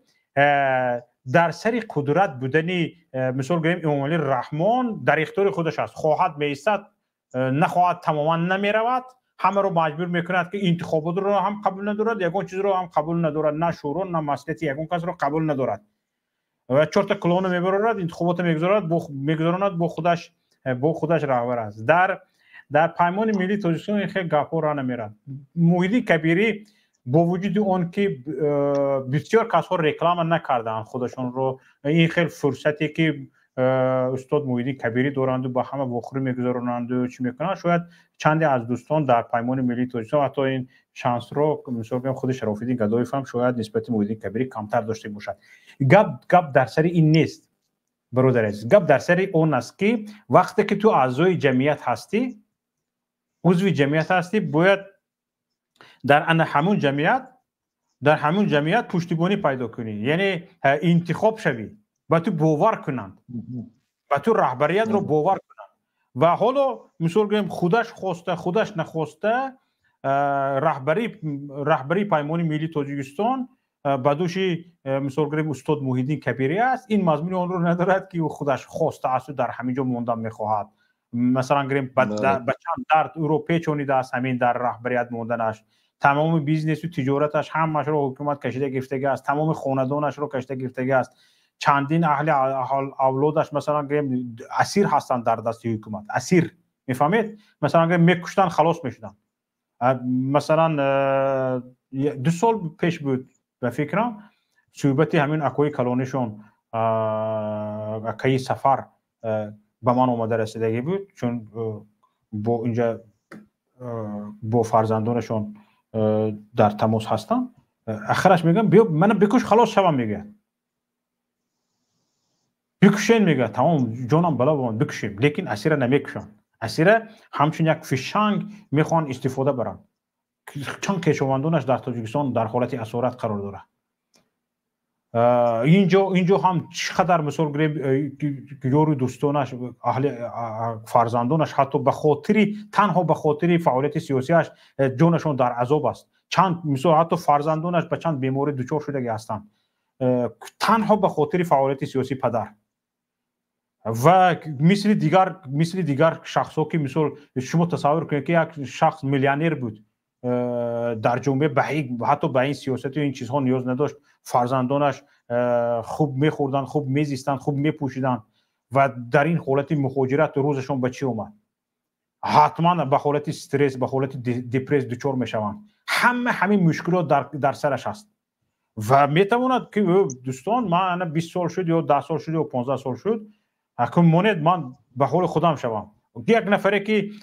дар сари қудрат будани, мисол гӯем, Эмомалӣ Раҳмон дар ихтиёри худаш аст: хоҳад, меистад, нахоҳад, тамоман намеравад. Ҳамаро маҷбур мекунад, ки интихоботро ҳам қабул надорад, ягон чизро ҳам қабул надорад, на шӯро, на маслиҳати ягон касро қабул надорад ва чорта клоно мебарорад, интихоботро мегузаронад, бо худаш раҳбар аст. Дар Паймони миллии Тоҷикистон ин хел гапҳо ра намерад. Муҳиддин Кабирӣ, бо вуҷуди он ки бисёр касҳо реклама накардаанд худашонро, ин хел фурсате ки устод Муҳиддин Кабирӣ доранду ба ҳама вохӯрӣ мегузаронанду чӣ мекунанд, шояд чанде аз дӯстон дар Паймони миллии Тоҷикистон ҳатто ин шансро, мисол гӯем, худи Шарофиддин Гадоев ҳам шояд нисбати Муҳиддин Кабирӣ камтар дошта бошад. Гап дар сари ин нест, бародари азиз. Гап дар сари он аст, ки вақте ки ту аъзои ҷамъият ҳастӣ, узви ҷамъият ҳастӣ, бояд дар ана ҳамун ҷамъият пуштибонӣ пайдо кунӣ, яъне интихоб шавӣ, ба ту бовар кунанд, ба ту раҳбариятро бовар кунанд. Ва ҳоло, мисол гӯем, худаш хоста, худаш нахоста, раҳбарии Паймони миллии Тоҷикистон ба дӯши, мисол гӯем, устод Муҳиддин Кабирӣ аст. Ин мазмуни онро надорад, ки ӯ худаш хоста асту дар ҳамин ҷо мондан мехоҳад. Масалан гирем, ба чанд дард ӯро печонидааст ҳамин дар раҳбарият монданаш. Тамоми бизнесу тиҷораташ, ҳамаашро ҳукумат кашида гирифтага аст, тамоми хонадонашро кашида гирифтага аст. Чандин аҳли авлодаш, масалан гирем, асир ҳастанд дар дасти ҳукумат, асир, мефаҳмед? Масалан гирем, мекуштанд, халос мешуданд. Масалан, 2 сол пеш буд, ба фикрам, суҳбати ҳамин акои калонишон, акаи Сафар, ба ман омада расидагӣ буд, чун бо инҷа бо фарзандонашон дар тамос ҳастам. Ахираш мегӯям: «Биё, мана бикуш, халос шавам», мегӯяд. «Бикушен», мегӯяд, «тамом, ҷонам бало бомад, бикушем». Лекин асира намекушанд. Асира ҳамчун як фишанг мехоҳанд истифода баранд. Чанд хешовандонаш дар Тоҷикистон дар ҳолати асорат қарор дорад. Инҷо ҳам чӣ қадар, мисол гирем, ёру дӯстонаш, аҳли фарзандонаш ҳатто ба хотири, танҳо ба хотири фаъолияти сиёсиаш ҷонашон дар азоб аст. Чанд, мисол, ҳатто фарзандонаш ба чанд беморӣ дучор шудагӣ ҳастанд, танҳо ба хотири фаъолияти сиёсии падар. Ва мисли дигар шахсҳо, ки мисол, шумо тасаввур кунед, ки як шахс миллионер буд, дар ҷомеа ҳатто ба ин сиёсату ин чизҳо ниёз надошт, фарзандонаш хуб мехӯрданд, хуб мезистанд, хуб мепӯшиданд, ва дар ин ҳолати муҳоҷират рӯзашон ба чӣ омад? Ҳатман ба ҳолати стресс, ба ҳолати депресс дучор мешаванд. Ҳама ҳамин мушкилот дар сараш аст ва метавонад, ки дӯстон, ман ана 20 сол шуд ё 10 сол шуд ё 15 сол шуд, акун монед, ман ба ҳоли худам шавам. Як нафаре ки,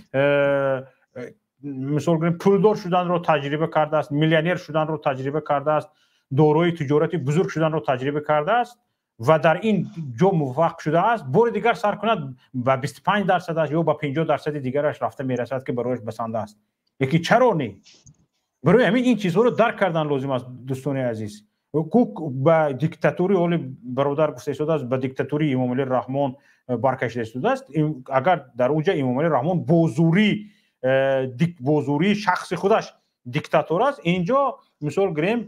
мисол гирем, пулдор шуданро таҷриба кардааст, миллионер шуданро таҷриба кардааст, дорои тиҷорати бузург шуданро таҷриба кардааст. Ва дар ин ҷо муваффақ шудааст, бори дигар сар кунад, ба 25%-аш ё ба 50%-и дигараш рафта мерасад, ки барояш басанда аст. Лекин чаро не? Барои ҳамин ин чизҳоро дарк кардан лозим аст, дӯстони азиз. Ҳуқуқ ба диктатури, оли бародар гуфта истодааст, ба диктатури Имомалӣ Раҳмон баркашида истодааст. Агар дар уҷа Имомалӣ Раҳмон бо зӯрии шахси худаш диктатор аст, инҷо мисол гирем,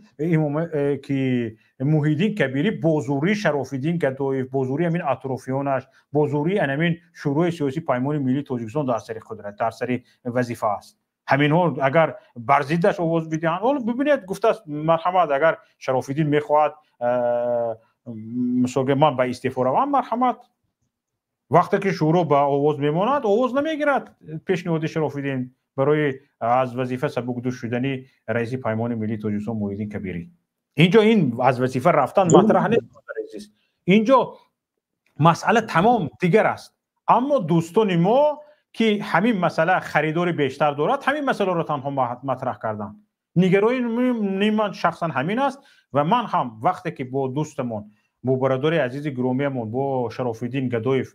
ки Муҳиддин Кабирӣ бо зӯрии Шарофиддин Гадоев, бо зӯрии ҳамин атрофиёнаш, бо зӯрии анамин Шӯрои сиёсии Паймони Миллии Тоҷикистон дар сари қудрат, дар сари вазифа аст. Ҳаминҳо агар бар зиддаш овоз бидиҳанд, ҳоло бибинед, гуфтааст, марҳамат, агар Шарофиддин мехоҳад, мисол, ман ба истеъфо равам, марҳамат. Вақте ки шӯро ба овоз мемонад, овоз намегирад пешниҳоди Шарофиддин барои аз вазифа сабукдӯш шудани раиси Паймони Миллии Тоҷикистон Муҳиддин Кабирӣ. Инҷо ин аз вазифа рафтан матраҳ нест, инҷо масъала тамом дигар аст. Аммо дӯстони мо, ки ҳамин масъала харидори бештар дорад, ҳамин масъаларо танҳо матраҳ карданд. Нигаронии ман шахсан ҳамин аст. Ва ман ҳам вақте ки бо дӯстамон, бо бародари азизи гиромиямон, бо Шарофиддин Гадоев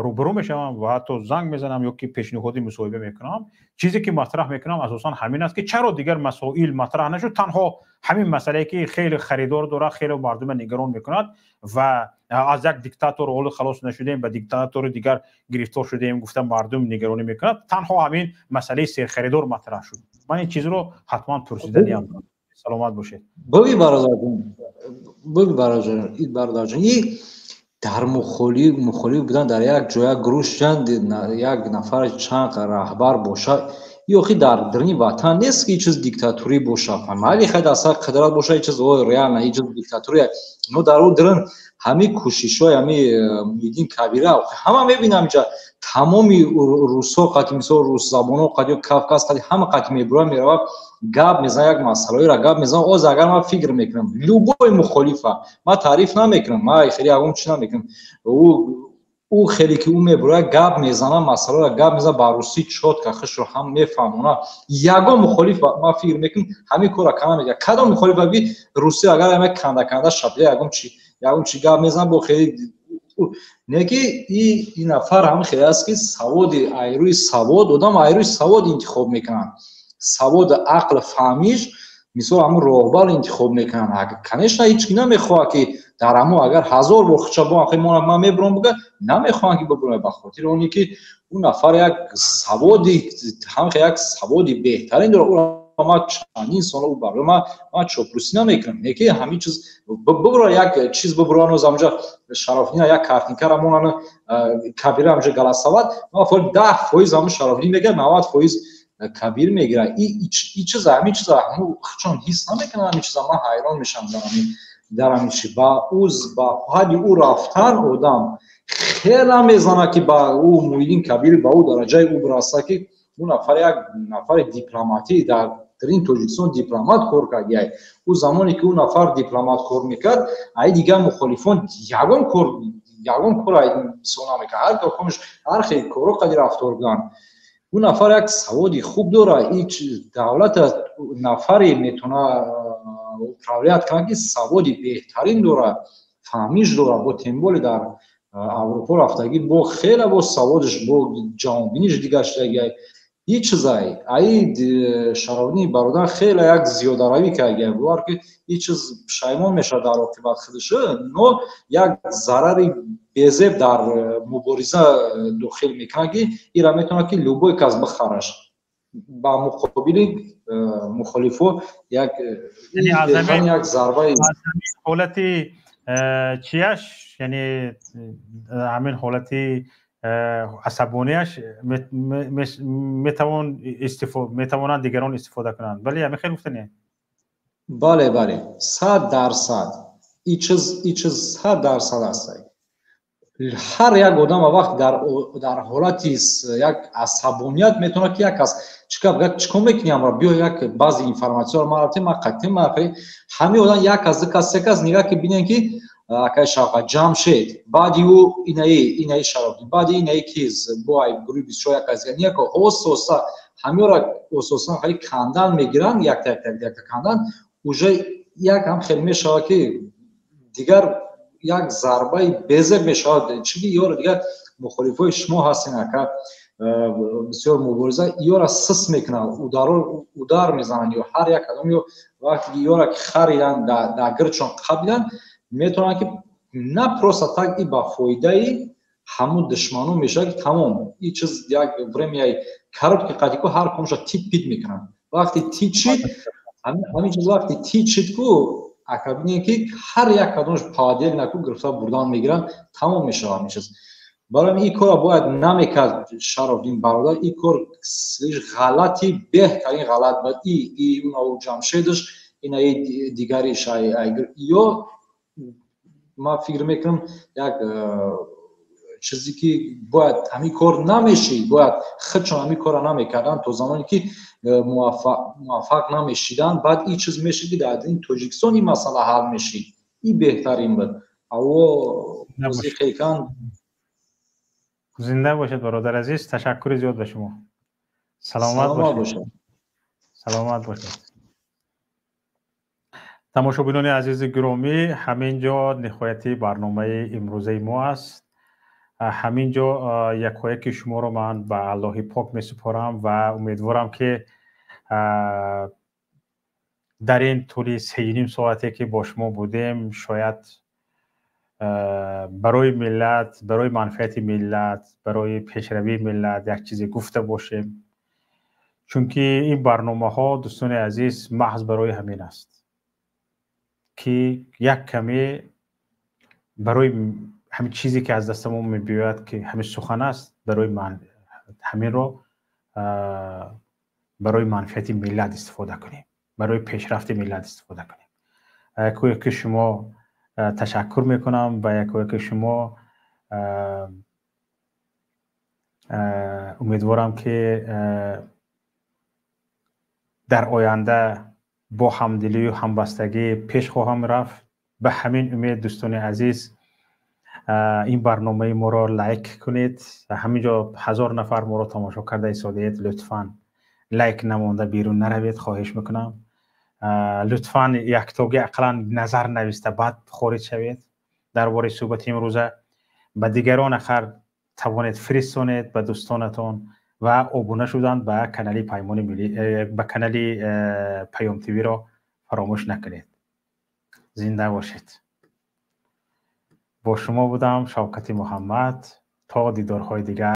рӯбарӯ мешавам ва ҳатто занг мезанам ё ки пешниҳоди мусоҳиба мекунам, чизе ки матраҳ мекунам, асосан ҳамин аст, ки чаро дигар масоил матраҳ нашуд, танҳо ҳамин масъалае, ки хеле харидор дорад, хеле мардума нигарон мекунад ва аз як диктатор ҳоло халос нашудем, ба диктатори дигар гирифтор шудем гуфта мардум нигаронӣ мекунад, танҳо ҳамин масъалаи серхаридор матраҳ шуд. Ман ин чизро ҳатман пурсиданиам. Саломат бошед. Бибин, бародарҷон, дар мухолиф будан, дар як ҷоя гурӯҳ шудан, як нафар, чанд раҳбар бошад, ё охи дар даруни ватан нест, ки чиз диктатурӣ бошад. Майли, хай, дар сар қудрат бошад, чиз реально чиз диктатурия, но дар ӯ дарун ҳамин кӯшишҳои ҳами Муҳиддин Кабира ҳама мебинам. Инҷа тамоми русҳо қати, мисол, русзабонҳо қати ё Кавказ қати, ҳама қати мебурад, меравад, гап мезанад, як масъалаҳоеро гап мезанад. Оз агар ман фикр мекунам, любой мухолифа ман таъриф намекунам, ман хеле ягон чӣ намекунам, ӯ хеле ки ӯ мебурад, гап мезанад, масъаларо гап мезанад ба русӣ, чётко худшро ҳам мефаҳмонад. Ягон мухолиф, ман фикр мекунам, ҳамин корро кана мекунад. Кадом мухолифа би русӣ агар ҳама канда канда шапля, ягон чи гап мезанад, бо хеле не ки ин нафар ҳам хеле аст, ки саводи, айрӯи савод, одам айрӯи савод интихоб мекунанд, саводи, ақл, фаҳмиш, мисол, ҳамун роҳбар интихоб мекунанд. Конечно, ҳеҷ ки намехоҳад, ки дар ҳамун, агар ҳазор бор хуча ман мебурам буга, намехоҳанд, ки бибурад, ба хотири оне ки ӯ нафар як саводи, ҳам як саводи беҳтарин дорад. Ӯ ман чандин сола ӯ барои ман чоплусӣ намекунам, не ки ҳамин чиз бибура, як чиз бибура, ноз ҳамҷа Шарофдин як картинкара монан, Кабира ҳамҷа голосовать, 10% ҳамун Шарофдин мегирад, 90% Кабир мегирад. И чиз, ҳамин чиз ҳамун чон ҳис намекунам, ҳамин чиза ман ҳайрон мешавам. Дар ҳамин чи ба ӯ, ба ҳадди ӯ рафтан, одам хела мезанад, ки ба ӯ Муҳиддин Кабир, ба ӯ дараҷаи ӯ бираса, ки ӯ нафар як нафари дипломатӣ, дар дарин Тоҷикистон дипломат кор кардияй. Ӯ замоне ки ӯ нафар дипломат кор мекард, ай дигар мухолифон ягон кор мисол намекард, ҳар кор, ҳар хел коро қади рафтор буданд. Ӯ нафар як саводи хуб дорад. Давлата нафаре метавона управлять кунад, ки саводи беҳтарин дорад, фаҳмиш дорад, бо тем более дар Аврупо рафтагӣ, бо хеле бо саводаш, бо ҷаҳонбиниш дигар шудагиай. Ҳеҷ чизай аи Шарофиддини бародар хеле як зиёдаравӣ кардагиай, бовар ки ҳеҷ чиз пушаймон мешавад дар оқибат худаш, но як зарари безеб дар мубориза дохил мекунад, ки ира метавонад, ки любой кас бихараш, ба муқобили мухолифо як зарбаи. Ҳолати чияш, яъне ҳамин ҳолати асабонияш метавонанд дигарон истифода кунанд. Бале, ҳамин хел гуфтане? Бале, 100%. И чиз 100% аст. Ҳар як одам вақт дар ҳолати як асабоният метавонад, ки як кас чикор мекунӣ, амро биё, як баъзе информатсияро ман рафтем, ман қаттем, ман ҳамин одам, як кас, ду кас, се кас нигаҳ ки бинем, ки акай Шавқат Ҷамшед, баъди ӯ инаи Шарофдин, баъди инаи киз бо ай гурӯҳи 24, як кас нигаҳ, оҳиста оҳиста ҳамёра ососан хеле кандан мегиранд, якта якта якта кандан, уже як ҳам хел мешавад, ки дигар Як зарбаи безеб мешавад, чунки ёро дигар мухолифои шумо ҳастен, ака, бисёр мубориза ёра сис мекунанд, удар мезананд ё ҳар як кадом ё вақте ки ёра ки харидан, дар гирдшон қабиланд, метавонанд ки на просто так и ба фоидаи ҳамун душмано мешавад, ки тамом и чиз як времяи короткий қадику ҳар кадомша тит пит мекунанд. Вақте тит шид ҳамин чиз, вақте тит шид ку, ака, бинед ки ҳар як кадомаш параллельно ку гирифта бурдан мегиранд, тамом мешавад ҳамин чиз. Барои ин корро бояд намекард Шарофдин бародар. Ин кор ғалати беҳтарин ғалат буд. И унау Ҷамшедаш, инаи дигариш ё ман фикр мекунам, як чизе ки бояд ҳамин кор намешид, бояд худшон ҳамин корро намекарданд то замоне ки муваффақ намешиданд. Баъд ин чиз мешид, ки дар ин Тоҷикистон ин масъала ҳал мешид, ин беҳтарин буд. Аво қекан. Зинда бошед, бародар азиз, ташаккури зиёд ба шумо. Саломат бошед, саломат бошед. Тамошобинони азизи гиромӣ, ҳамин ҷо ниҳояти барномаи имрӯзаи мо аст. Ҳамин ҷо якояки шуморо ман ба Аллоҳи пок месупорам ва умедворам, ки дар ин тӯли 3,5 соате ки бо шумо будем, шояд барои миллат, барои манфиати миллат, барои пешравии миллат як чизе гуфта бошем, чунки ин барномаҳо, дӯстони азиз, маҳз барои ҳамин аст, ки як каме барои ҳамин чизе ки аз дастамон мебиёяд, ки ҳамин сухан аст, барои ҳаминро барои манфиати миллат истифода кунем, барои пешрафти миллат истифода кунем. Якояки шумо ташаккур мекунам ба якояки шумо. Умедворам, ки дар оянда бо ҳамдилию ҳамбастагӣ пеш хоҳам рафт. Ба ҳамин умед, дӯстони азиз, ин барномаи моро лайк кунед. Ҳамин ҷо 1000 нафар моро тамошо карда истодед, лутфан лайк намонда берун наравед, хоҳиш мекунам. Лутфан яктоги ақаллан назар нависта, баъд хориҷ шавед. Дар бораи суҳбати имрӯза ба дигарон ахар тавонед фиристонед, ба дӯстонатон, ва обуна шудан ба канали Паймони Миллӣ, ба канали Паём ТВ-ро фаромӯш накунед. Зинда бошед. Бо шумо будам Шавкати Муҳаммад. То дидорҳои дигар.